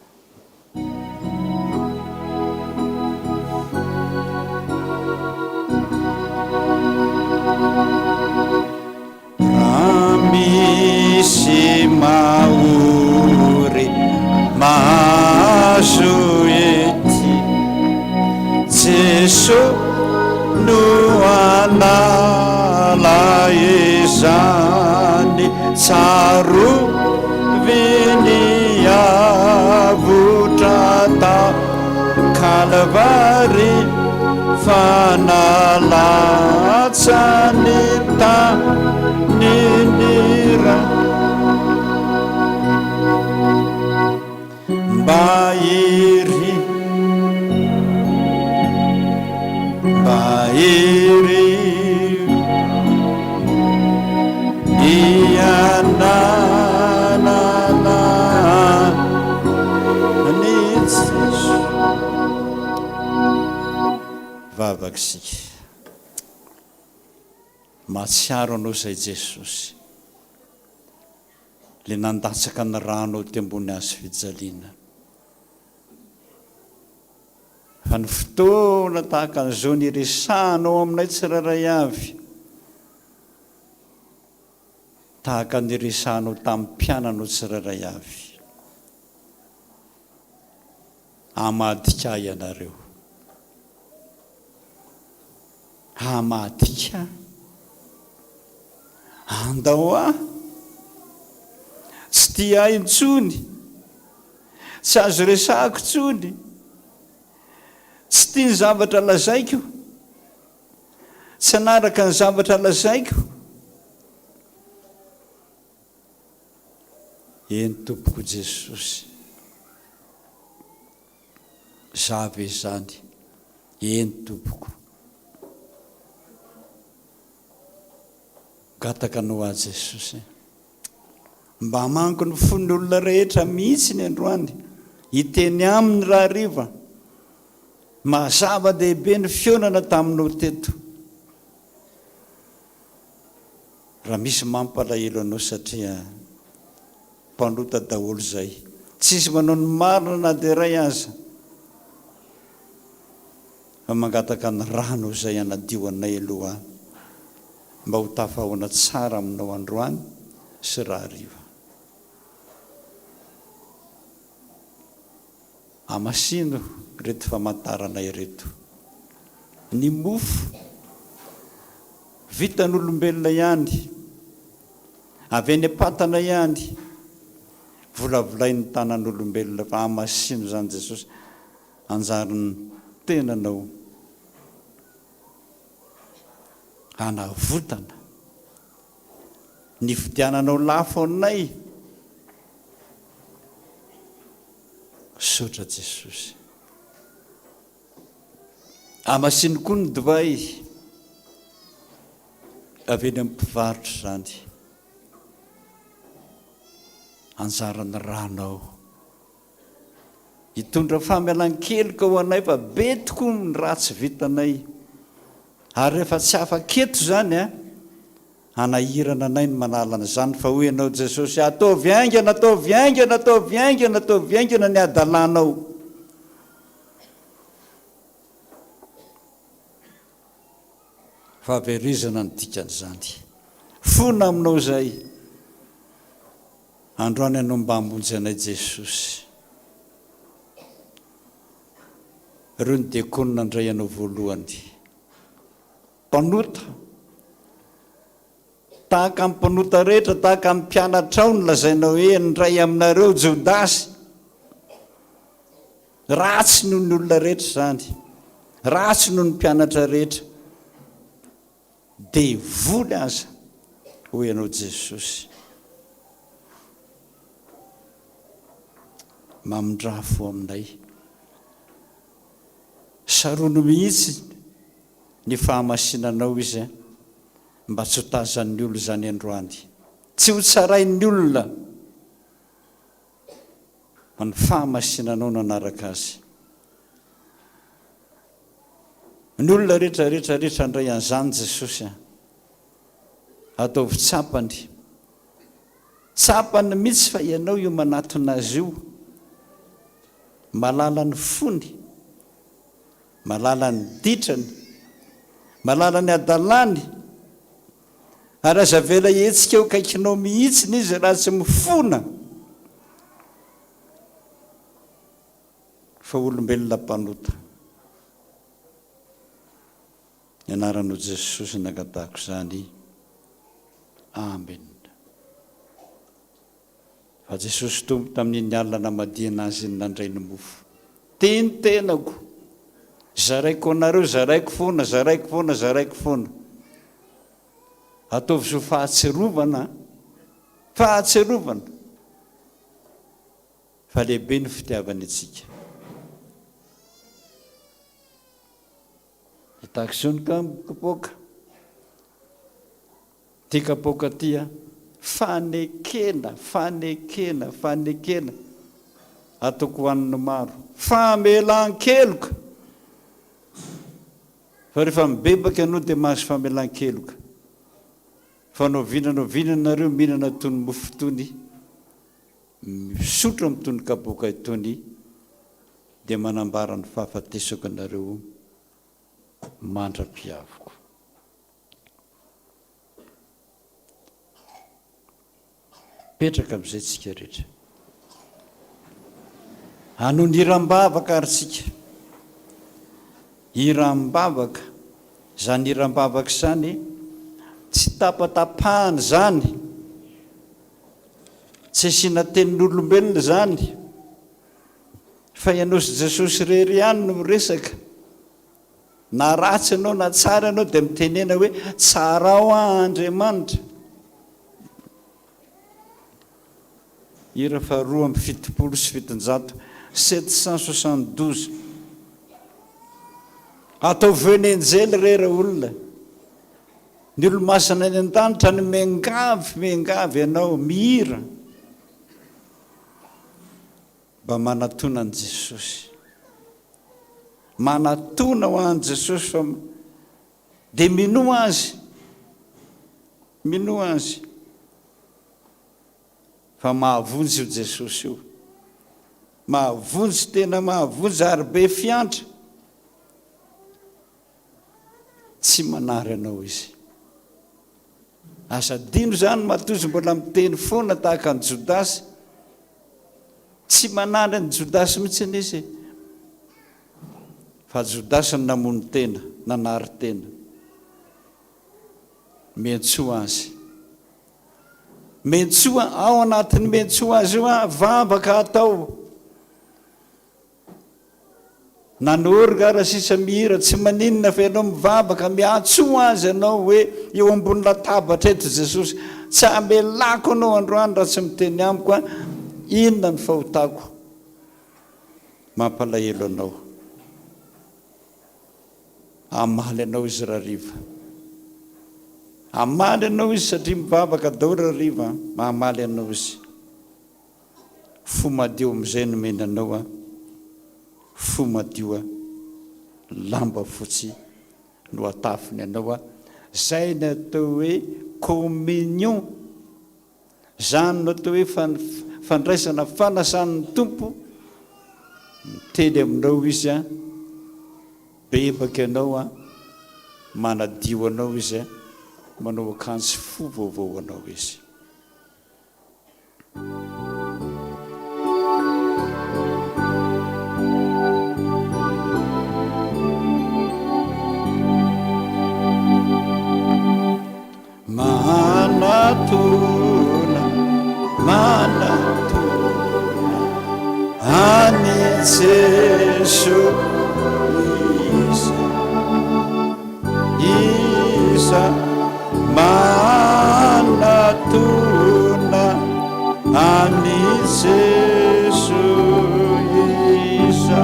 Raha misy mahory mahazo ety, Jeso no hanala izany, tsarovy ny avotra tao Kalvary fa nalatsa ny tany ny ra. Mba ery, mba ery ny ananana an'i Jesoa. Vavaka isika. Mahatsiaro Anao izay Jesosy. Ilay nandatsaka ny ranao teo ambony hazo fijaliana. Fa ny fotoana tahaka an'izao niresahanao aminay tsirairay avy, tahaka ny niresahanao tamin'ny mpiananao tsirairay avy. Hamadika ahy ianareo. Hamadika ahy. Handao ahy. Tsy tia ahy intsony. Tsy azo resahako intsony. Tsy tia ny zavatra lazaiko. Tsy hanaraka ny zavatra lazaiko. Eny tompoko Jesosy. Za ve izany? Eny tompoko. Gataka anao aho Jesosy e. Mba hamango ny fon'ny olona rehetra mihitsy ny androany. Hiteny aminy rahariva. Maha zava-dehibe ny fihaonana taminao teto. Raha misy mampalahelo anao satria mpanota daholo izay. Tsisy manao ny marina na dia iray aza. Fa mangataka ny rano izay hanadio anay aloha mba ho tafahaona tsara aminao androany sy rahariva. Hamasino ireto famantarana ireto. Ny mofo, vitan'olombelona ihany, avy any am-patana ihany, volavolain'ny tanan'olombelona fa hamasino izany Jesosy, anjarin'ny tenanao hanavotana. Nividiananao lafo anay. Misaotra Jesosy. Hamasino koa ny divay avy eny amin'ny mpivarotra izany. Anjaran'ny ranao. Hitondra famelan-keloka ho anay fa be tokoa ny ratsy vitanay. Ary rehefa tsy afaka eto izany an, hanahirana anay ny manala an'izany fa hoy ianao Jesosy, ataovy haingana, ataovy haingana, ataovy haingana, ataovy haingana ny hadalanao. Fahaverezana ny dikan'izany. Fona aminao izay. Androany ianao mba hamonjy anay Jesosy. Ireo ny diakona nandray anao voalohany. Mpanota. Tahaka ny mpanota rehetra, tahaka ny mpianatrao no lazainao hoe ny iray aminareo, Jodasy. Ratsy noho ny olona rehetra izany. Ratsy noho ny mpianatra rehetra. Devoly aza, hoy ianao Jesosy. Mamindrà fo aminay. Sarony mihitsy ny fahamasinanao izy mba tsy ho tazan'ny olona izany androany. Tsy ho tsarain'ny olona fa ny fahamasinanao no hanaraka azy. Ny olona rehetra rehetra rehetra handray an'izany Jesosy a. Ataovy tsapany. Tsapany mihitsy fa ianao io manatona azy io. Malala ny fony. Malala ny ditrany. Malala ny hadalany. Ary aza avela hihetsika eo akaikinao mihitsy izy raha tsy mifona. Fa olombelona mpanota. Ny anaranao Jesosy nangatahako izany. Amen. Fa Jesosy Tompo tamin'iny alina namadihana Azy iny nandray ny mofo. Tia ny tenako. Zaraiko anareo, zaraiko foana, zaraiko foana, zaraiko foana. Ataovy soa fahatsiarovana, fahatsiarovana. Fa lehibe ny fitiavany antsika. Hitako ny kapoaka. Ty kapoaka ty a. Fanekena, fanekena, fanekena. Ataoko ho an'ny maro. Famelan-keloka. Fa rehefa mibebaka ianao dia mahazo famelan-keloka. Fa na oviana na oviana nareo mihinana itony mofo itony, Misotro amin'itony kapoaka itony dia manambara ny fahafatesako anareo mandra-piaviko. Mipetraka amin'izay tsika rehetra. Hanao ny hiram-bavaka ary tsika. Hiram-bavaka. Izany hiram-bavaka izany tsy tapatapahana izany. Tsy asiana tenin'olombelona izany fa ianao sy Jesosy irery ihany no miresaka. Na ratsy ianao na tsara ianao dia mitenena hoe tsarao aho Andriamanitra. Hira faha 772, 772. Ataovy hoe ny anjely re ra olona. Ny olomasina any an-danitra no miangavy, miangavy anao, mihira mba manatona an'i Jesosy. Manatona ho an'i Jesosy fa dia minoa Azy. Minoa Azy. Fa mahavonjy io Jesosy io. Mahavonjy, tena mahavonjy ary be fiantra. Tsy manary anao izy. Aza adino izany matoa izy mbola miteny foana tahaka an'i Jodasy. Tsy manary an'i Jodasy mihitsy anie izy e. Fa Jodasy no namono tena, nanary tena. Miantsoa azy. Miantsoa, ao anatin'ny miantsoa azy io, vavaka atao. Na ny orga ara sisa mihira tsy maninona fa ianao mivavaka miantsoa azy ianao hoe eo ambony latabatra eto Jesosy tsy amelako anao androany raha tsy miteny amiko an inona ny fahotako. Mampalahelo anao. Hamaly anao izy rahariva. Hamaly anao izy satria mivavaka daholo rahariva an. Hamaly anao izy. Fo madio amin'izay nomena anao an. Fo madio an. Lamba fotsy no atafiny anao an. Izay ny atao hoe communion. Izany no atao hoe fandraisana fanasan'ny Tompo, miteny aminao Izy an, bebaka ianao an, manadio anao Izy an, manao akanjo fo vaovao anao Izy. Manatona, manatona an'i Jeso Iza, iza manatona an'i Jeso Iza.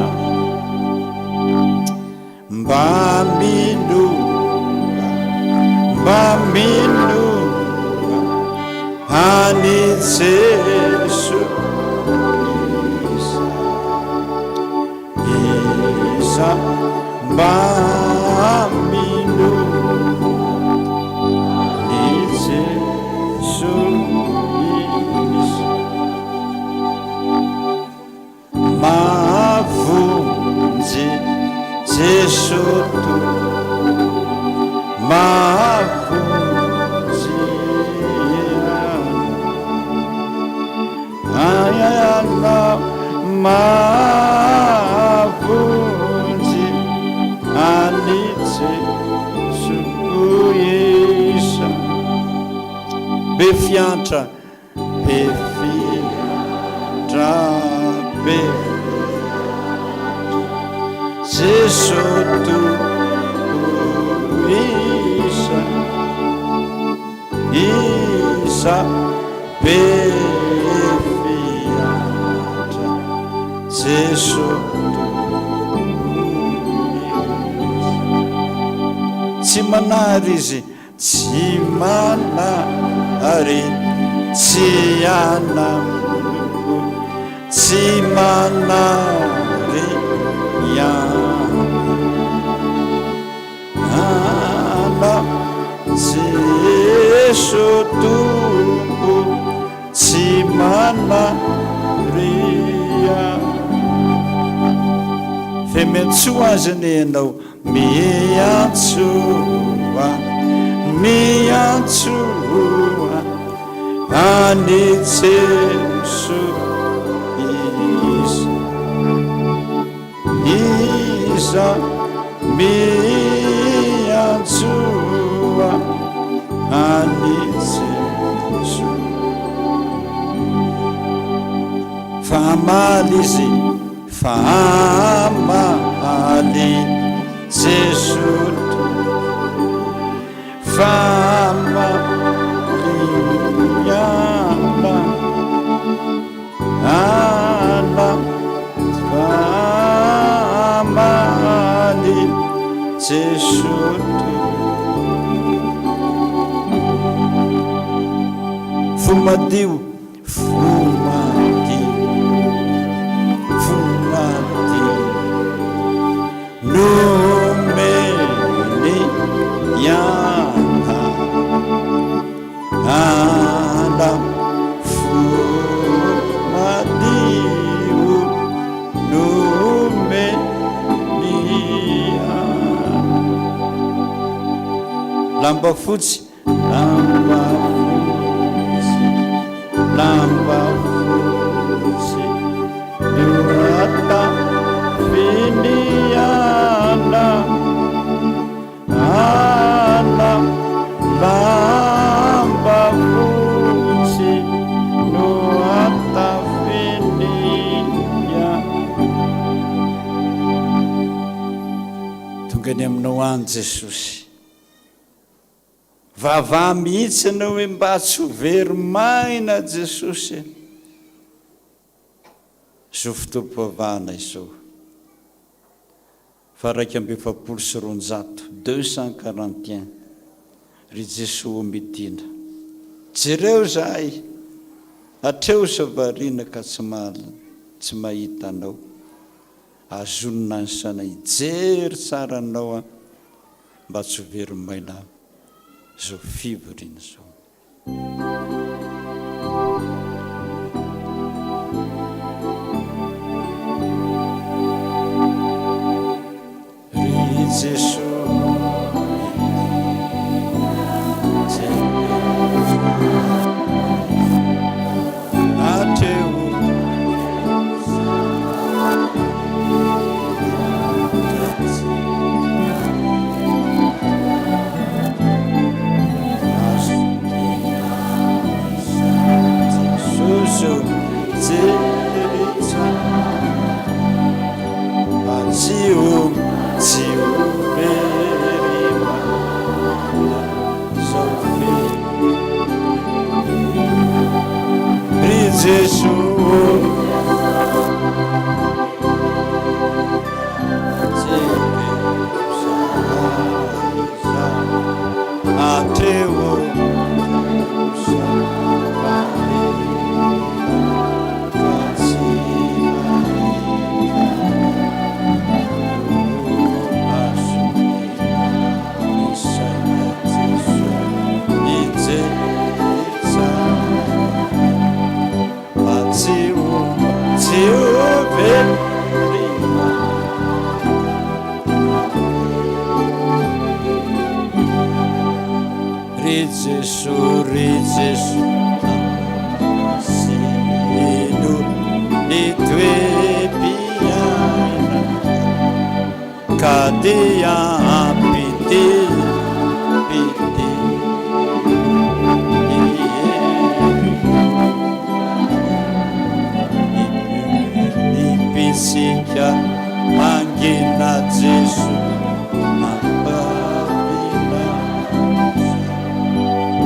Mba minoa, mba minoa an'i Jeso Iza, iza mba minoa an'i Jeso Iza. Mahavonjy Jeso Tompo Mahavonjy anao Mahavonjy an'i Jeso Isa Be fiantra Be fiantra be Jeso Tompo Isa Isa be fiantra Jeso Tompo Isa Tsy manary izy Tsy manary, tsy anamiko, tsy manary ihany. Ana Jeso Tompo, tsy manary ihany. Fe miantsoa azy anie ianao. Miantsoa, miantsoa an'i Jeso Iza, iza miantsoa an'i Jeso. Fa hamaly Izy. Fa hamaly Jeso Tompo Fa hamaly ana ana Fa hamaly Jeso Tompo Fo madio Fo madio, fo madio nomeny ana, ana fo madio nomeny ana. Lamba fotsy Lamba fotsy, lamba fotsy no atafiniana ana Lamba fotsy no atafiniana. Tonga any aminao any Jesosy. Vava mihitsy ianao hoe mba tsy ho very maina Jesosy e! Zao fotoam-pivavahana izao. Faha-241, 241, Ry Jesoa ô midina, jereo izahay, hatreo sao variana ka tsy tsy mahita Anao, azonina ny saina hijery tsara Anao aho mba tsy ho very maina izao fivoriana izao. Ry Jesoa Hatreo Ry Jesoa, ry Jesoa, Asino ny toe-piainana ka dia ampidino, ampidino ny herinao. Ny mpisika mangina Jesoa ampavina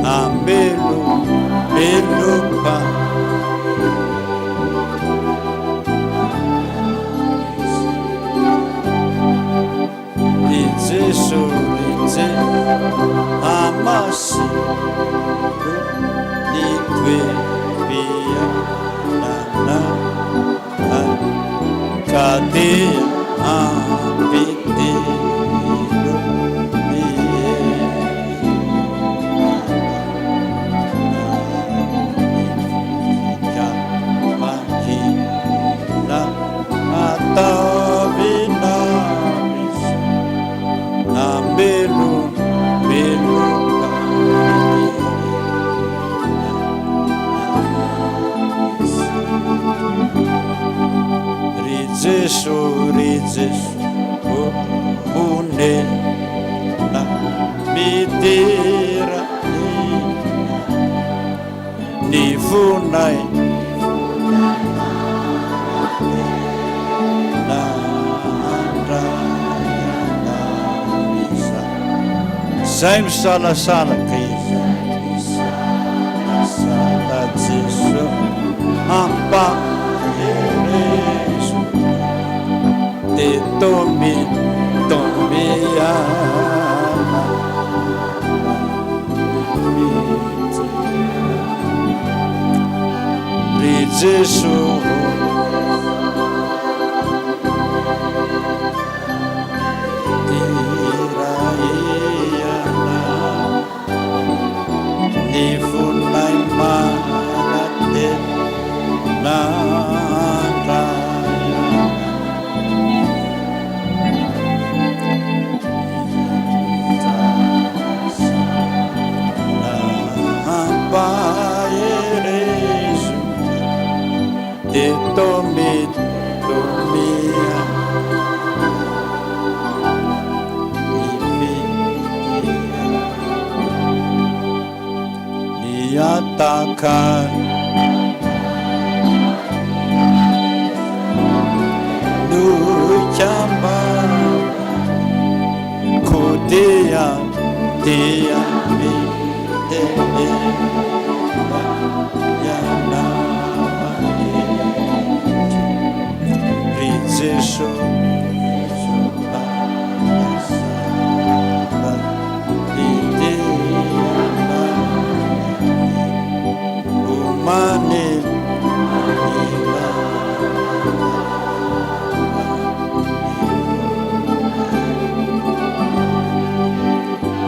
Amelo meloka Ry Jeso ry Jeso Amasino ny toe-piainana Ka dia ampidino ny herinao Mangina ataovy Namelomeloka Ry Jeso, ry Jeso, honena midera ny fonay. Zay misalasala ka izay misalasala Jeso ampaherezo de tomy tomy ana Ry Jeso Ny fonay manantena handray Ampaherezo dia tomy tomia ny fitia ny ataka no ikambana Koa dia dia mitenena ianao ankehitriny, ry Jeso, Jeso.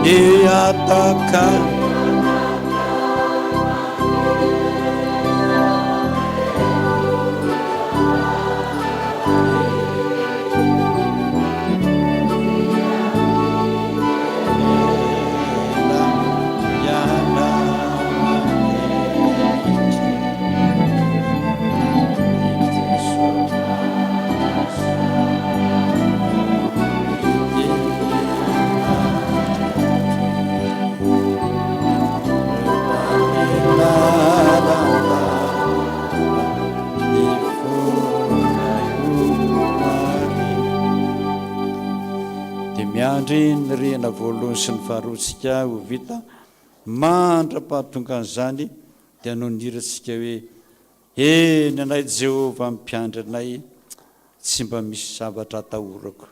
Nihataka. Dia miandry ny rihana voalohany sy ny faharoa tsika ho vita mandra-pahatongan'izany dia noho ny hirantsika hoe Eny anay Jehovah mpiandry anay tsy mba misy zavatra atahorako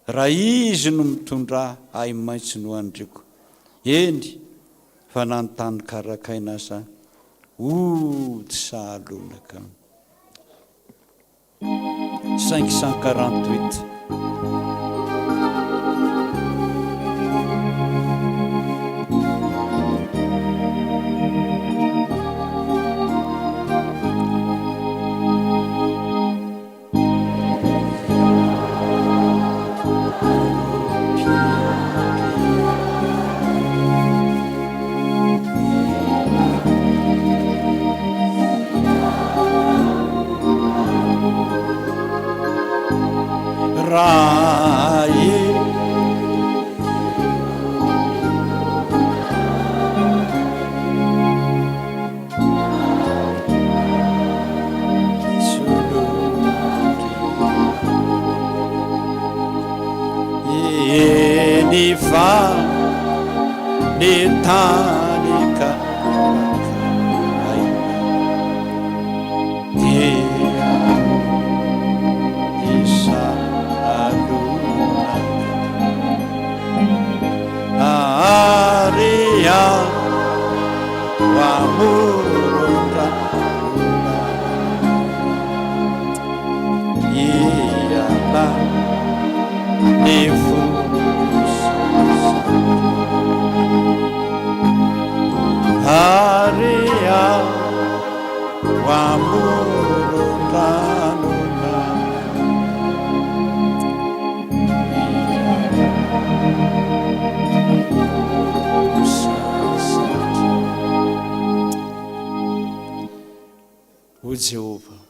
Raha Izy no mitondra ahy maitso no andriko Eny fa na ny tany karakaina aza ody sahalonaka. 548. Eny fa ny tany ka dia isan'alona ary aho amoron-drano Hiala ny foko sasatra Ary aho amoron-drano O Jehovah,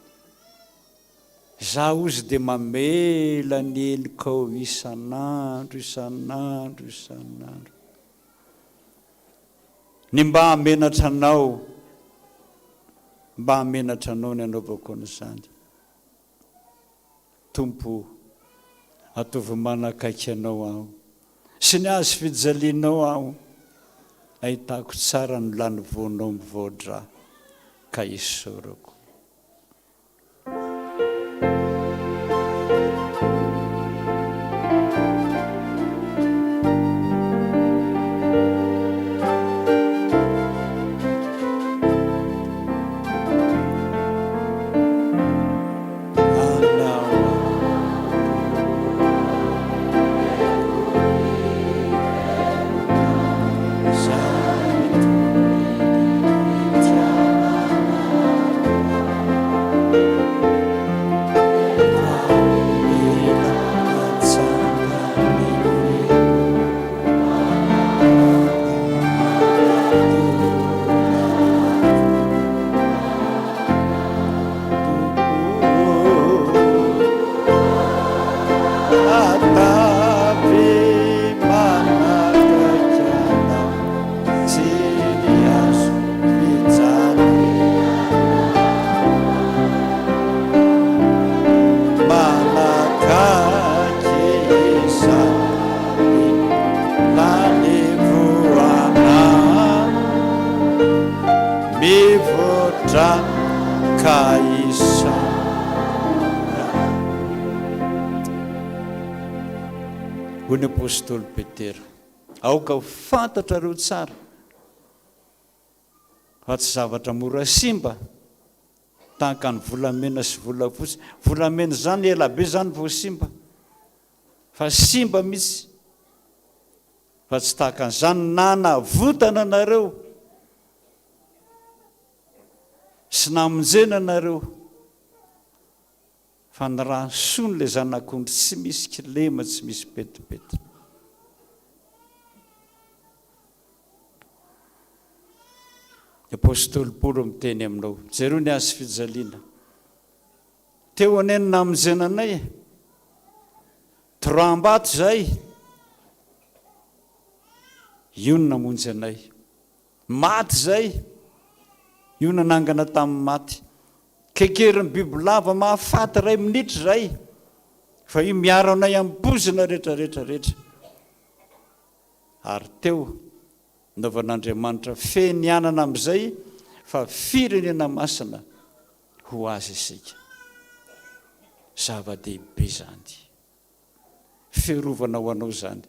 izaho ozy dia mamela ny helokao isan'andro, isan'andro, isan'andro. Ny mba hamenatra anao, mba hamenatra anao ny anaovako an'izany. Tompo o, ataovy manakaiky Anao aho, sy ny hazo fijalianao aho, ahitako tsara ny lanivoanao mivoa-drà, ka isaorako. Mivoatra ka isaorana. Hoy ny apostoly Petera, Aoka ho fantatrareo tsara fa tsy zavatra mora simba tahaka ny volamena sy volafotsy. Volamena izany ela be izany vao simba, fa simba mihitsy. Fa tsy tahaka an'izany no nanavotana anareo sy namonjena anareo, fa ny ràny soa n'ilay Zanak'ondry tsy misy kilema, tsy misy pentipentina. Ny apostoly Paoly miteny aminao, jereo ny hazo fijaliana. Teo anie no namonjena anay e. Toraham-bato izay. Io no namonjy anay. Maty izay. Io nanangana tamin'ny maty. Kekerin'ny bibilava mahafaty iray minitra izay. Fa io miaro anay amin'ny poizina rehetra rehetra rehetra. Ary teo naovan'Andriamanitra fenianana amin'izay fa firenena masina ho azy isika. Zava-dehibe izany. Fiarovana ho anao izany.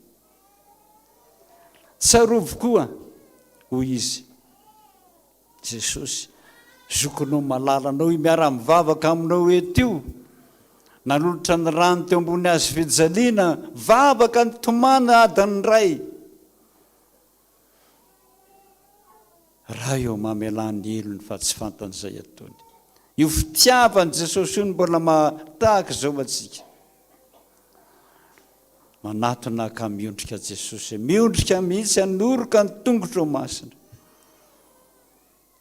Tsarovy koa, hoy izy, Jesosy, zokinao malalanao io miara-mivavaka aminao eto io, nanolotra ny rany teo ambony hazo fijaliana, vavaka nitomany adiny iray. Ray ô mamelà ny helony fa tsy fantany izay ataony. Io fitiavan'i Jesosy io no mbola maha tahaka izao antsika. Manatona ka miondrika Jesosy e. Miondrika mihitsy hanoroka ny tongotrao masina.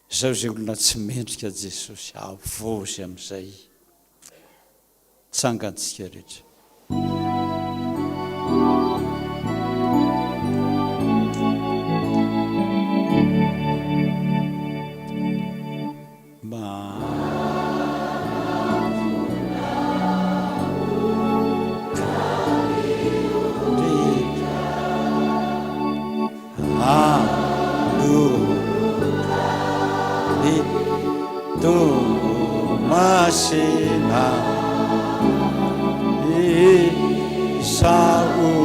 Izao izay olona tsy mendrika Jesosy, avozy amin'izay. Tsangantsika rehetra. Toamasina Isaolona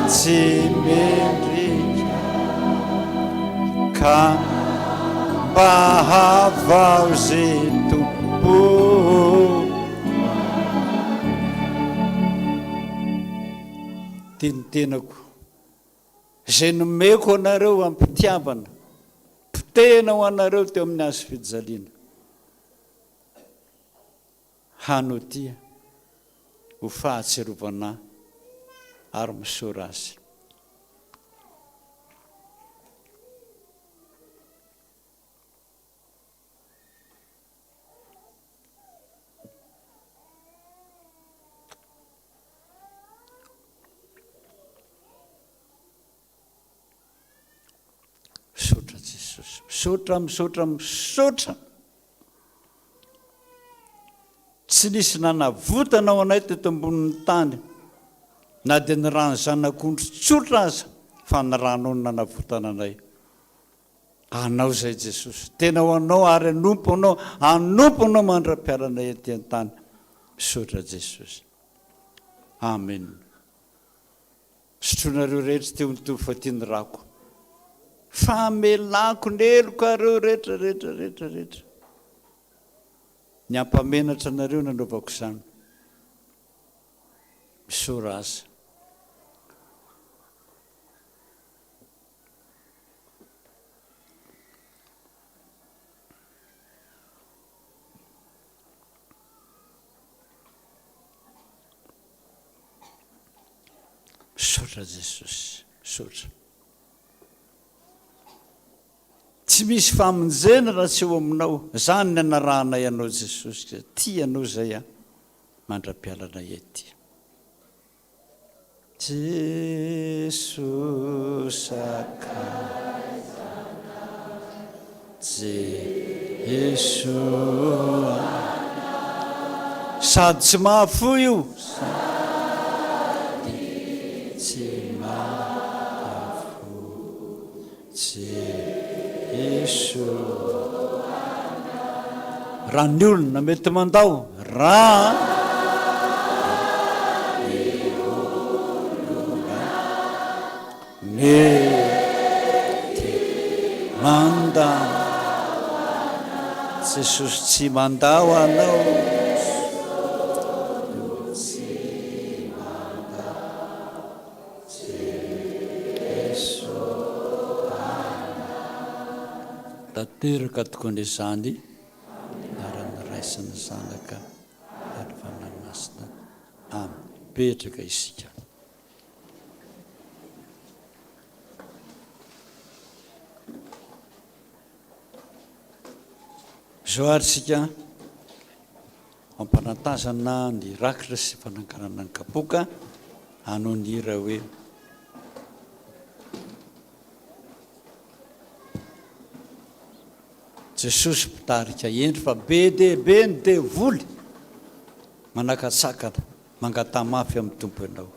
tsy mendrika ka mba havaozy Tompo Tia ny tenako Izay nomeko anareo am-pitiavana, potehina ho anareo teo amin'ny hazo fijaliana. Hano tia, ho fahatsiarovana ahy, ary misaora Azy. Misaotra Jesosy. Misaotra, misaotra, misaotra. Tsy nisy nanavotana ho anay teto ambonin'ny tany na dia ny ràn'ny zanak'ondry tsotra aza fa ny rànao no nanavotana anay. Anao izay Jesosy. Tena ho Anao ary hanompo Anao, hanompo Anao mandra-pialanay ety an-tany. Misaotra Jesosy. Amen. Sotroinareo rehetra ity mitovy fa ity ny rako. Famelako ny helokareo rehetra rehetra rehetra rehetra. Ny hampamenatra anareo nanaovako izany. Misaora azy. Misaotra Jesosy, misaotra. Tsy misy famonjena raha tsy eo aminao. Zany ny anarahanay anao Jesosy. Tia anao zay aho mandra-pialanay ety. Jeso sakaizanao Jeso Sady tsy mahafoy io Sady tsy mahafoy Jeso Raha ny olona mety mandao, raha ny olona mety mandao, Jesosy tsy mandao anao. Tsy mandao. Tanteraka tokoa anie izany, anaran'ny Ray sy ny Zanaka ary ny Fanahy Masina. Amen. Mipetraka isika. Izao ary isika ampanantazana ny rakitra sy fananganana ny kapoaka hanao ny hira hoe. Jesosy mpitarika hendry fa be dia be ny devoly manakatsakana, mangataha mafy amin'ny Tompo ianao.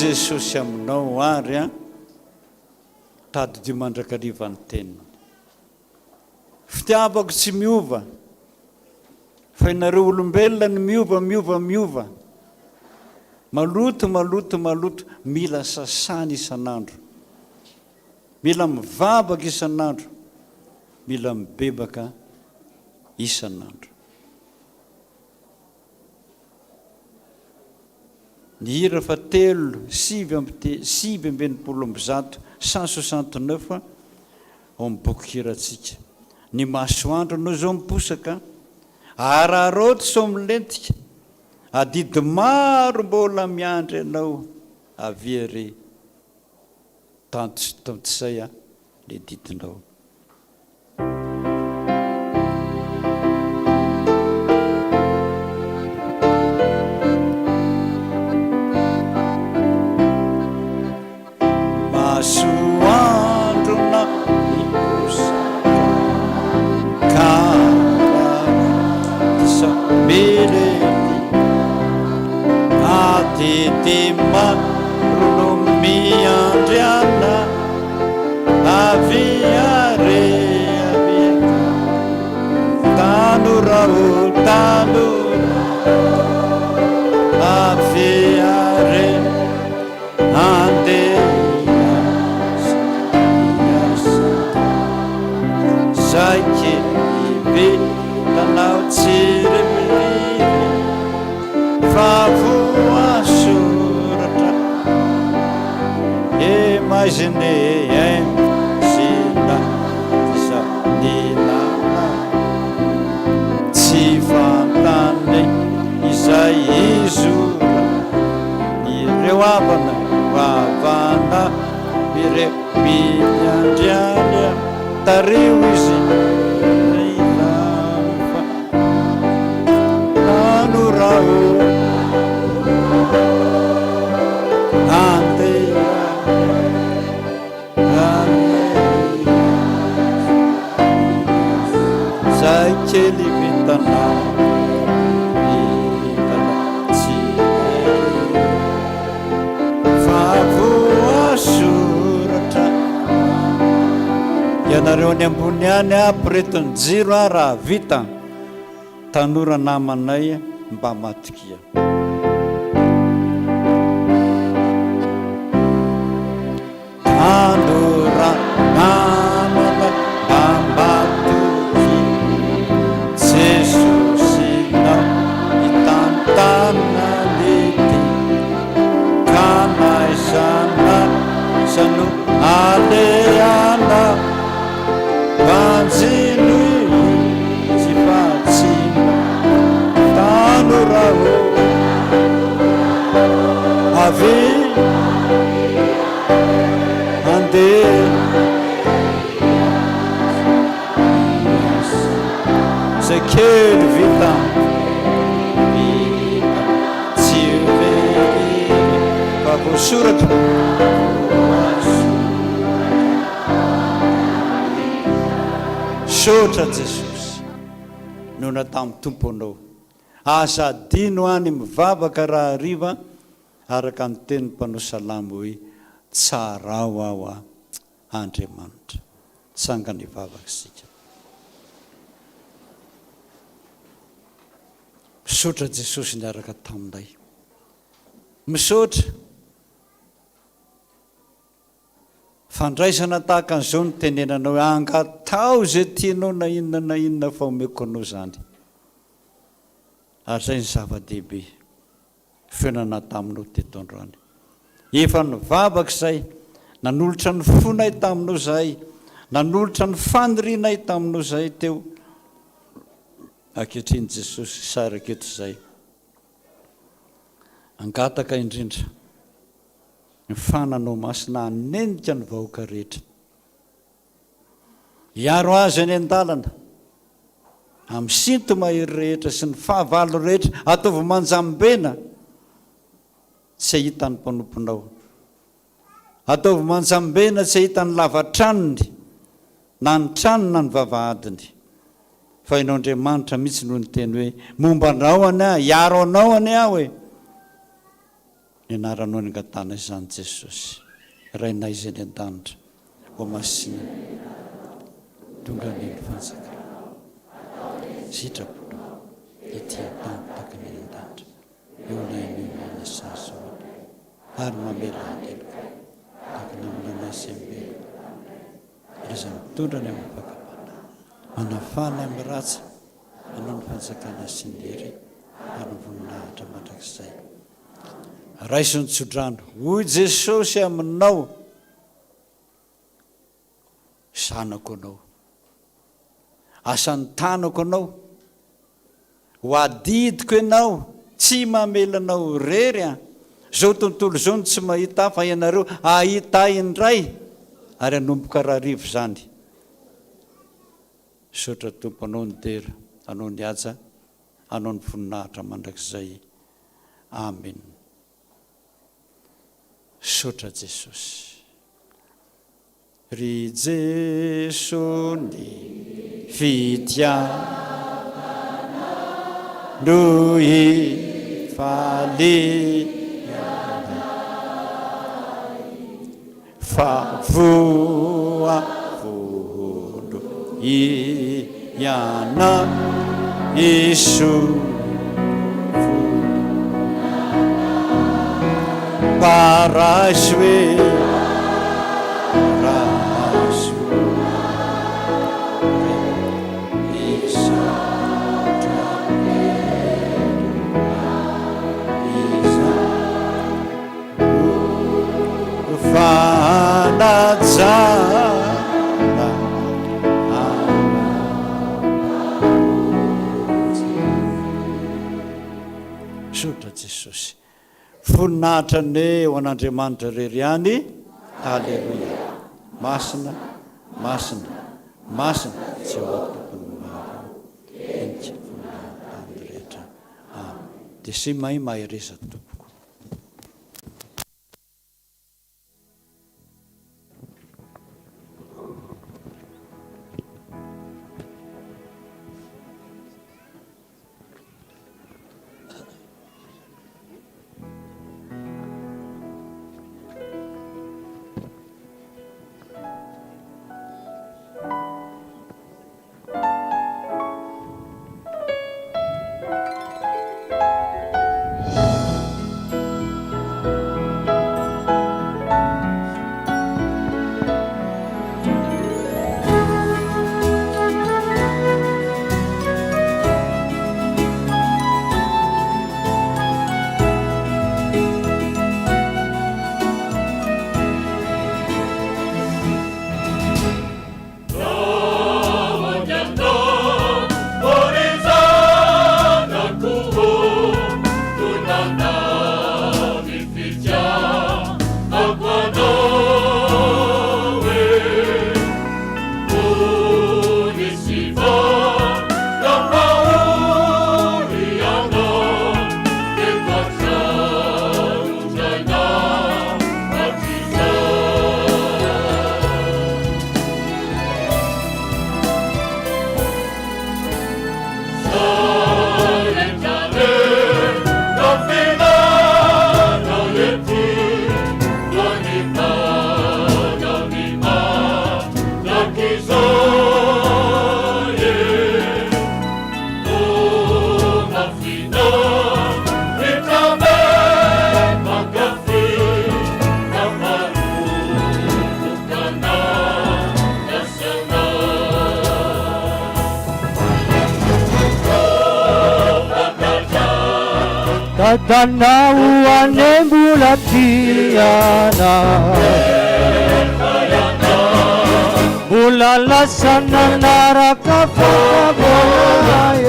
Jesosy aminao ary an, tadidio mandrakariva ny teniny. Fitiavako tsy miova, fa ianareo olombelona no miova, miova, miova. Maloto, maloto, maloto, mila sasana isan'andro. Mila mivavaka isan'andro, mila mibebaka isan'andro. Ny hira fahatelo, 169, 169, ao amin'ny bokin-kirantsika. Ny masoandro no izao miposaka, araraoty sao milentika, adidy maro mbola miandry anao, avia re, tantisay ny didinao. Masoandro na miposaka ka paradisa milentika adidy maro no miandry anay. Avia re avia ka Tanora o tanora Avia re andeha hiasa hiasa Saiky vitanao tsy rimiriry Fa voasoratra Tsy fantany izay izora ireo havana havana ireo miandriandria tariho izy fa. Ianareo any ambony any ampireto ny jiro raha vita. Tanora namanay mba matokia. Tanora namanay mba matokia. Jesosinao mitantana ny dia. Ka n'aiza n'aiza no alehanao. Banjino izy fa tsy mba tanora ô. Avia handeha hiasa. Izay kely vita vita tsy ho very fa voasoratra voasoratra. Misaotra Jesosy no natamin'ny Tompo anao. Aza adino any mivavaka rahariva araka ny tenin'ny mpanao salamo hoe tsarao aho a Andriamanitra. Tsangana hivavaka isika. Misaotra Jesosy niaraka taminay. Misaotra. Fandraisana tahaka an'izao no tenenanao hoe angataho izay tianao na inona na inona fa omeko anao izany. Ary izay ny zava-dehibe feo taminao teto androany. Efa nivavaka izay, nanolotra ny fonay taminao izahay, nanolotra ny fanirianay taminao izahay teo. Ankehitriny Jesosy, saraka eto izay. Angataka indrindra. Ny fananao masina hanenika ny vahoaka rehetra. Hiaro azy any an-dalana amin'ny sinto-mahery rehetra sy ny fahavalo rehetra. Ataovy manjambena tsy hahita ny mpanomponao. Ataovy manjambena tsy hahita ny lava-tranony, na ny trano na ny vavahadiny. Fa Ianao Andriamanitra mihitsy no niteny hoe, Momba anao anie aho, hiaro anao anie aho e! Ny anaranao ningatahana izany Jesosy Rainay izay any an-danitra ho masinina Tonga anie ny fanjakanao Sitraponao ety an-tany tahaka ny any an-danitra Eo anay anio ny aina sazy ho anay Ary mamelà ny helokay tahaka ny namelanay izay meloka aminay Ary aza mitondra ny amin'ny fakam-panahy Manafana amin'ny ratsy Anao ny fanjakana sy ny hery ary ny voninahitra mandrakizay. Raiso ny tsodrano. Hoy Jesosy aminao, Zanako anao. Asan'ny tanako anao. Ho adidiko ianao, tsy mamela anao irery aho. Izao tontolo izao no tsy mahita ahy fa ianareo hahita ahy indray. Ary hanomboka rahariva izany. Misaotra Tompo anao ny dera, anao ny haja, anao ny voninahitra mandrakizay. Amen. Misaotra Jesosy. Ry Jeso ny fitiavana no ifaliana. Fa voa volo ianao isolo Mba raiso e, raiso e, misaotra izany. Fanajana Misaotra Jesosy. Voninahitra anie ho an'Andriamanitra irery ihany. Aleloia. Masina, masina, masina Jehovah Tompon'ny maro. Henika voninahitra ny rehetra. Amen. Dia simay mahereza tompoko. Dadanao anie mbola tia anah. Mbola lasa nanaraka fakam-panahy e.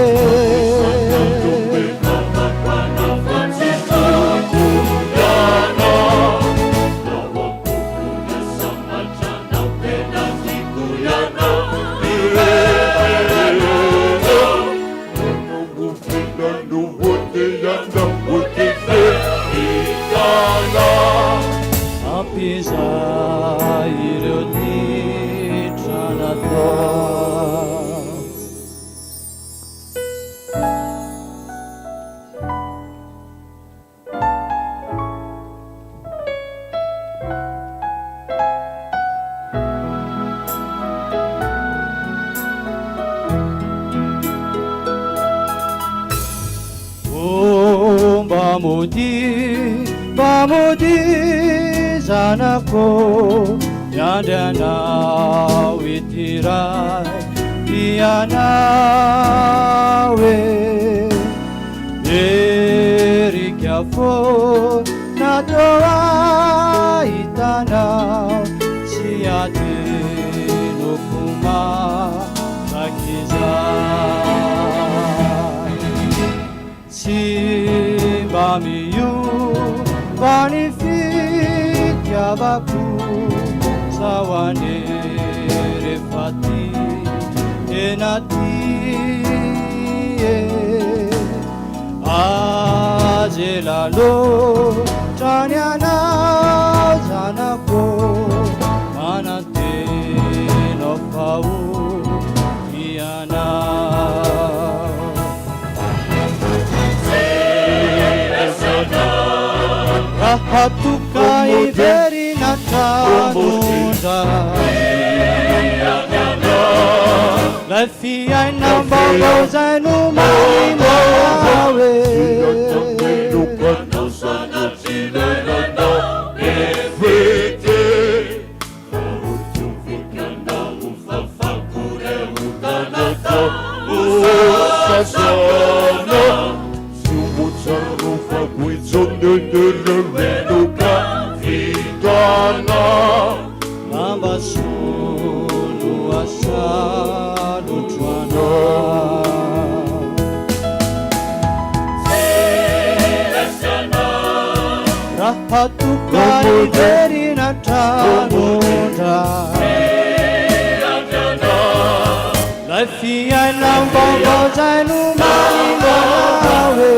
Ampiza ireo ditra natao. Oh, mba modia, mba modia zanako, miandry anao ity Ray tia anao e. Erika foana toa ahitanao tsy adinoko mandrakizay. Tsy mba miova ny fitiavako sao anie rehefa tia tena tia e. Aza ela loatra ny anao zanako manantena aho fa ho tianao. Raha toa ka hiverina an-trano Lay fiainam-baovao izay nomaninao e. Lamba solo asalotro anao. Raha toa ka hiverina an-trano indray. Lay fiainam-baovao izay nomaninao e.